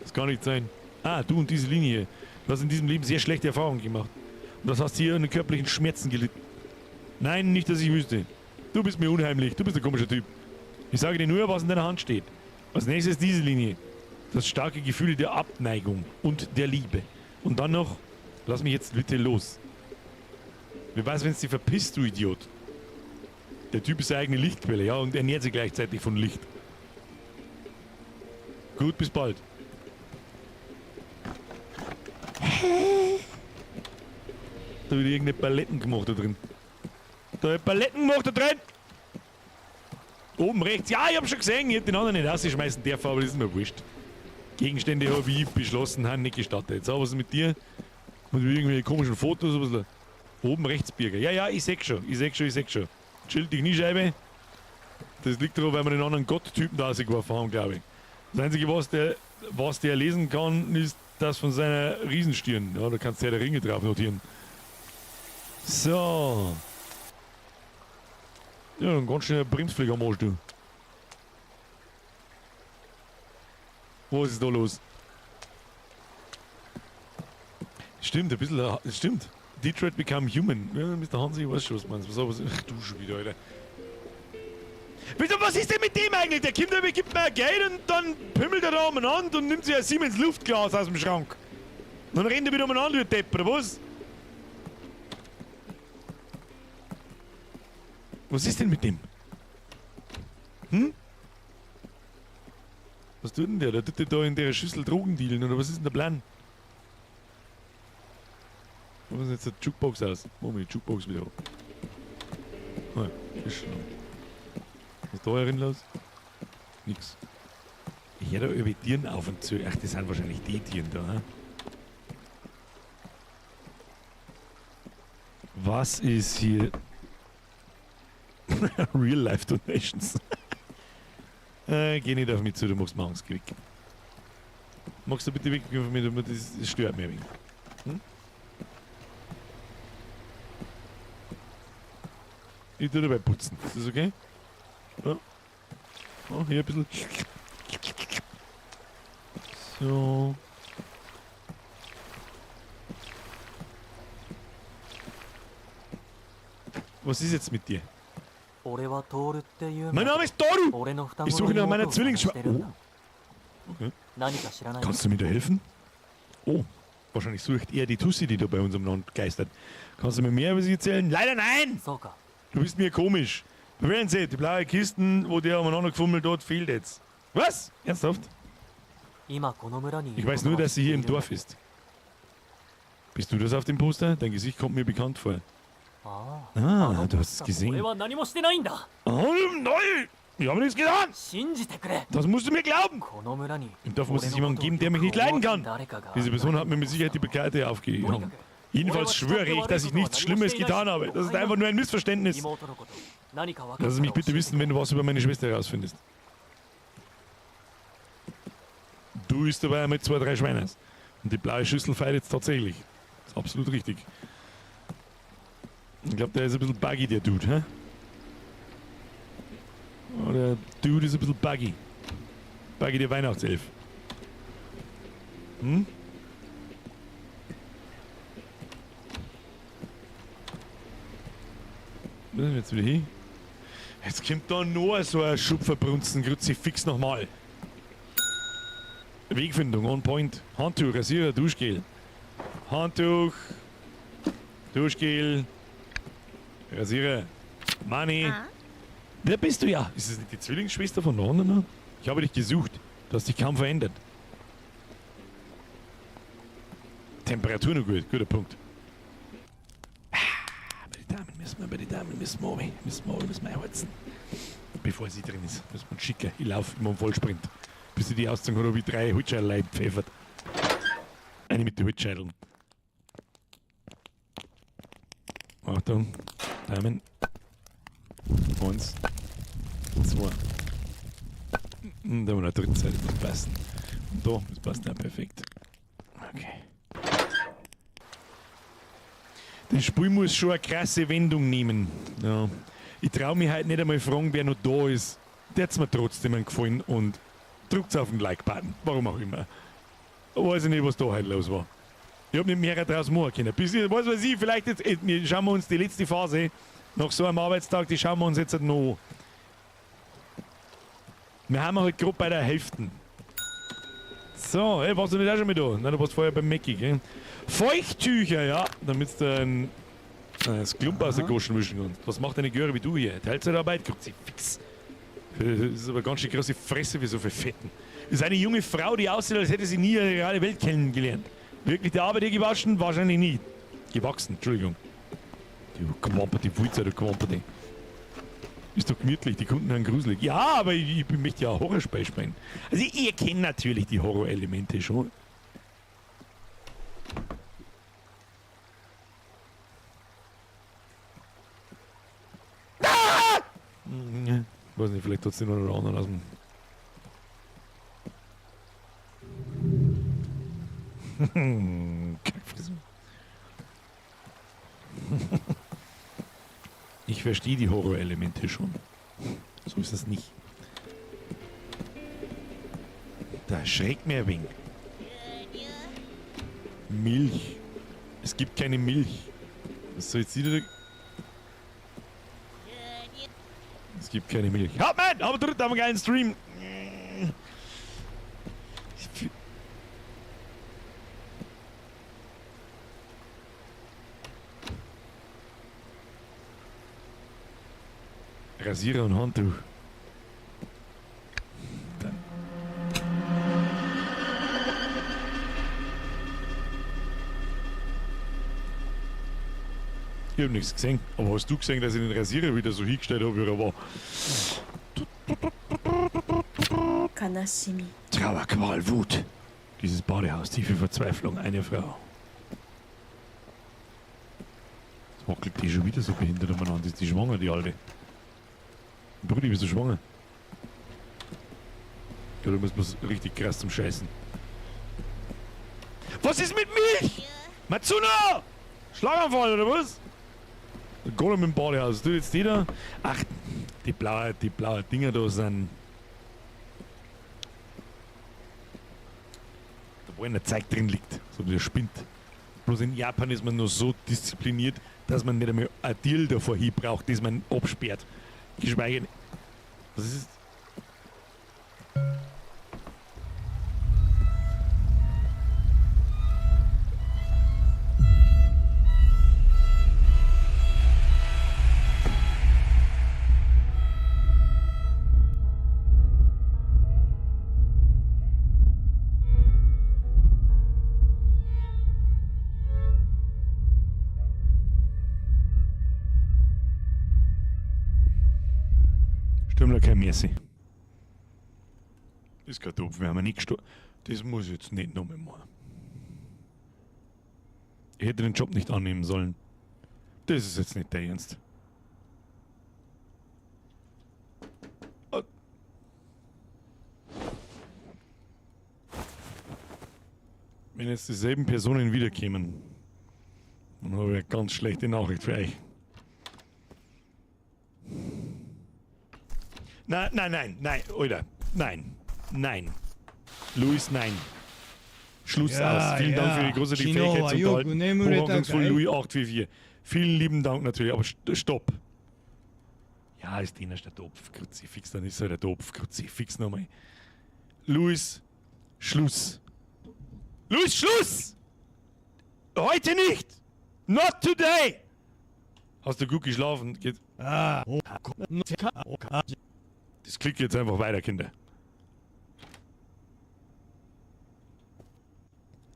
Das kann nicht sein. Ah, du und diese Linie. Du hast in diesem Leben sehr schlechte Erfahrungen gemacht. Und das hast hier an körperlichen Schmerzen gelitten. Nein, nicht, dass ich wüsste. Du bist mir unheimlich. Du bist ein komischer Typ. Ich sage dir nur, was in deiner Hand steht. Als nächstes diese Linie. Das starke Gefühl der Abneigung und der Liebe. Und dann noch, lass mich jetzt bitte los. Wer weiß, wenn es dich verpisst, du Idiot. Der Typ ist seine eigene Lichtquelle, ja, und ernährt sich gleichzeitig von Licht. Gut, bis bald. Hä? Da wird irgendeine Paletten gemacht da drin. Da wird Paletten gemacht da drin! Oben rechts. Ja, ich hab schon gesehen, ich hätte den anderen nicht rausschmeißen dürfen, aber das ist mir wurscht. Gegenstände habe ich beschlossen, haben nicht gestattet. So, was ist mit dir? Und irgendwelche komischen Fotos. Was oben rechts, Birger. Ja, ja, ich seh schon. Ich seh schon, ich seh schon. Chill die Kniescheibe. Das liegt daran, weil wir den anderen Gotttypen da rausgeworfen haben, glaube ich. Das Einzige, was der lesen kann, ist Das von seiner Riesenstirn. Ja, da kannst du ja der Ringe drauf notieren. So. Ja, ein ganz schöner Bremsfleck am Arsch, du. Was ist da los? Stimmt, ein bisschen, stimmt. Detroit Become Human. Ja, Mr. Hansi, ich weiß schon, was du meinst. Was, ach, du schon wieder, Alter. Wieso, was ist denn mit dem eigentlich? Der kommt aber, gibt mir Geld und dann pimmelt er da umeinander und nimmt sich ein Siemens Luftglas aus dem Schrank. Und dann rennt er wieder umeinander wie ein Depp, oder was? Was ist denn mit dem? Hm? Was tut denn der? Der tut der da in der Schüssel Drogen dealen, oder was ist denn der Plan? Wo ist jetzt der Jukebox aus? Machen wir die Jukebox wieder an. Ah, ist schon. Was ist da herin los? Nix. Ich höre da über Tieren auf und zu. Ach, das sind wahrscheinlich die Tieren da, hm? Was ist hier? Real Life Donations. Geh nicht auf mich zu, du machst mir Angst, geh weg. Magst du bitte weggehen von mir? Das stört mich ein wenig. Hm? Ich tue dabei putzen. Ist das okay? Ja. Oh, hier ein bisschen. So. Was ist jetzt mit dir? Mein Name ist Toru! Ich suche nach meiner Zwillingsschwester. Oh. Okay. Kannst du mir da helfen? Oh, wahrscheinlich sucht er die Tussi, die da bei uns am Land geistert. Kannst du mir mehr über sie erzählen? Leider nein! Du bist mir komisch. Bewähren Sie, die blaue Kisten, wo der umeinander gefummelt hat, fehlt jetzt. Was? Ernsthaft? Ich weiß nur, dass sie hier im Dorf ist. Bist du das auf dem Poster? Dein Gesicht kommt mir bekannt vor. Ah, du hast es gesehen. Oh, nein! Ich habe nichts getan! Das musst du mir glauben! Im Dorf muss es jemanden geben, der mich nicht leiden kann. Diese Person hat mir mit Sicherheit die Plakate aufgehangen. Jedenfalls schwöre ich, dass ich nichts Schlimmes getan habe. Das ist einfach nur ein Missverständnis. Lass es mich bitte wissen, wenn du was über meine Schwester herausfindest. Du bist dabei mit 2, 3 Schweinen. Und die blaue Schüssel feiert jetzt tatsächlich. Das ist absolut richtig. Ich glaube, der ist ein bisschen buggy, der Dude, hä? Oh, der Dude ist ein bisschen buggy. Buggy, der Weihnachtself. Hm? Wo sind wir jetzt wieder hin? Jetzt kommt da nur so ein Schupferbrunzen, Kruzifix nochmal. Wegfindung, on point. Handtuch, Rasierer, Duschgel. Handtuch, Duschgel, Rasierer, Money. Ah? Wer bist du ja? Ist das nicht die Zwillingsschwester von London? Ich habe dich gesucht. Du hast dich kaum verändert. Temperatur noch gut, guter Punkt. Ah, bei den Damen müssen wir, müssen wir einheizen. Bevor sie drin ist, müssen wir schicken. Ich laufe immer im Vollsprint. Bis sie die auszogen hat, habe ich 3 Holzscheitel gepfeffert. Eine mit den Holzscheiteln. Achtung, Damen. 1, 2. Und da haben wir noch dritten Seite, muss passen. Und da, das passt auch perfekt. Okay. Das Spiel muss schon eine krasse Wendung nehmen. Ja. Ich trau mich heute nicht einmal fragen, wer noch da ist. Der hat's mir trotzdem einen gefallen und drückt's auf den Like-Button. Warum auch immer. Weiß ich nicht, was da heute los war. Ich hab nicht mehr draus machen können. Bis, was weiß ich, vielleicht jetzt, wir schauen wir uns die letzte Phase nach so einem Arbeitstag, die schauen wir uns jetzt noch an. Wir haben halt gerade bei der Hälfte. So, hey, warst du nicht auch schon mit da? Nein, du warst vorher beim Mackie, gell? Feuchttücher, ja, damit du das Klump aus der Goschen wischen kannst. Was macht eine Göre wie du hier? Teilzeitarbeit? Kruzifix. Das ist aber ganz schön große Fresse für so viel Fetten. Das ist eine junge Frau, die aussieht, als hätte sie nie eine reale Welt kennengelernt. Wirklich der Arbeit hier gewaschen? Wahrscheinlich nie. Gewachsen, Entschuldigung. Du gewamperte Wulzer, du gewamperte. Ist doch gemütlich, die Kunden sind gruselig. Ja, aber ich möchte ja auch Horrorspiel spielen. Also ich erkenne natürlich die Horrorelemente schon. Ah! Ich weiß nicht, vielleicht hat's den oder anderen aus dem... Kackfrisur. Ich verstehe die Horrorelemente schon. So ist das nicht. Da schreckt mir ein wenig. Milch. Es gibt keine Milch. Was soll jetzt wieder? Es gibt keine Milch. Hauptmann! Aber drückt haben wir einen geilen Stream. Rasierer und Handtuch. Dann. Ich hab nichts gesehen. Aber hast du gesehen, dass ich den Rasierer wieder so hingestellt habe, wie er war? 悲しみ Trauer, Qual, Wut. Dieses Badehaus, tiefe Verzweiflung, eine Frau. Jetzt wackelt die schon wieder so behindert umeinander. Ist die schwanger, die Alte? Brudi, bist du schwanger? Ja, du musst bloß richtig krass zum Scheißen. Was ist mit Milch? Matsuno! Schlaganfall, oder was? Gollum im Badehaus. Du jetzt die da? Ach, die blaue Dinger da sind. Da wo ein Zeug drin liegt, so wie der spinnt. Bloß in Japan ist man nur so diszipliniert, dass man nicht einmal ein Deal davor hin braucht, das man absperrt. Geschweige denn. Was ist. Stürmler kein Merci. Ist kein Topf, wir haben nicht gestorben. Das muss ich jetzt nicht nochmal machen. Ich hätte den Job nicht annehmen sollen. Das ist jetzt nicht der Ernst. Wenn jetzt dieselben Personen wiederkämen, dann habe ich eine ganz schlechte Nachricht für euch. Nein, nein, nein, nein, Alter. Nein, nein. Luis, nein. Schluss Ja, aus. Vielen ja. Dank für die großartige 昨日 Fähigkeit は zu よく unterhalten. 眠れたかい Hochachtungsvoll Louis 844. Vielen lieben Dank natürlich, aber stopp. Ja, ist der der Topf. Kruzifix, dann ist er der Topf. Kruzifix nochmal. Luis, Schluss. Luis, Schluss! Heute nicht! Not today! Hast du gut geschlafen? Geht. ああおこのかおか Das klickt jetzt einfach weiter, Kinder.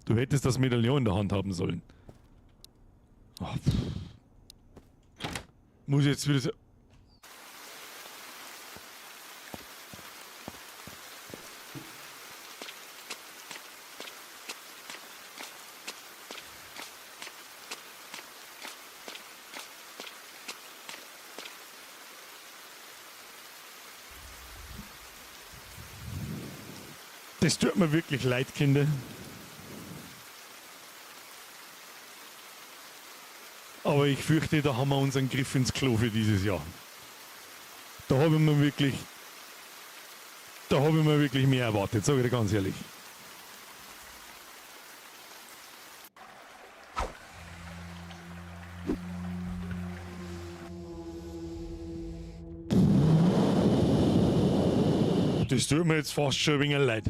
Du hättest das Medaillon in der Hand haben sollen. Oh, pff. Muss ich jetzt wieder so. Das tut mir wirklich leid, Kinder. Aber ich fürchte, da haben wir unseren Griff ins Klo für dieses Jahr. Da habe ich mir wirklich. Da habe ich mir wirklich mehr erwartet, sage ich dir ganz ehrlich. Das tut mir jetzt fast schon ein wenig leid.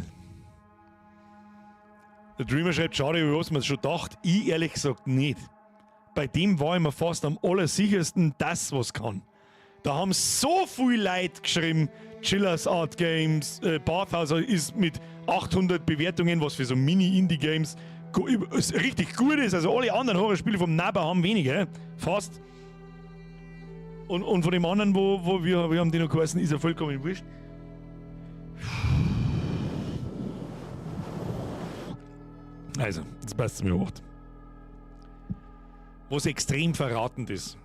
Der Dreamer schreibt, schade, ich hab's mir schon gedacht. Ich ehrlich gesagt nicht. Bei dem war ich mir fast am allersichersten, das was kann. Da haben so viel Leute geschrieben, Chillers Art Games, Bathhouse ist mit 800 Bewertungen, was für so Mini-Indie-Games richtig gut ist. Also alle anderen Horrorspiele vom Naba haben weniger, fast. Und von dem anderen, wo wir haben die noch geheißen, ist er vollkommen wurscht. Also, jetzt passt es mir acht. Was extrem verratend ist.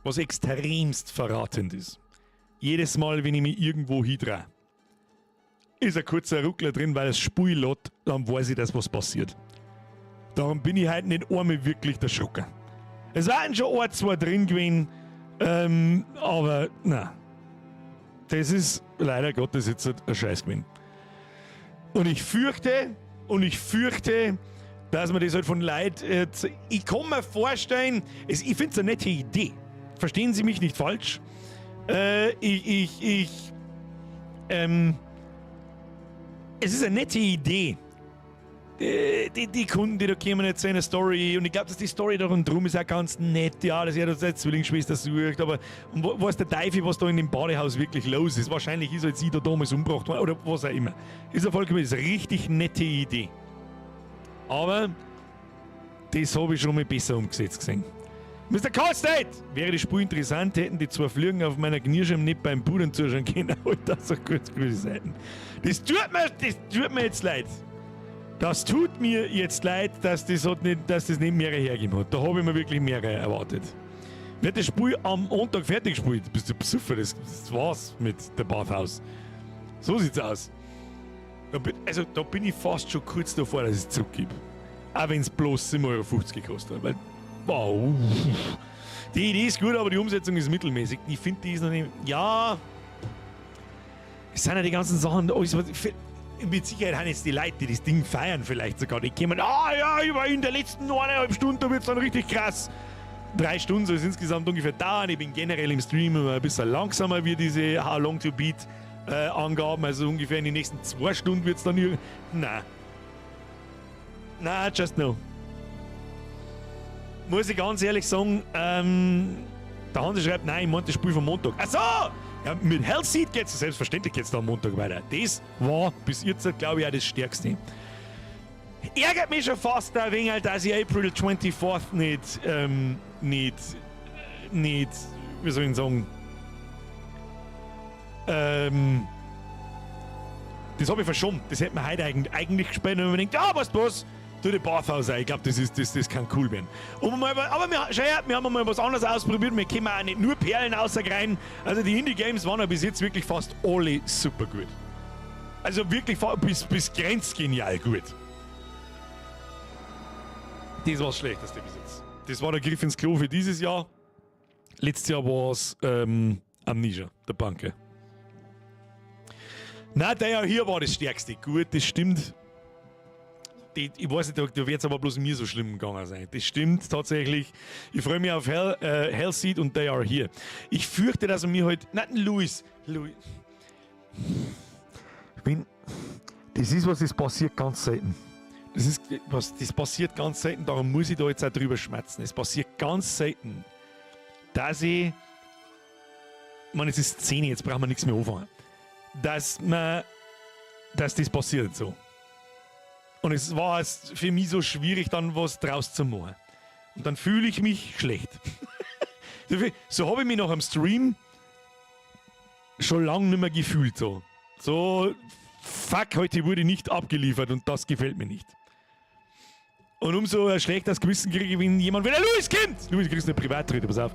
Was extremst verratend ist. Jedes Mal, wenn ich mich irgendwo hindrehe, Ist ein kurzer Ruckler drin, weil es Spiel lädt, dann weiß ich, dass was passiert. Darum bin ich heute nicht einmal wirklich der Schrocker. Es waren schon ein, zwei drin gewesen, aber na. Das ist leider Gottes jetzt ein Scheiß gewesen. Und ich fürchte, dass man das halt von Leuten. Ich kann mir vorstellen, ich finde es eine nette Idee. Verstehen Sie mich nicht falsch. Ich, ich, ich. Es ist eine nette Idee. Die Kunden, die da kommen, jetzt eine Story und ich glaube, dass die Story da rundherum ist auch ganz nett, ja, dass er da seine Zwillingsschwester sucht, aber und weiß der Teufel, was da in dem Badehaus wirklich los ist. Wahrscheinlich ist halt sie da damals umgebracht worden oder was auch immer. Ist ja vollkommen, ist eine richtig nette Idee. Aber das habe ich schon mal besser umgesetzt gesehen. Mr. Callstate! Wäre das Spiel interessant, hätten die zwei Flügen auf meiner Knirschem nicht beim Pudern zuschauen können. Alter, so kurz grüße Seiten. Das tut mir jetzt leid. Das tut mir jetzt leid, dass das nicht mehrere hergegeben hat. Da habe ich mir wirklich mehrere erwartet. Wird das Spiel am Montag fertig gespielt? Bist du besoffen? Das war's mit der Bathhouse. So sieht's aus. Also, da bin ich fast schon kurz davor, dass ich es zurückgebe. Auch wenn es bloß 7,50 Euro gekostet hat. Weil, wow. Die Idee ist gut, aber die Umsetzung ist mittelmäßig. Ich finde, die ist noch nicht. Ja. Es sind ja die ganzen Sachen. Alles, mit Sicherheit haben jetzt die Leute, die das Ding feiern, vielleicht sogar. Die kommen, ah ja, ich war in der letzten 1,5 Stunden, da wird es dann richtig krass. 3 Stunden soll es insgesamt ungefähr dauern. Ich bin generell im Stream immer ein bisschen langsamer wie diese How Long to Beat Angaben. Also ungefähr in den nächsten 2 Stunden wird es dann irgendwie. Na. Na, just no. Muss ich ganz ehrlich sagen, der Hansi schreibt, nein, ich meinte das Spiel vom Montag. Ach so! Ja, mit Hellseed geht es, selbstverständlich geht es da am Montag weiter. Das war bis jetzt, glaube ich, auch das Stärkste. Ärgert mich schon fast ein wenig, dass ich April 24th nicht, wie soll ich sagen, das habe ich verschoben. Das hätte man heute eigentlich gespielt und man denkt, ah, weißt du was, tu die Bathhouse ein. Ich glaube, das kann cool werden. Und mal, aber wir, schau her, wir haben mal was anderes ausprobiert. Wir können auch nicht nur Perlen außerkreien. Also die Indie-Games waren ja bis jetzt wirklich fast alle super gut. Also wirklich bis grenzgenial gut. Das war das Schlechteste bis jetzt. Das war der Griff ins Klo für dieses Jahr. Letztes Jahr war es Amnesia, der Bunker. Na, der ja hier war das Stärkste. Gut, das stimmt. Ich weiß nicht, da wird es aber bloß mir so schlimm gegangen sein. Das stimmt tatsächlich. Ich freue mich auf Hellseed und They Are Here. Ich fürchte, dass er mir heute. Nein, Luis. Luis. Das ist was, das passiert ganz selten. Das ist was, das passiert ganz selten, darum muss ich da jetzt auch drüber schmatzen. Es passiert ganz selten, dass ich. Ich meine, es ist 10, jetzt brauchen wir nichts mehr anfangen. Dass das passiert so. Und es war es für mich so schwierig, dann was draus zu machen. Und dann fühle ich mich schlecht. So habe ich mich nach einem Stream schon lange nicht mehr gefühlt. So, so fuck, heute wurde nicht abgeliefert und das gefällt mir nicht. Und umso ein schlechtes Gewissen kriege ich, wenn jemand wieder Luis kommt! Luis, kriegst eine Privatrede, pass auf.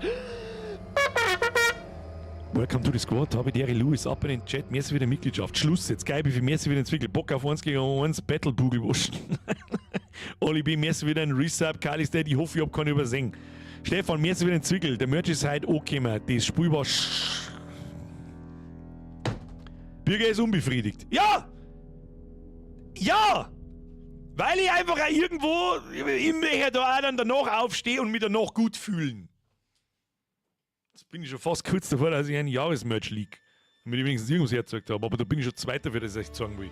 Welcome to the Squad, habe die Ehre, Louis, ab in den Chat, merci für die Mitgliedschaft. Schluss jetzt, geil, wie viel merci für den Zwickel. Bock auf 1 gegen 1, Battle Bugel waschen. Oli B, merci für den Resub, Kali State, ich hoffe, ich hab keinen übersehen. Stefan, merci für den Zwickel, der Merch ist heute angekommen, das Spiel war sch. Bürger ist unbefriedigt. Ja! Ja! Weil ich einfach auch irgendwo, ich möchte da auch dann danach aufstehen und mich danach gut fühlen. Jetzt bin ich schon fast kurz davor, dass ich ein Jahresmerch leak. Damit ich wenigstens irgendwas hergezeigt habe. Aber da bin ich schon Zweiter, für das ich echt sagen will.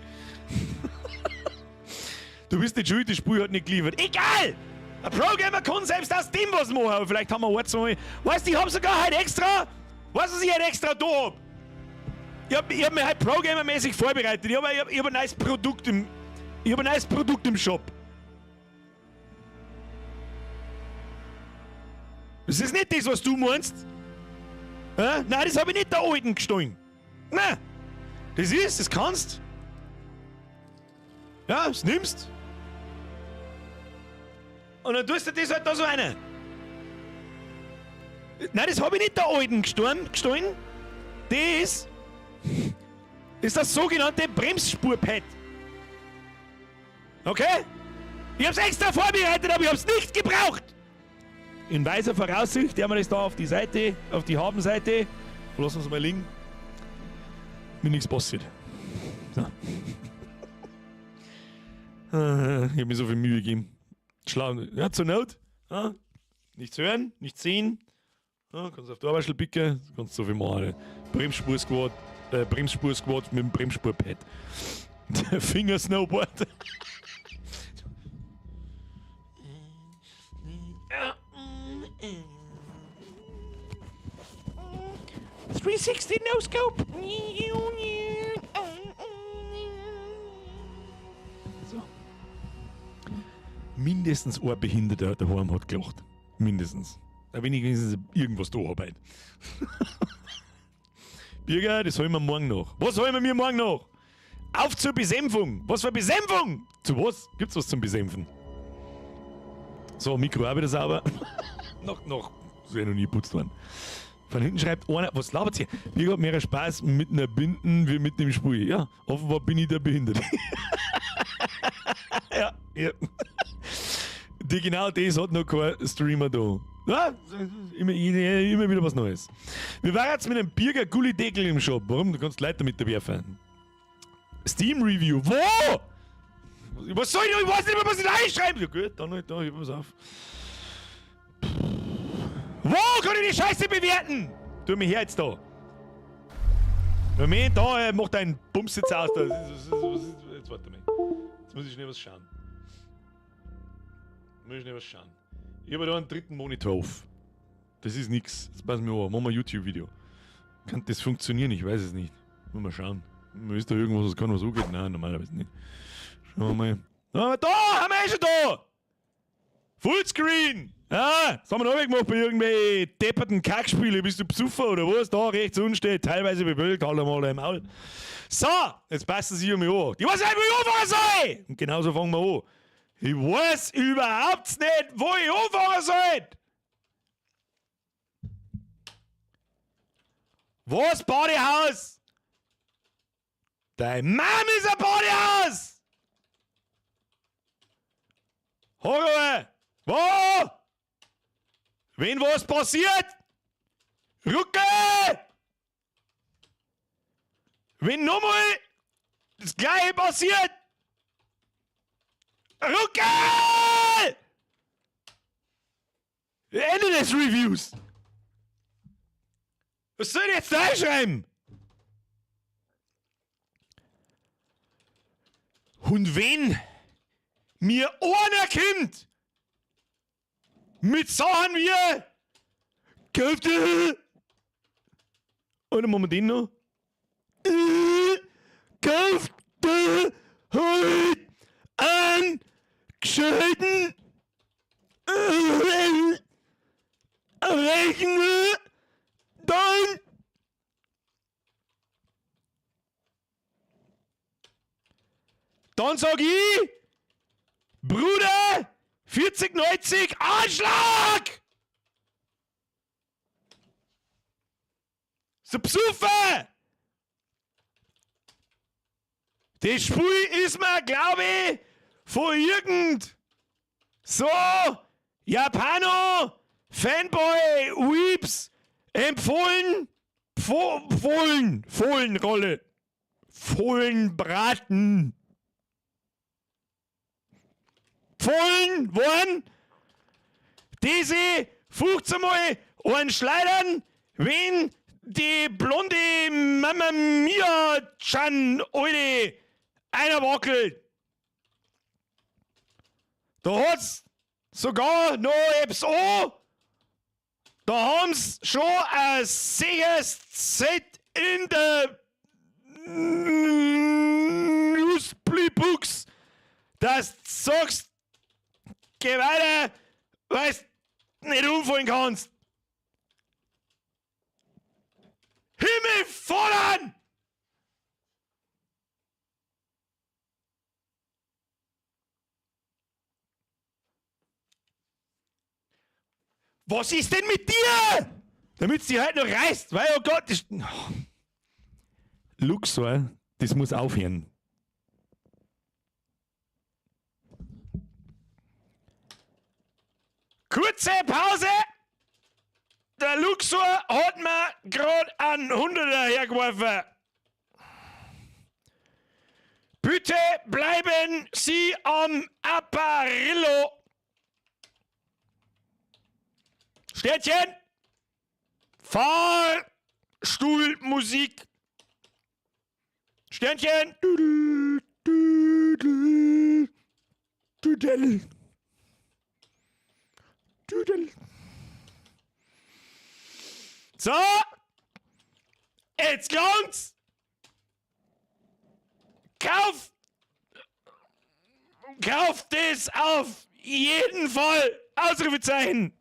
Du bist nicht schuld, das Spiel hat nicht geliefert. Egal! Ein Programmer kann selbst aus dem was machen, aber vielleicht haben wir heute mal. Weißt du, ich hab sogar heute extra. Weißt du, was ich heute extra da hab? Ich hab mich heute Programmer-mäßig vorbereitet. Ich hab ein neues Produkt im Shop. Das ist nicht das, was du meinst. Hä? Nein, das habe ich nicht der Alten gestohlen. Nein. Das kannst. Ja, das nimmst. Und dann tust du das halt da so rein. Nein, das habe ich nicht der Alten gestohlen. Das. Ist das sogenannte Bremsspurpad. Okay? Ich hab's extra vorbereitet, aber ich hab's nicht gebraucht. In weiser Voraussicht, haben wir das da auf die Seite, auf die Habenseite. Lassen wir es mal liegen. Mir nichts passiert. So. Ich hab mir so viel Mühe gegeben. Schlau. Ja, zur Not. Ja. Nichts hören, nichts sehen. Ja, kannst auf die Oberschel picken, kannst so viel machen. Bremsspur-Squad, Bremsspur-Squad mit dem Bremsspur-Pad. Finger-Snowboard. 360 No Scope. So. Mindestens ein Behinderter daheim hat gelacht. Mindestens. Da wenn ich wenigstens irgendwas da arbeite. Birger, das holen wir morgen noch. Was holen wir mir morgen noch? Auf zur Besänfung! Was für Besänfung? Zu was? Gibt's was zum Besänfen? So, Mikro auch wieder sauber. Noch. Ist ja noch nie geputzt worden. Von hinten schreibt einer, was labert ihr? Birger hat mehr Spaß mit einer Binden wie mit dem Spiel. Ja, offenbar bin ich der Behinderte. Ja, ja. Die, genau das hat noch kein Streamer da. Ja, immer, immer wieder was Neues. Wir waren jetzt mit einem Birger Gullideckel im Shop. Warum? Du kannst Leute damit werfen. Steam Review. Wo? Was soll ich noch? Ich weiß nicht mehr, was ich da einschreiben. Ja gut, dann halt da, ich pass auf. Wo kann ich die Scheiße bewerten? Tu mich her jetzt da. Moment, da, mach deinen Bums jetzt aus. Da. Jetzt warte mal. Jetzt muss ich schnell was schauen. Muss ich schnell was schauen. Ich habe da einen dritten Monitor auf. Das ist nix. Jetzt pass mir an. Machen wir ein YouTube-Video. Kann das funktionieren? Ich weiß es nicht. Muss mal schauen. Ist da irgendwas, was kann, was angeht? Nein, normalerweise nicht. Schauen wir mal. Ah, da! Haben wir eh schon da! Fullscreen! Ah, das haben wir noch gemacht bei irgendwelchen depperten Kackspielen. Bist du Psuffer oder was? Da rechts unten steht, teilweise bewölkt, halt mal im Maul. So, jetzt passen sie um mich an. Ich weiß nicht, wo ich anfangen soll! Und genauso fangen wir an. Ich weiß überhaupt nicht, wo ich anfangen soll! Was, Badehaus? Dein Mom ist ein Badehaus! Horror! Wo? Wenn was passiert? Rucke! Wenn nochmal das Gleiche passiert? Rucke! Ende des Reviews! Was soll ich jetzt da schreiben? Und wenn mir einer kommt mit Sachen wie Köfte oder machen wir den noch? Köfte heute einen gescheiten Rechner, dann sag ich, Bruder, 4090, Anschlag! So Psuffe! Das Spiel ist mir, glaube ich, von irgend so Japano Fanboy Weeps empfohlen. Fohlen, Fohlenrolle. Fohlenbraten. Fohlen worden, diese 15 Mal einen schleudern, wenn die blonde Mama Mia Chan Alte einer wackelt. Da hat's sogar noch etwas an. Da haben's schon ein sicheres Set in der Nussblibuchs, dass du sagst, geh weiter, weil's nicht umfallen kannst. Himmel fordern! Was ist denn mit dir? Damit sie halt noch reißt, weil, oh Gott, das Luxor, Das muss aufhören. Kurze Pause! Der Luxor hat mir gerade einen Hunderter hergeworfen. Bitte bleiben Sie am Apparillo. Sternchen! Fahrstuhlmusik. Sternchen! Düdel, düdel, düdel. Düdel. So! Jetzt kommt's! Kauf! Kauft es auf jeden Fall! Ausrufezeichen!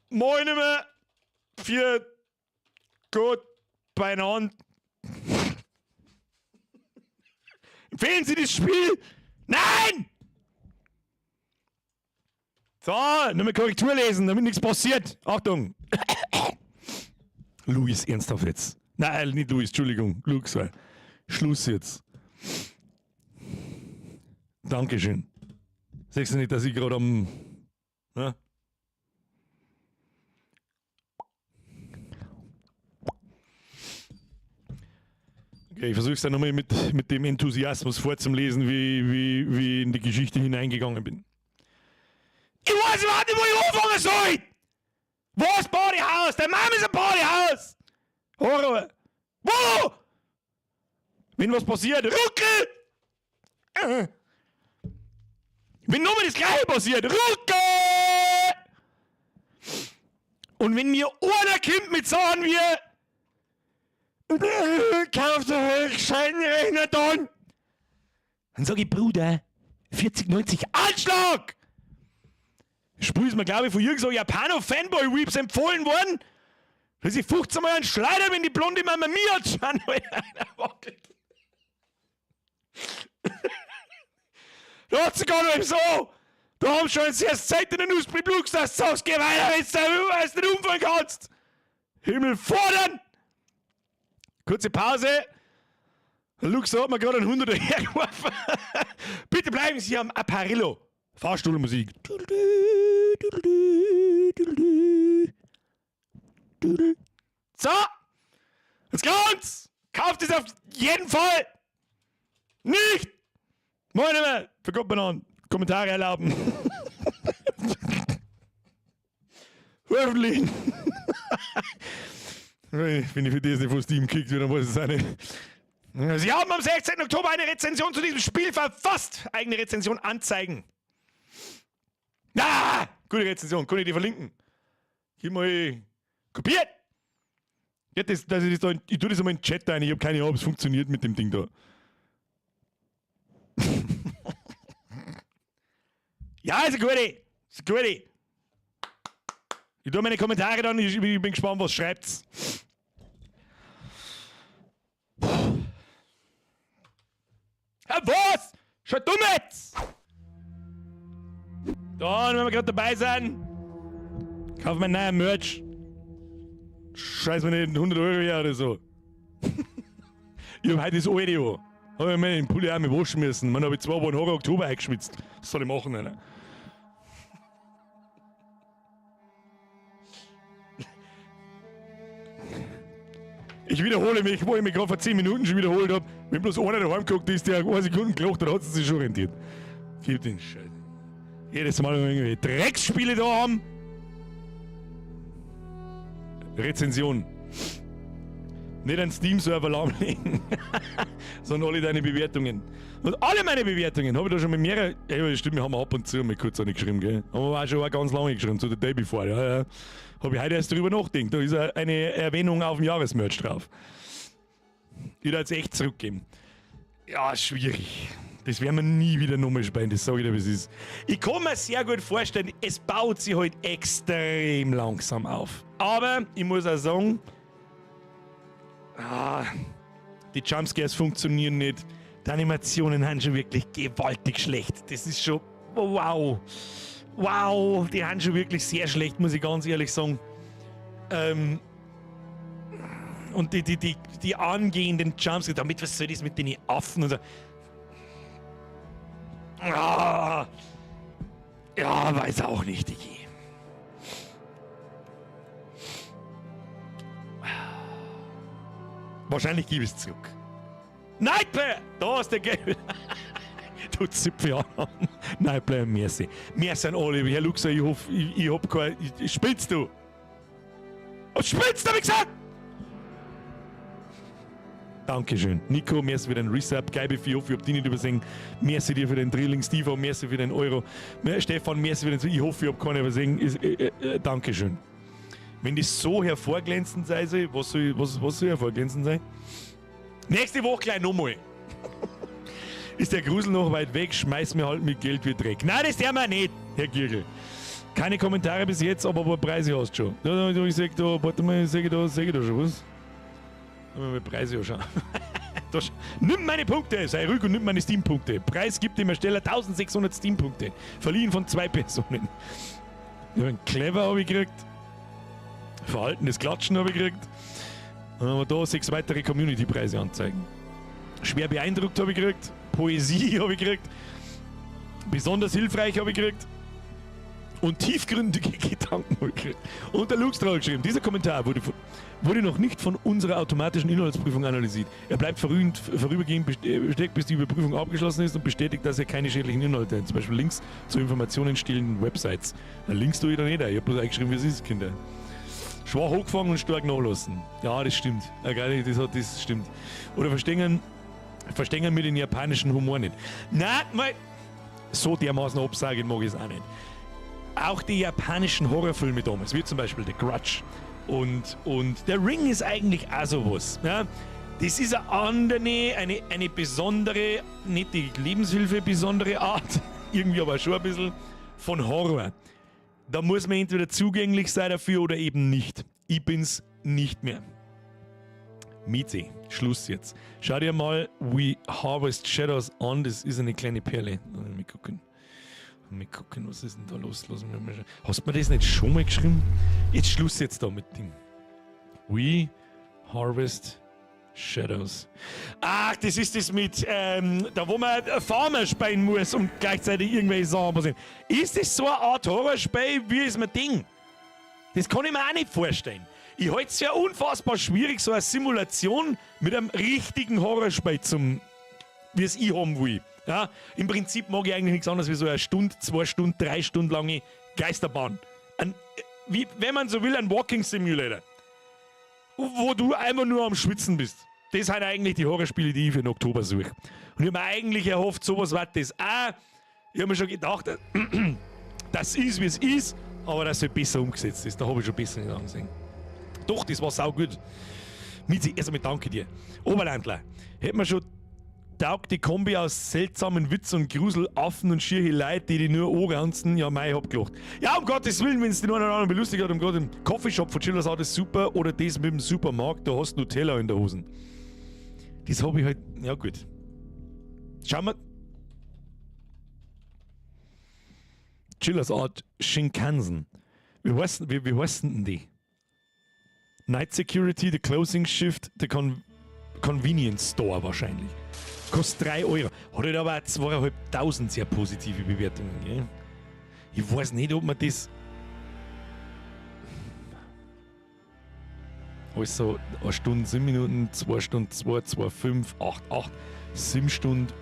Moin immer! Für gut beieinander. Empfehlen Sie das Spiel? Nein! So, nur mal Korrektur lesen, damit nichts passiert. Achtung! Luis, ernsthaft jetzt. Nein, nicht Luis, Entschuldigung. Luxor. Schluss jetzt. Dankeschön. Siehst du nicht, dass ich gerade am. Ne? Okay, ich versuche es dann nochmal mit dem Enthusiasmus vorzulesen, wie ich in die Geschichte hineingegangen bin. Ich weiß überhaupt nicht, wo ich anfangen soll! Wo ist Partyhaus? Deine Mama ist ein Partyhaus! Horror! Wo? Wenn was passiert, Ruckel! Wenn nur mal das Gleiche passiert, Ruckel! Und wenn mir einer kommt mit Sachen wie Kauft euch gescheiten Rechner dann! Dann sag ich, Bruder, 4090 Anschlag! Das Spiel ist mir, glaube ich, von irgend so Japano-Fanboy-Weeps empfohlen worden. Dass ich 15 Mal einen Schleider, wenn die blonde Mama Mia schauen, wackelt. Da hat sie gar nicht so! Da haben schon jetzt erst Zeit in den Nussbrief, dass du sagst, geh weiter, wenn du nicht umfallen kannst! Himmel fordern! Kurze Pause. Luxor hat mir gerade einen Hunderter hergeworfen. Bitte bleiben Sie am Apparillo. Fahrstuhlmusik. So! Jetzt kommt's! Kauft es auf jeden Fall! Nicht! Moin immer! Für Gott benannt. Kommentare erlauben. Veröffentlichen. Wenn ich für das nicht von Steam gekickt wird, dann weiß ich es auch nicht. Sie haben am 16. Oktober eine Rezension zu diesem Spiel verfasst. Eigene Rezension anzeigen. Ah! Gute Rezension. Kann ich die verlinken? Gib mal. Kopiert! Ja, das, das ist da in, ich tue das einmal in den Chat rein. Ich hab keine Ahnung, ob es funktioniert mit dem Ding da. Ja, ist eine gute. Ist eine gute. Ich tue meine Kommentare dann. Ich bin gespannt, was schreibt's. Ja, was? Schon dumm jetzt! Dann, wenn wir gerade dabei sind, kauf mir einen neuen Merch. Scheiß mir nicht 100 Euro her oder so. Ich hab heute das alte an. Hab ich mir den Pulli auch mal waschen müssen. Man hab ich 2 Wochen Horror Oktober eingeschwitzt. Was soll ich machen, Alter? Ich wiederhole mich, wo ich mich gerade vor 10 Minuten schon wiederholt hab. Wenn bloß einer daheim geguckt ist, der 1 Sekunde gelacht hat, hat sie sich schon rentiert. Gib den Scheiß. Jedes Mal, wenn wir irgendwelche Drecksspiele da haben. Rezension. Nicht einen Steam-Server lahmlegen, sondern alle deine Bewertungen. Und alle meine Bewertungen habe ich da schon mit mehreren. Ja, ja, stimmt, wir haben ab und zu mal kurz eine geschrieben, gell? Haben wir auch schon ganz lange geschrieben, zu The Day Before. Ja, ja. Habe ich heute erst drüber nachgedacht. Da ist eine Erwähnung auf dem Jahresmerch drauf. Ich würde jetzt echt zurückgeben. Ja, schwierig. Das werden wir nie wieder nochmal spielen, das sage ich dir, wie es ist. Ich kann mir sehr gut vorstellen, es baut sich halt extrem langsam auf. Aber ich muss auch sagen, die Jumpscares funktionieren nicht. Die Animationen sind schon wirklich gewaltig schlecht. Das ist schon, wow. Wow, die sind schon wirklich sehr schlecht, muss ich ganz ehrlich sagen. Und die angehenden Jumpscares, damit, was soll das mit den Affen und so. Ah, ja, weiß auch nicht, Digi. Wahrscheinlich gebe ich es zurück. Nightplayer! Da ist der Gelbe. Du Zipfel an. Nightplayer, merci. Merci an alle. Herr Luxer, ich hoffe, ich hab kein. Spinnst du? Was spinnst du, hab ich gesagt? Dankeschön. Nico, merci für den Resub. Geil, ich hoffe, ich hab dich nicht übersehen. Merci dir für den Drilling, Steve, merci für den Euro. Stefan, merci für den. Ich hoffe, ich hab keinen übersehen. Dankeschön. Wenn das so hervorglänzend sein soll, was soll hervorglänzend sein? Nächste Woche gleich nochmal. Ist der Grusel noch weit weg, schmeiß mir halt mit Geld wie Dreck. Nein, das der wir nicht, Herr Giergel. Keine Kommentare bis jetzt, aber ein paar Preise hast du schon. Ja, ich sag da, warte mal, ich sag da, sag ich da schon was? Mal Preise anschauen. Nimm meine Punkte, sei ruhig und nimm meine Steam-Punkte. Preis gibt dem Ersteller 1600 Steam-Punkte. Verliehen von 2 Personen. Ja, ein Clever habe ich gekriegt. Verhaltenes Klatschen habe ich gekriegt. Dann haben wir da 6 weitere Community-Preise anzeigen. Schwer beeindruckt habe ich gekriegt. Poesie habe ich gekriegt. Besonders hilfreich habe ich gekriegt. Und tiefgründige Gedanken habe ich gekriegt. Und der Lux drauf geschrieben, dieser Kommentar wurde noch nicht von unserer automatischen Inhaltsprüfung analysiert. Er bleibt vorübergehend bestätigt, bis die Überprüfung abgeschlossen ist und bestätigt, dass er keine schädlichen Inhalte hat. Zum Beispiel Links zu Informationen stehlenden Websites. Na, Links tue ich da nicht ein. Ich hab bloß eingeschrieben, wie es ist, Kinder. Schwach hochgefangen und stark nachlassen. Ja, das stimmt. Ja, geil, das stimmt. Oder verstehen wir den japanischen Humor nicht. Na, mal so dermaßen absagen mag ich es auch nicht. Auch die japanischen Horrorfilme damals, wie zum Beispiel The Grudge und The Ring ist eigentlich auch sowas. Ja? Das ist eine andere, eine besondere, nicht die Lebenshilfe, besondere Art, irgendwie aber schon ein bisschen, von Horror. Da muss man entweder zugänglich sein dafür oder eben nicht. Ich bin's nicht mehr. Miete, Schluss jetzt. Schau dir mal We Harvest Shadows an, das ist eine kleine Perle. Mal gucken. Mal gucken, was ist denn da los? Lass mich mal schauen. Hast du mir das nicht schon mal geschrieben? Jetzt Schluss jetzt da mit dem. We Harvest Shadows. Ach, das ist das mit, da wo man Farmer speien muss und gleichzeitig irgendwelche Sachen passieren. Ist das so eine Art Horrorspiel, wie ist mein Ding? Das kann ich mir auch nicht vorstellen. Ich halte es ja unfassbar schwierig, so eine Simulation mit einem richtigen Horrorspiel zum, wie es ich haben will. Ja, im Prinzip mag ich eigentlich nichts anderes wie so eine Stunde, 2 Stunden, 3 Stunden lange Geisterbahn. Ein, wie, wenn man so will, ein Walking Simulator. Wo du einfach nur am Schwitzen bist. Das sind eigentlich die Horrorspiele, die ich für den Oktober suche. Und ich habe mir eigentlich erhofft, sowas war das auch. Ich habe mir schon gedacht, das ist, wie es ist, aber dass es halt besser umgesetzt ist. Da habe ich schon besser nicht angesehen. Doch, das war saugut. Mitzi, erst einmal danke dir. Oberlandler, hätten wir schon taugt die Kombi aus seltsamen Witz und Grusel, Affen und schiere Leute, die die nur anranzen. Ja, mei, ich hab gelacht. Ja, um Gottes Willen, wenn es den einen oder anderen belustigt hat, um Gott, im Coffeeshop von Chillers Art ist super oder das mit dem Supermarkt, da hast du Nutella in der Hosen. Das hab ich halt, ja gut. Schauen wir. Chillers Art Shinkansen. Wie heißen denn die? Night Security, The Closing Shift, The Convenience Store wahrscheinlich. Kostet 3 Euro. Hat halt aber auch 2.500 sehr positive Bewertungen. Gell? Ich weiß nicht, ob man das. Also 1 Stunde, 7 Minuten, 2 Stunden, 2, 2, 5, 8, 8, 7 Stunden.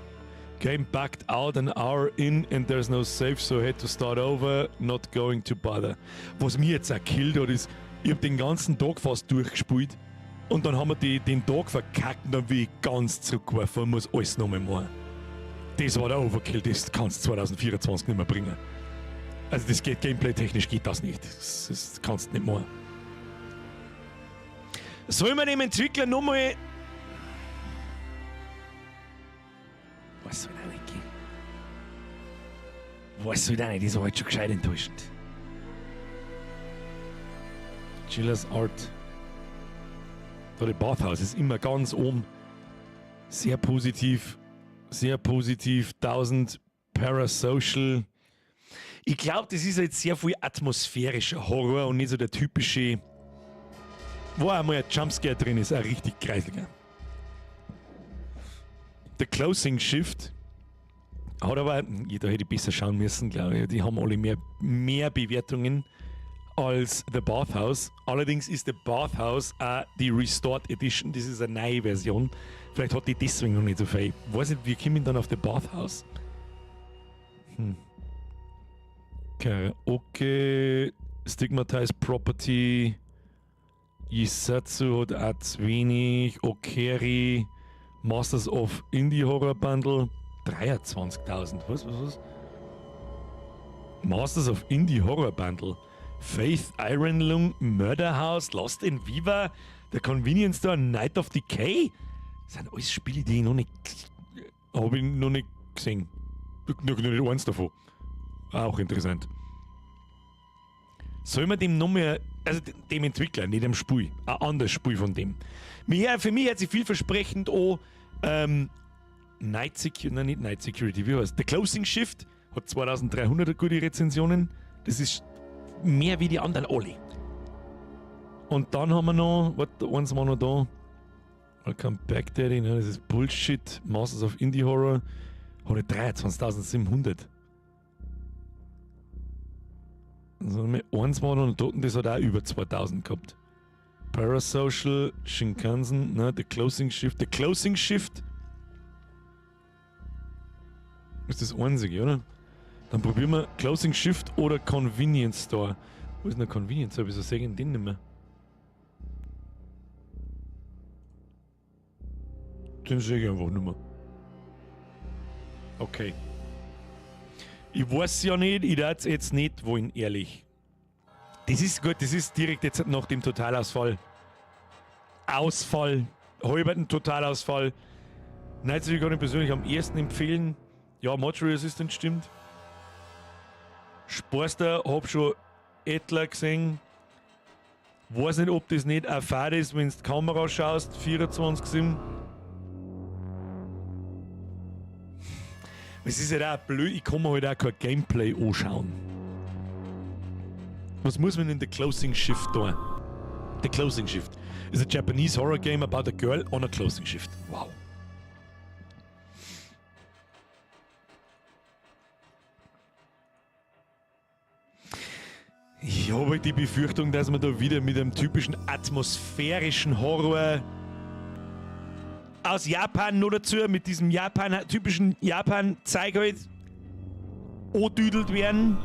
Game backed out an hour in and there's no save, so I had to start over, not going to bother. Was mir jetzt auch killt hat, ist, ich hab den ganzen Tag fast durchgespielt und dann haben wir den Tag verkackt und dann bin ich ganz zurückgeworfen und muss alles nochmal machen. Das war der Overkill, das kannst du 2024 nicht mehr bringen. Also das geht, gameplay-technisch geht das nicht. Das kannst du nicht machen. Soll man dem Entwickler nochmal... Was soll da nicht gehen? Was soll da nicht? Das war halt schon gescheit enttäuschend. Chillers Art. Da die Bathhouse ist immer ganz oben. Sehr positiv. Sehr positiv. 1000 Parasocial. Ich glaube, das ist jetzt sehr viel atmosphärischer Horror und nicht so der typische, Wo einmal ein Jumpscare drin ist, auch richtig kreisliger. The Closing Shift hat aber, ja, da hätte ich besser schauen müssen, glaube ich. Die haben alle mehr Bewertungen als The Bathhouse. Allerdings ist The Bathhouse auch die Restored Edition. Das ist eine neue Version. Vielleicht hat die deswegen noch nicht so viel. Ich weiß nicht, wir kommen dann auf The Bathhouse. Karaoke, Stigmatized Property, Isatsu hat auch zu wenig, Okeri, Masters of Indie Horror Bundle, 23.000. Was? Masters of Indie Horror Bundle, Faith Iron Lung, Murder House, Lost in Viva, The Convenience Store, Night of Decay. Das sind alles Spiele, die ich noch nicht, hab ich noch nicht gesehen. Noch nicht eins davon. Auch interessant. Soll man dem noch mehr, also dem Entwickler, nicht dem Spiel, ein anderes Spiel von dem. Für mich hört sich vielversprechend an, Night Security, nein, nicht Night Security, wie heißt? The Closing Shift hat 2300 gute Rezensionen. Das ist mehr wie die anderen alle. Und dann haben wir noch, warte, eins war noch da. Welcome Back Daddy, ne, das ist Bullshit. Masters of Indie Horror hat 23.700. Also, eins war noch dort und das hat auch über 2000 gehabt. Parasocial, Shinkansen, ne, The Closing Shift. The Closing Shift ist das einzige, oder? Dann probieren wir Closing Shift oder Convenience Store. Wo ist denn der Convenience Store? Wieso sehe ich den nicht mehr? Den sehe ich einfach nicht mehr. Okay. Ich weiß ja nicht, ich darf es jetzt nicht wollen, ehrlich. Das ist gut, das ist direkt jetzt nach dem Totalausfall. Ausfall. Halberten Totalausfall. Night City kann ich persönlich am ersten empfehlen. Ja, Mortuary Assistant stimmt. Sporster, hab schon Etler gesehen. Weiß nicht, ob das nicht auch fair ist, wenn du die Kamera schaust, 24/7. Es ist halt auch blöd, ich kann mir halt auch kein Gameplay anschauen. Was muss man in The Closing Shift tun? The Closing Shift is a Japanese horror game about a girl on a closing shift. Wow. Ich habe halt die Befürchtung, dass wir da wieder mit einem typischen atmosphärischen Horror aus Japan noch dazu, mit diesem typischen Japan-Zeug halt, angedüdelt werden.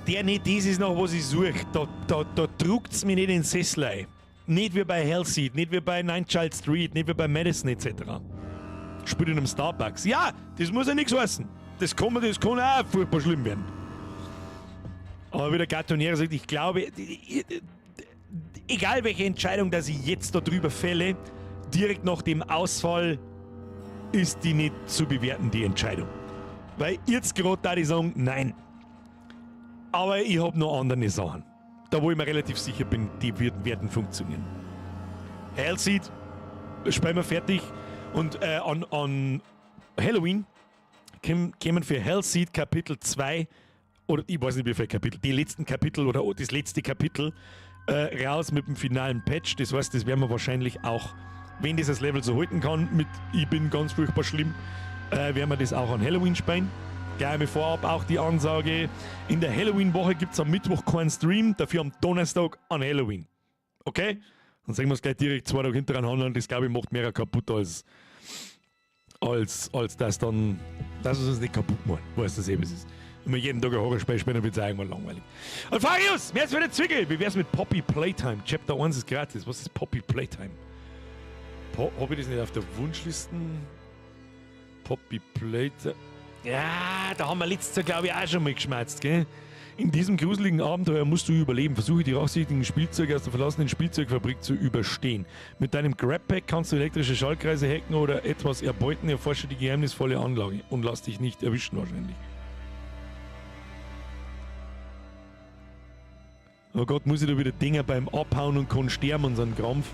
Der nicht das ist noch, was ich suche. Da druckt's mich nicht in den Sessel ein. Nicht wie bei Hellseed, nicht wie bei Nine Child Street, nicht wie bei Madison et cetera. Spielt in einem Starbucks. Ja, das muss ja nichts heißen. Das kann auch furchtbar schlimm werden. Aber wie der Gattoniere sagt, ich glaube, egal welche Entscheidung, dass ich jetzt darüber fälle, direkt nach dem Ausfall ist die nicht zu bewerten, die Entscheidung. Weil jetzt gerade da die sagen, nein. Aber ich hab noch andere Sachen. Da wo ich mir relativ sicher bin, die werden funktionieren. Hellseed, spielen wir fertig. Und an Halloween kämen für Hellseed Kapitel 2, oder ich weiß nicht wie viel Kapitel, die letzten Kapitel oder das letzte Kapitel raus mit dem finalen Patch. Das heißt, das werden wir wahrscheinlich auch, wenn das Level so halten kann, mit ich bin ganz furchtbar schlimm, werden wir das auch an Halloween spielen. Gleich mal vorab auch die Ansage, in der Halloween-Woche gibt's am Mittwoch keinen Stream, dafür am Donnerstag an Halloween. Okay? Dann sehen wir's gleich direkt 2 Tage hintereinander und das, glaube ich, macht mehr kaputt als das dann, dass wir uns nicht kaputt machen, weißt du, das eben ist. Wenn wir jeden Tag ein Horrorspiel spielen, dann wird's auch irgendwann langweilig. Alfarius, mehr als für den Zwickel. Wie wär's mit Poppy Playtime? Chapter 1 ist gratis. Was ist Poppy Playtime? Hab ich das nicht auf der Wunschliste? Poppy Playtime. Ja, da haben wir letztes Jahr, glaub ich, auch schon mal geschmerzt, gell? In diesem gruseligen Abenteuer musst du überleben. Versuche die rauchsichtigen Spielzeuge aus der verlassenen Spielzeugfabrik zu überstehen. Mit deinem Grab-Pack kannst du elektrische Schaltkreise hacken oder etwas erbeuten. Erforsche die geheimnisvolle Anlage und lass dich nicht erwischen wahrscheinlich. Oh Gott, muss ich da wieder Dinger beim Abhauen und kann sterben und so einen Krampf.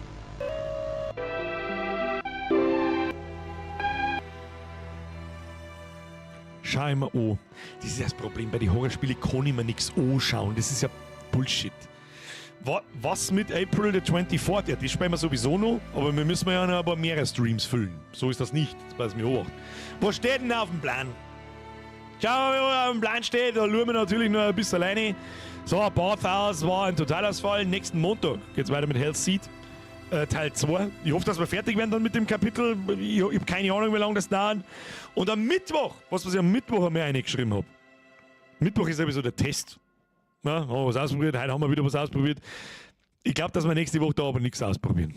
Schau ich mir an. Das ist ja das Problem, bei den Horrorspielen kann ich mir nichts anschauen. Das ist ja Bullshit. Was mit April the 24th? Ja, das spielen wir sowieso noch, aber wir müssen ja noch ein paar mehrere Streams füllen. So ist das nicht. Das weiß mir auch. Was steht denn auf dem Plan? Schauen wir mal, was auf dem Plan steht. Da schauen wir natürlich noch ein bisschen alleine. So, Bathhouse war ein Totalausfall. Nächsten Montag geht's weiter mit Hell's Seed. Teil 2. Ich hoffe, dass wir fertig werden dann mit dem Kapitel. Ich habe keine Ahnung, wie lange das dauert. Und am Mittwoch, was ich am Mittwoch mir reingeschrieben habe. Mittwoch ist sowieso der Test. Ja, haben wir was ausprobiert, heute haben wir wieder was ausprobiert. Ich glaube, dass wir nächste Woche da aber nichts ausprobieren.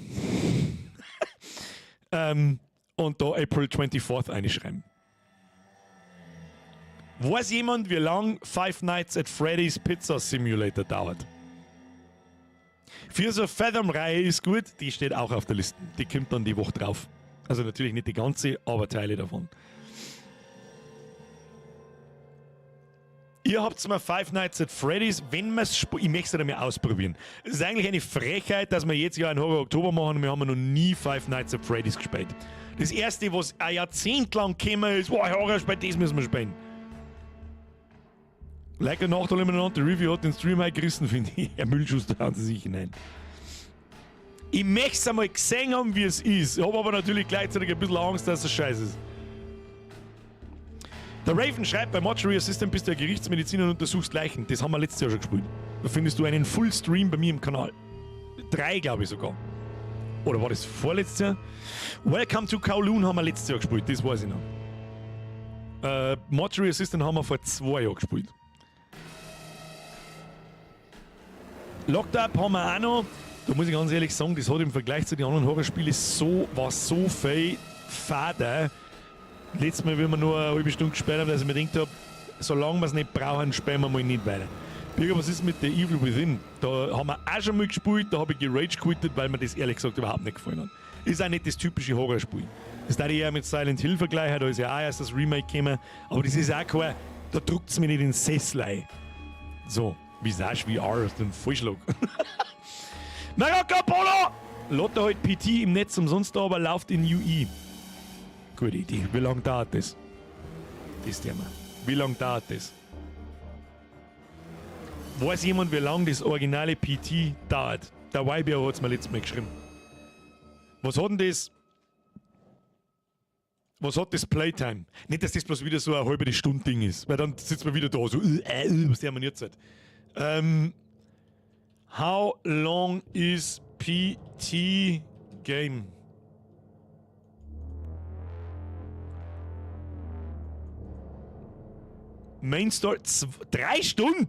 Und da April 24th einschreiben. Weiß jemand, wie lang Five Nights at Freddy's Pizza Simulator dauert? Für so Fathom-Reihe ist gut, die steht auch auf der Liste. Die kommt dann die Woche drauf. Also natürlich nicht die ganze, aber Teile davon. Ihr habt mal Five Nights at Freddy's, wenn wir's ich möchte es einmal ausprobieren. Es ist eigentlich eine Frechheit, dass wir jetzt ja einen Horror Oktober machen und wir haben noch nie Five Nights at Freddy's gespielt. Das erste, was ein Jahrzehnt lang gekommen ist, boah, Horrorspiel, das müssen wir spielen. Lecker Nachteil miteinander, die Review hat den Stream heute gerissen, finde ich. Herr Müllschuster hauen sie sich hinein. Ich möchte es einmal gesehen haben, wie es ist. Ich hab aber natürlich gleichzeitig ein bisschen Angst, dass es scheiße ist. Der Raven schreibt, bei Mortuary Assistant bist du ja Gerichtsmediziner und untersuchst Leichen. Das haben wir letztes Jahr schon gespielt. Da findest du einen Full Stream bei mir im Kanal. 3, glaube ich sogar. Oder war das vorletztes Jahr? Welcome to Kowloon haben wir letztes Jahr gespielt, das weiß ich noch. Mortuary Assistant haben wir vor 2 Jahren gespielt. Locked Up haben wir auch noch. Da muss ich ganz ehrlich sagen, das hat im Vergleich zu den anderen Horrorspielen so, war so viel fader. Letztes Mal, wie wir nur eine halbe Stunde gespielt haben, dass ich mir gedacht hab, solange wir's nicht brauchen, spielen wir mal nicht weiter. Birger, was ist mit The Evil Within? Da haben wir auch schon mal gespielt, da hab ich gerage quittet, weil mir das ehrlich gesagt überhaupt nicht gefallen hat. Ist auch nicht das typische Horrorspiel. Das darf ich eher mit Silent Hill vergleichen, da ist ja auch erst das Remake gekommen, aber das ist auch kein, da druckt's mir nicht den Sessel ein. So, Visage VR, das ist ein Vollschlag. Marokko Polo! Lotte halt PT im Netz umsonst, aber läuft in UE. Gute Idee. Wie lange dauert das? Das Thema. Wie lange dauert das? Weiß jemand, wie lange das originale PT dauert? Der YBO hat's mir letztes Mal geschrieben. Was hat denn das? Was hat das Playtime? Nicht, dass das bloß wieder so eine halbe Stunde Ding ist, weil dann sitzt man wieder da so, was der man jetzt hat. How long is PT Game? Main Story, 3 Stunden?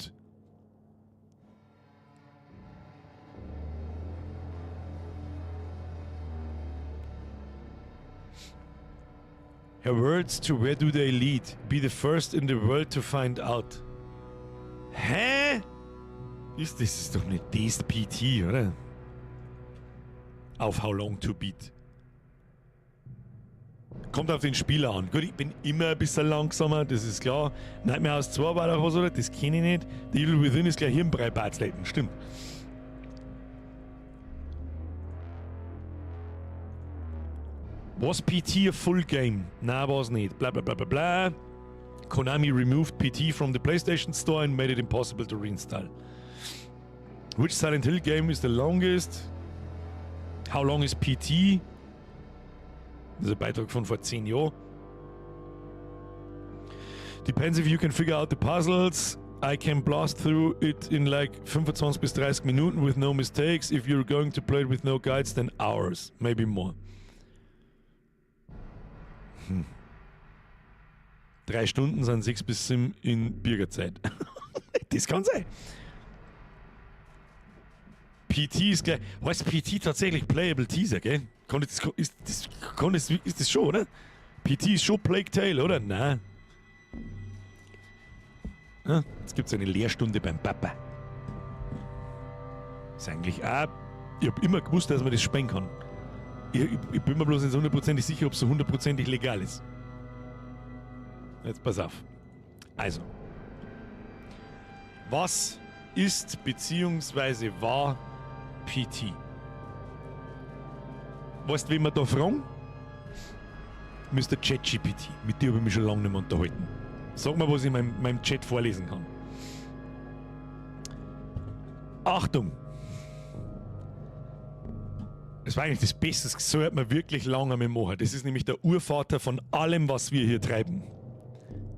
Her words to where do they lead? Be the first in the world to find out. Hä? Ist das ist doch nicht das PT, oder? Auf How Long to Beat. Kommt auf den Spieler an. Gut, ich bin immer ein bisschen langsamer, das ist klar. Nightmare House 2 war da was, oder? Das kenne ich nicht. The Evil Within ist gleich Hirnbrei-Batzleiten, stimmt. Was PT a full game? Nein, war's nicht. Bla bla bla bla bla. Konami removed PT from the PlayStation Store and made it impossible to reinstall. Which Silent Hill game is the longest? How long is PT? Das ist ein Beitrag von vor 10 Jahren. Depends if you can figure out the puzzles. I can blast through it in like 25 bis 30 Minuten with no mistakes. If you're going to play it with no guides, then hours, maybe more. 3 Stunden sind 6 bis 7 in Bürgerzeit. Das kann sein. PT ist gleich. Heißt PT tatsächlich Playable Teaser, gell? Kann das, ist, das, kann das, ist das schon, oder? PT ist schon Plague Tale, oder? Nein. Ja, jetzt gibt's eine Lehrstunde beim Papa. Ist eigentlich auch. Ich hab immer gewusst, dass man das spielen kann. Ich bin mir bloß nicht so hundertprozentig sicher, ob's so hundertprozentig legal ist. Jetzt pass auf. Also. Was ist beziehungsweise war PT? Weißt du, wen wir da fragen? Mister ChatGPT. Mit dem hab ich mich schon lange nicht mehr unterhalten. Sag mal, was ich in meinem Chat vorlesen kann. Achtung! Das war eigentlich das Beste, das sollte man wirklich lange mit machen. Das ist nämlich der Urvater von allem, was wir hier treiben.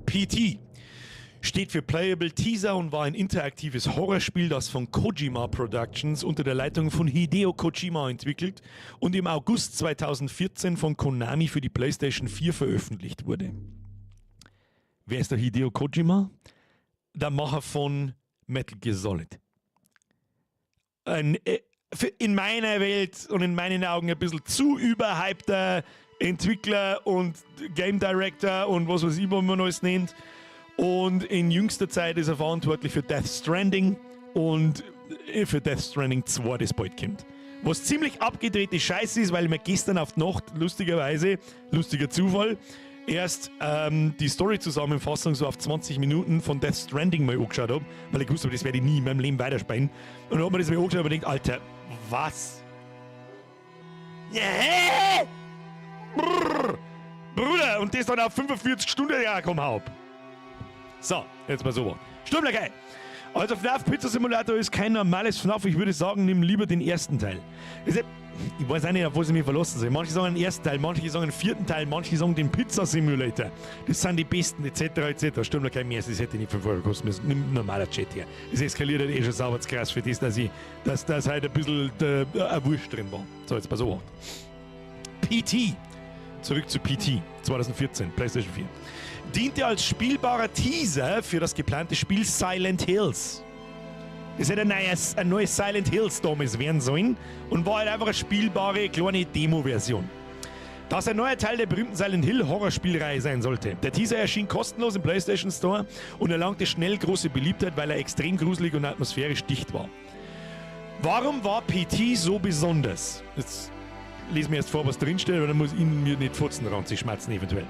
PT steht für Playable Teaser und war ein interaktives Horrorspiel, das von Kojima Productions unter der Leitung von Hideo Kojima entwickelt und im August 2014 von Konami für die PlayStation 4 veröffentlicht wurde. Wer ist der Hideo Kojima? Der Macher von Metal Gear Solid. Ein in meiner Welt und in meinen Augen ein bisschen zu überhypter Entwickler und Game Director und was weiß ich, was man alles nennt. Und in jüngster Zeit ist er verantwortlich für Death Stranding und für Death Stranding 2, das bald kommt. Was ziemlich abgedrehte Scheiße ist, weil ich mir gestern auf die Nacht, lustigerweise, lustiger Zufall, erst die Story-Zusammenfassung so auf 20 Minuten von Death Stranding mal angeschaut habe, weil ich gewusst habe, das werde ich nie in meinem Leben weiterspielen. Und dann hat mir das mal angeschaut und gedacht, Alter, was? Hä? Brrr. Bruder, und das dann auf 45 Stunden, ja, komm, hau ab. So, jetzt mal so. Sturmlackei. Also FNAF Pizza Simulator ist kein normales FNAF. Ich würde sagen, nimm lieber den ersten Teil. Ich weiß auch nicht, auf was ich mich verlassen soll. Manche sagen den ersten Teil, manche sagen den vierten Teil, manche sagen den Pizza Simulator. Das sind die besten, etc. etc. Sturmlackei mehr, das hätte ich nicht 5 Euro kosten müssen. Nimm normaler Chat her. Das eskaliert halt eh schon sauber zu krass für das, dass das halt ein bisschen eine Wurst drin war. So, jetzt pass auf. PT. Zurück zu PT 2014, PlayStation 4. Diente als spielbarer Teaser für das geplante Spiel Silent Hills. Das hätte ein neues Silent Hills damals werden sollen und war halt einfach eine spielbare kleine Demo-Version. Das ein neuer Teil der berühmten Silent Hill Horrorspielreihe sein sollte. Der Teaser erschien kostenlos im PlayStation Store und erlangte schnell große Beliebtheit, weil er extrem gruselig und atmosphärisch dicht war. Warum war PT so besonders? Jetzt lesen wir erst vor, was drinsteht, weil dann muss ich mir nicht furzen ranzig schmerzen eventuell.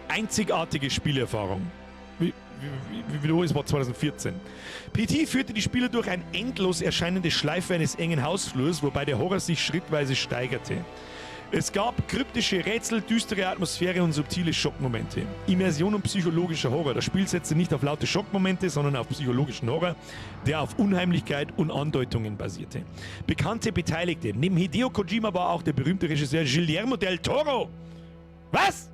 Einzigartige Spielerfahrung. Wie, es war 2014. PT führte die Spieler durch ein endlos erscheinende Schleife eines engen Hausflurs, wobei der Horror sich schrittweise steigerte. Es gab kryptische Rätsel, düstere Atmosphäre und subtile Schockmomente. Immersion und psychologischer Horror. Das Spiel setzte nicht auf laute Schockmomente, sondern auf psychologischen Horror, der auf Unheimlichkeit und Andeutungen basierte. Bekannte Beteiligte. Neben Hideo Kojima war auch der berühmte Regisseur Guillermo del Toro. Was?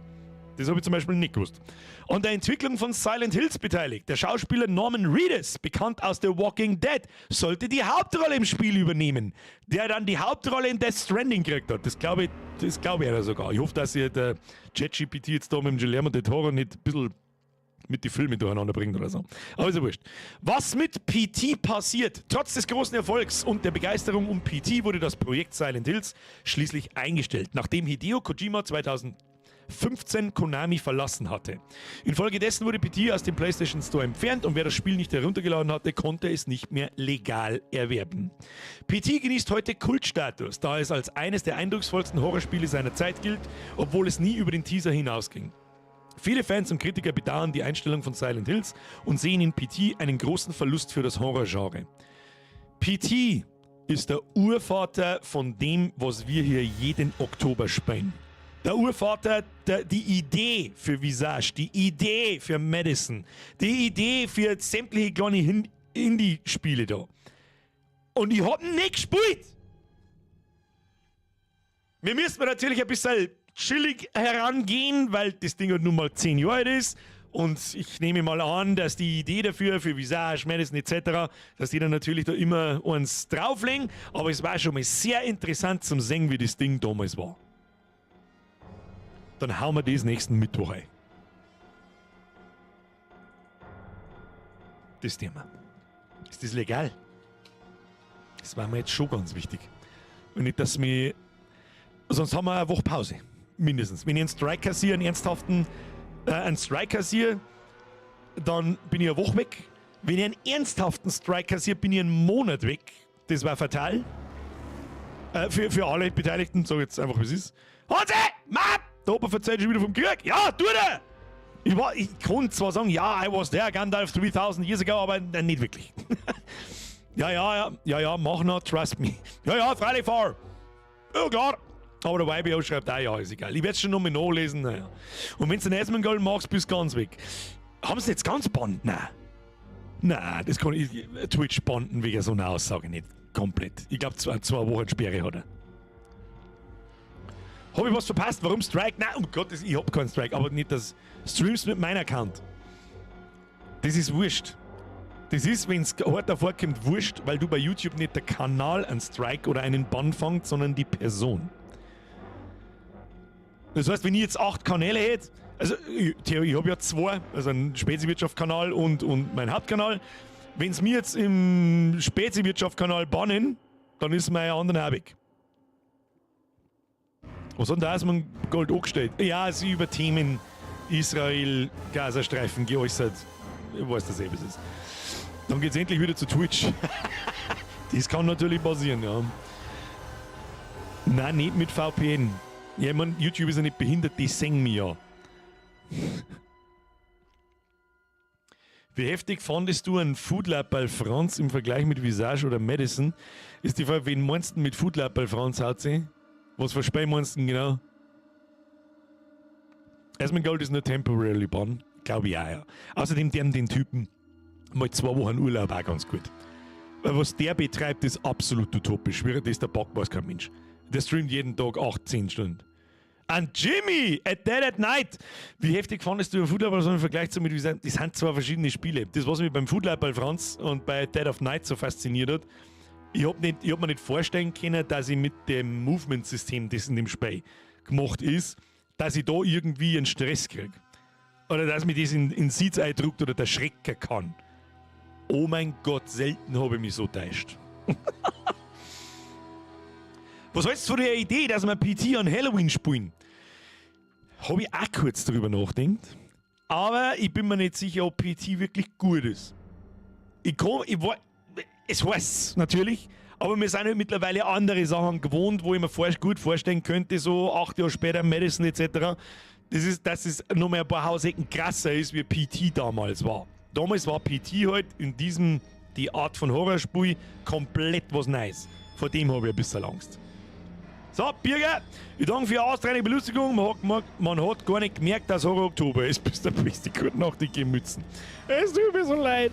Das habe ich zum Beispiel nicht gewusst. An der Entwicklung von Silent Hills beteiligt. Der Schauspieler Norman Reedus, bekannt aus The Walking Dead, sollte die Hauptrolle im Spiel übernehmen, der dann die Hauptrolle in Death Stranding gekriegt hat. Das glaube ich ja sogar. Ich hoffe, dass ihr der ChatGPT jetzt da mit dem Guillermo del Toro nicht ein bisschen mit die Filme durcheinander bringt oder so. Aber ist ja wurscht. Was mit PT passiert? Trotz des großen Erfolgs und der Begeisterung um PT wurde das Projekt Silent Hills schließlich eingestellt, nachdem Hideo Kojima 2015 Konami verlassen hatte. Infolgedessen wurde PT aus dem PlayStation Store entfernt und wer das Spiel nicht heruntergeladen hatte, konnte es nicht mehr legal erwerben. PT genießt heute Kultstatus, da es als eines der eindrucksvollsten Horrorspiele seiner Zeit gilt, obwohl es nie über den Teaser hinausging. Viele Fans und Kritiker bedauern die Einstellung von Silent Hills und sehen in PT einen großen Verlust für das Horrorgenre. PT ist der Urvater von dem, was wir hier jeden Oktober spielen. Der Urvater, die Idee für Visage, die Idee für Madison, die Idee für sämtliche kleine Indie-Spiele da. Und ich hab nicht gespielt! Wir müssen natürlich ein bisschen chillig herangehen, weil das Ding halt nun mal 10 Jahre alt ist. Und ich nehme mal an, dass die Idee dafür, für Visage, Madison etc., dass die dann natürlich da immer eins drauflegen. Aber es war schon mal sehr interessant zum sehen, wie das Ding damals war. Dann hauen wir das nächsten Mittwoch ein. Das Thema. Ist das legal? Das war mir jetzt schon ganz wichtig. Und nicht, dass mir. Sonst haben wir eine Woche Pause. Mindestens. Wenn ich einen Strike kassiere, einen ernsthaften, einen Strike kassiere, dann bin ich eine Woche weg. Wenn ich einen ernsthaften Strike kassiere, bin ich einen Monat weg. Das war fatal. Für alle Beteiligten, sag ich jetzt einfach, wie es ist. Hansi! Mann! Der Opa erzählt schon wieder vom Krieg. Ja, tut er! Ich konnte zwar sagen, ja, I was there, Gandalf 3000 years ago, aber nicht wirklich. Ja, mach noch, trust me. Ja, freilich fahr. Ja, klar. Aber der YBO schreibt auch, ja, ist egal. Ich werde es schon noch mal nachlesen, naja. Und wenn du den Asmongold machst, bist du ganz weg. Haben sie jetzt ganz bannt? Nein. Nein, das kann ich. Twitch banden wegen so einer Aussage nicht komplett. Ich glaube, 2 Wochen Sperre hat er. Hab ich was verpasst? Warum Strike? Nein, um Gottes, ich hab keinen Strike, aber nicht das. Streams mit meinem Account. Das ist wurscht. Das ist, wenn es hart davor kommt, wurscht, weil du bei YouTube nicht der Kanal einen Strike oder einen Bann fängt, sondern die Person. Das heißt, wenn ich jetzt 8 Kanäle hätte, also ich, ich habe ja 2, also einen Speziwirtschaft-Kanal und meinen Hauptkanal. Wenn es mir jetzt im Speziwirtschaft-Kanal bannen, dann ist mein anderen auch weg. Was hat denn da erstmal Gold angestellt? Ja, sie über Themen Israel, Gazastreifen geäußert. Ich weiß, dass eh, was ist. Dann geht's endlich wieder zu Twitch. Das kann natürlich passieren, ja. Nein, nicht mit VPN. Ja, ich mein, YouTube ist ja nicht behindert, die sehen mich ja. Wie heftig fandest du einen Foodlab bei Franz im Vergleich mit Visage oder Madison? Ist die Frage, wen meinst du mit Foodlab bei Franz, HC? Was für Spiel meinst du denn genau? Erstmal Gold ist nur temporarily ban. Glaube ich auch, ja. Außerdem den Typen mal 2 Wochen Urlaub auch ganz gut. Weil was der betreibt, ist absolut utopisch. Wie das der Bock weiß kein Mensch. Der streamt jeden Tag 8, 10 Stunden. An Jimmy at Dead at Night. Wie heftig fandest du den Food Lab im Vergleich zu mit Visage? Das sind zwei verschiedene Spiele. Das, was mich beim Food Lab bei Franz und bei Dead of Night so fasziniert hat, ich hab mir nicht vorstellen können, dass ich mit dem Movement-System, das in dem Spiel gemacht ist, dass ich da irgendwie einen Stress krieg. Oder dass mich das in Sitz eindruckt oder der schrecken kann. Oh mein Gott, selten habe ich mich so täuscht. Was hältst du von der Idee, dass wir PT an Halloween spielen? Hab ich auch kurz drüber nachgedacht. Aber ich bin mir nicht sicher, ob PT wirklich gut ist. Ich komm, ich war, es heißt natürlich, aber wir sind halt mittlerweile andere Sachen gewohnt, wo ich mir gut vorstellen könnte, so 8 Jahre später Madison et cetera. Das ist, dass es noch mal ein paar Hausecken krasser ist, wie PT damals war. Damals war PT halt in diesem, die Art von Horrorspiel, komplett was Neues. Vor dem habe ich ein bisschen Angst. So, Birger, ich danke für die ausdrehende Belustigung. Man hat gar nicht gemerkt, dass Horror Oktober ist. Bist der Beste. Gute Nacht, ich geh Mützen. Es tut mir so leid.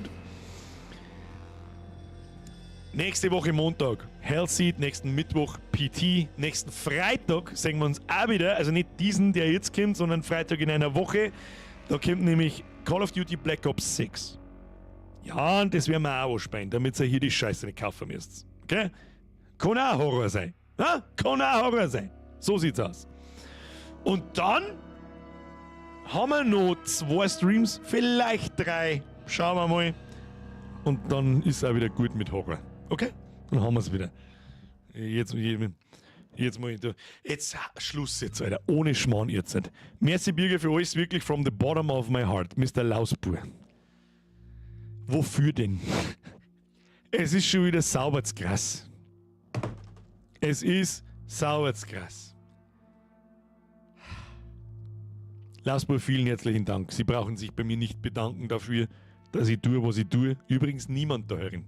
Nächste Woche Montag Hellseed, nächsten Mittwoch PT, nächsten Freitag sehen wir uns auch wieder. Also nicht diesen, der jetzt kommt, sondern Freitag in einer Woche. Da kommt nämlich Call of Duty Black Ops 6. Ja, und das werden wir auch anspielen, damit ihr hier die Scheiße nicht kaufen müsst. Okay? Kann auch Horror sein. Ha? Kann auch Horror sein. So sieht's aus. Und dann haben wir noch 2 Streams, vielleicht 3. Schauen wir mal. Und dann ist es auch wieder gut mit Horror. Okay? Dann haben wir's wieder. Jetzt mal, jetzt Schluss jetzt, Alter. Ohne Schmarrn jetzt. Merci, Birger, für alles wirklich from the bottom of my heart. Mister Lausbur. Wofür denn? Es ist schon wieder sauber zu krass. Es ist sauber zu krass. Lausbur, vielen herzlichen Dank. Sie brauchen sich bei mir nicht bedanken dafür, dass ich tue, was ich tue. Übrigens niemand da hören.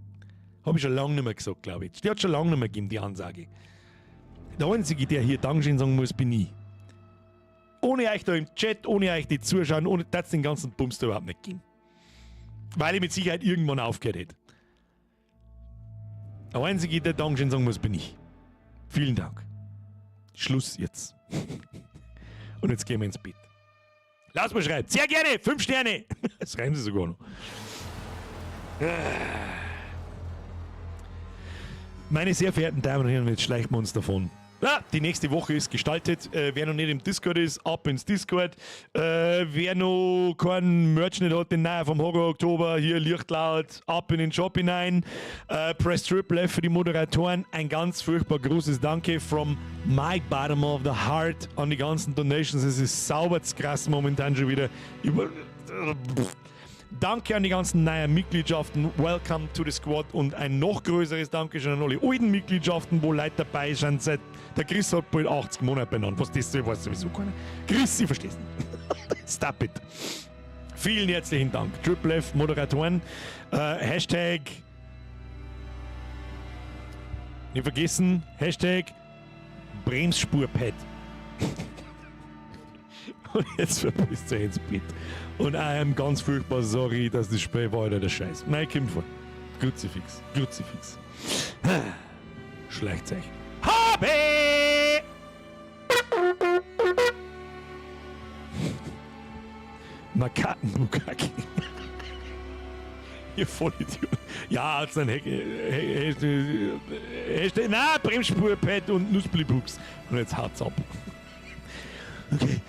Hab ich schon lange nicht mehr gesagt, glaub ich. Die hat schon lange nicht mehr gegeben, die Ansage. Der Einzige, der hier Dankeschön sagen muss, bin ich. Ohne euch da im Chat, ohne euch die Zuschauen, ohne das den ganzen Bums da überhaupt nicht geben. Weil ich mit Sicherheit irgendwann aufgehört hätte. Der Einzige, der Dankeschön sagen muss, bin ich. Vielen Dank. Schluss jetzt. Und jetzt gehen wir ins Bett. Lass mal schreiben. Sehr gerne. 5 Sterne. Das schreiben sie sogar noch. Meine sehr verehrten Damen und Herren, jetzt schleichen wir uns davon. Ja, die nächste Woche ist gestaltet. Wer noch nicht im Discord ist, ab ins Discord. Wer noch keinen Merch nicht hat, den neuen vom Horror Oktober, hier Lichtlaut, ab in den Shop hinein. Press Triple F für die Moderatoren. Ein ganz furchtbar großes Danke from my bottom of the heart an die ganzen Donations. Es ist sauber zu krass momentan schon wieder. Danke an die ganzen neuen Mitgliedschaften. Welcome to the Squad und ein noch größeres Dankeschön an alle alten Mitgliedschaften, wo Leute dabei sind. Seit der Chris hat bald 80 Monate benannt. Was das soll, weiß sowieso keiner. Chris, ich versteh's nicht. Stop it. Vielen herzlichen Dank. Triple F Moderatoren. Hashtag. Nicht vergessen. Hashtag Bremsspurpad. Und jetzt verpisst ihr ins Bett. Und I am ganz furchtbar sorry, dass das Spiel war, Alter, der Scheiß. Nein, komm vor. Kruzifix. Kruzifix. Schleicht euch. Habe! Makaken-Bukaki. Ihr Vollidiot. Ja, hat's dann Hecke. Na, Bremsspur, Pad und Nussblibuchs. Und jetzt haut's ab. Okay.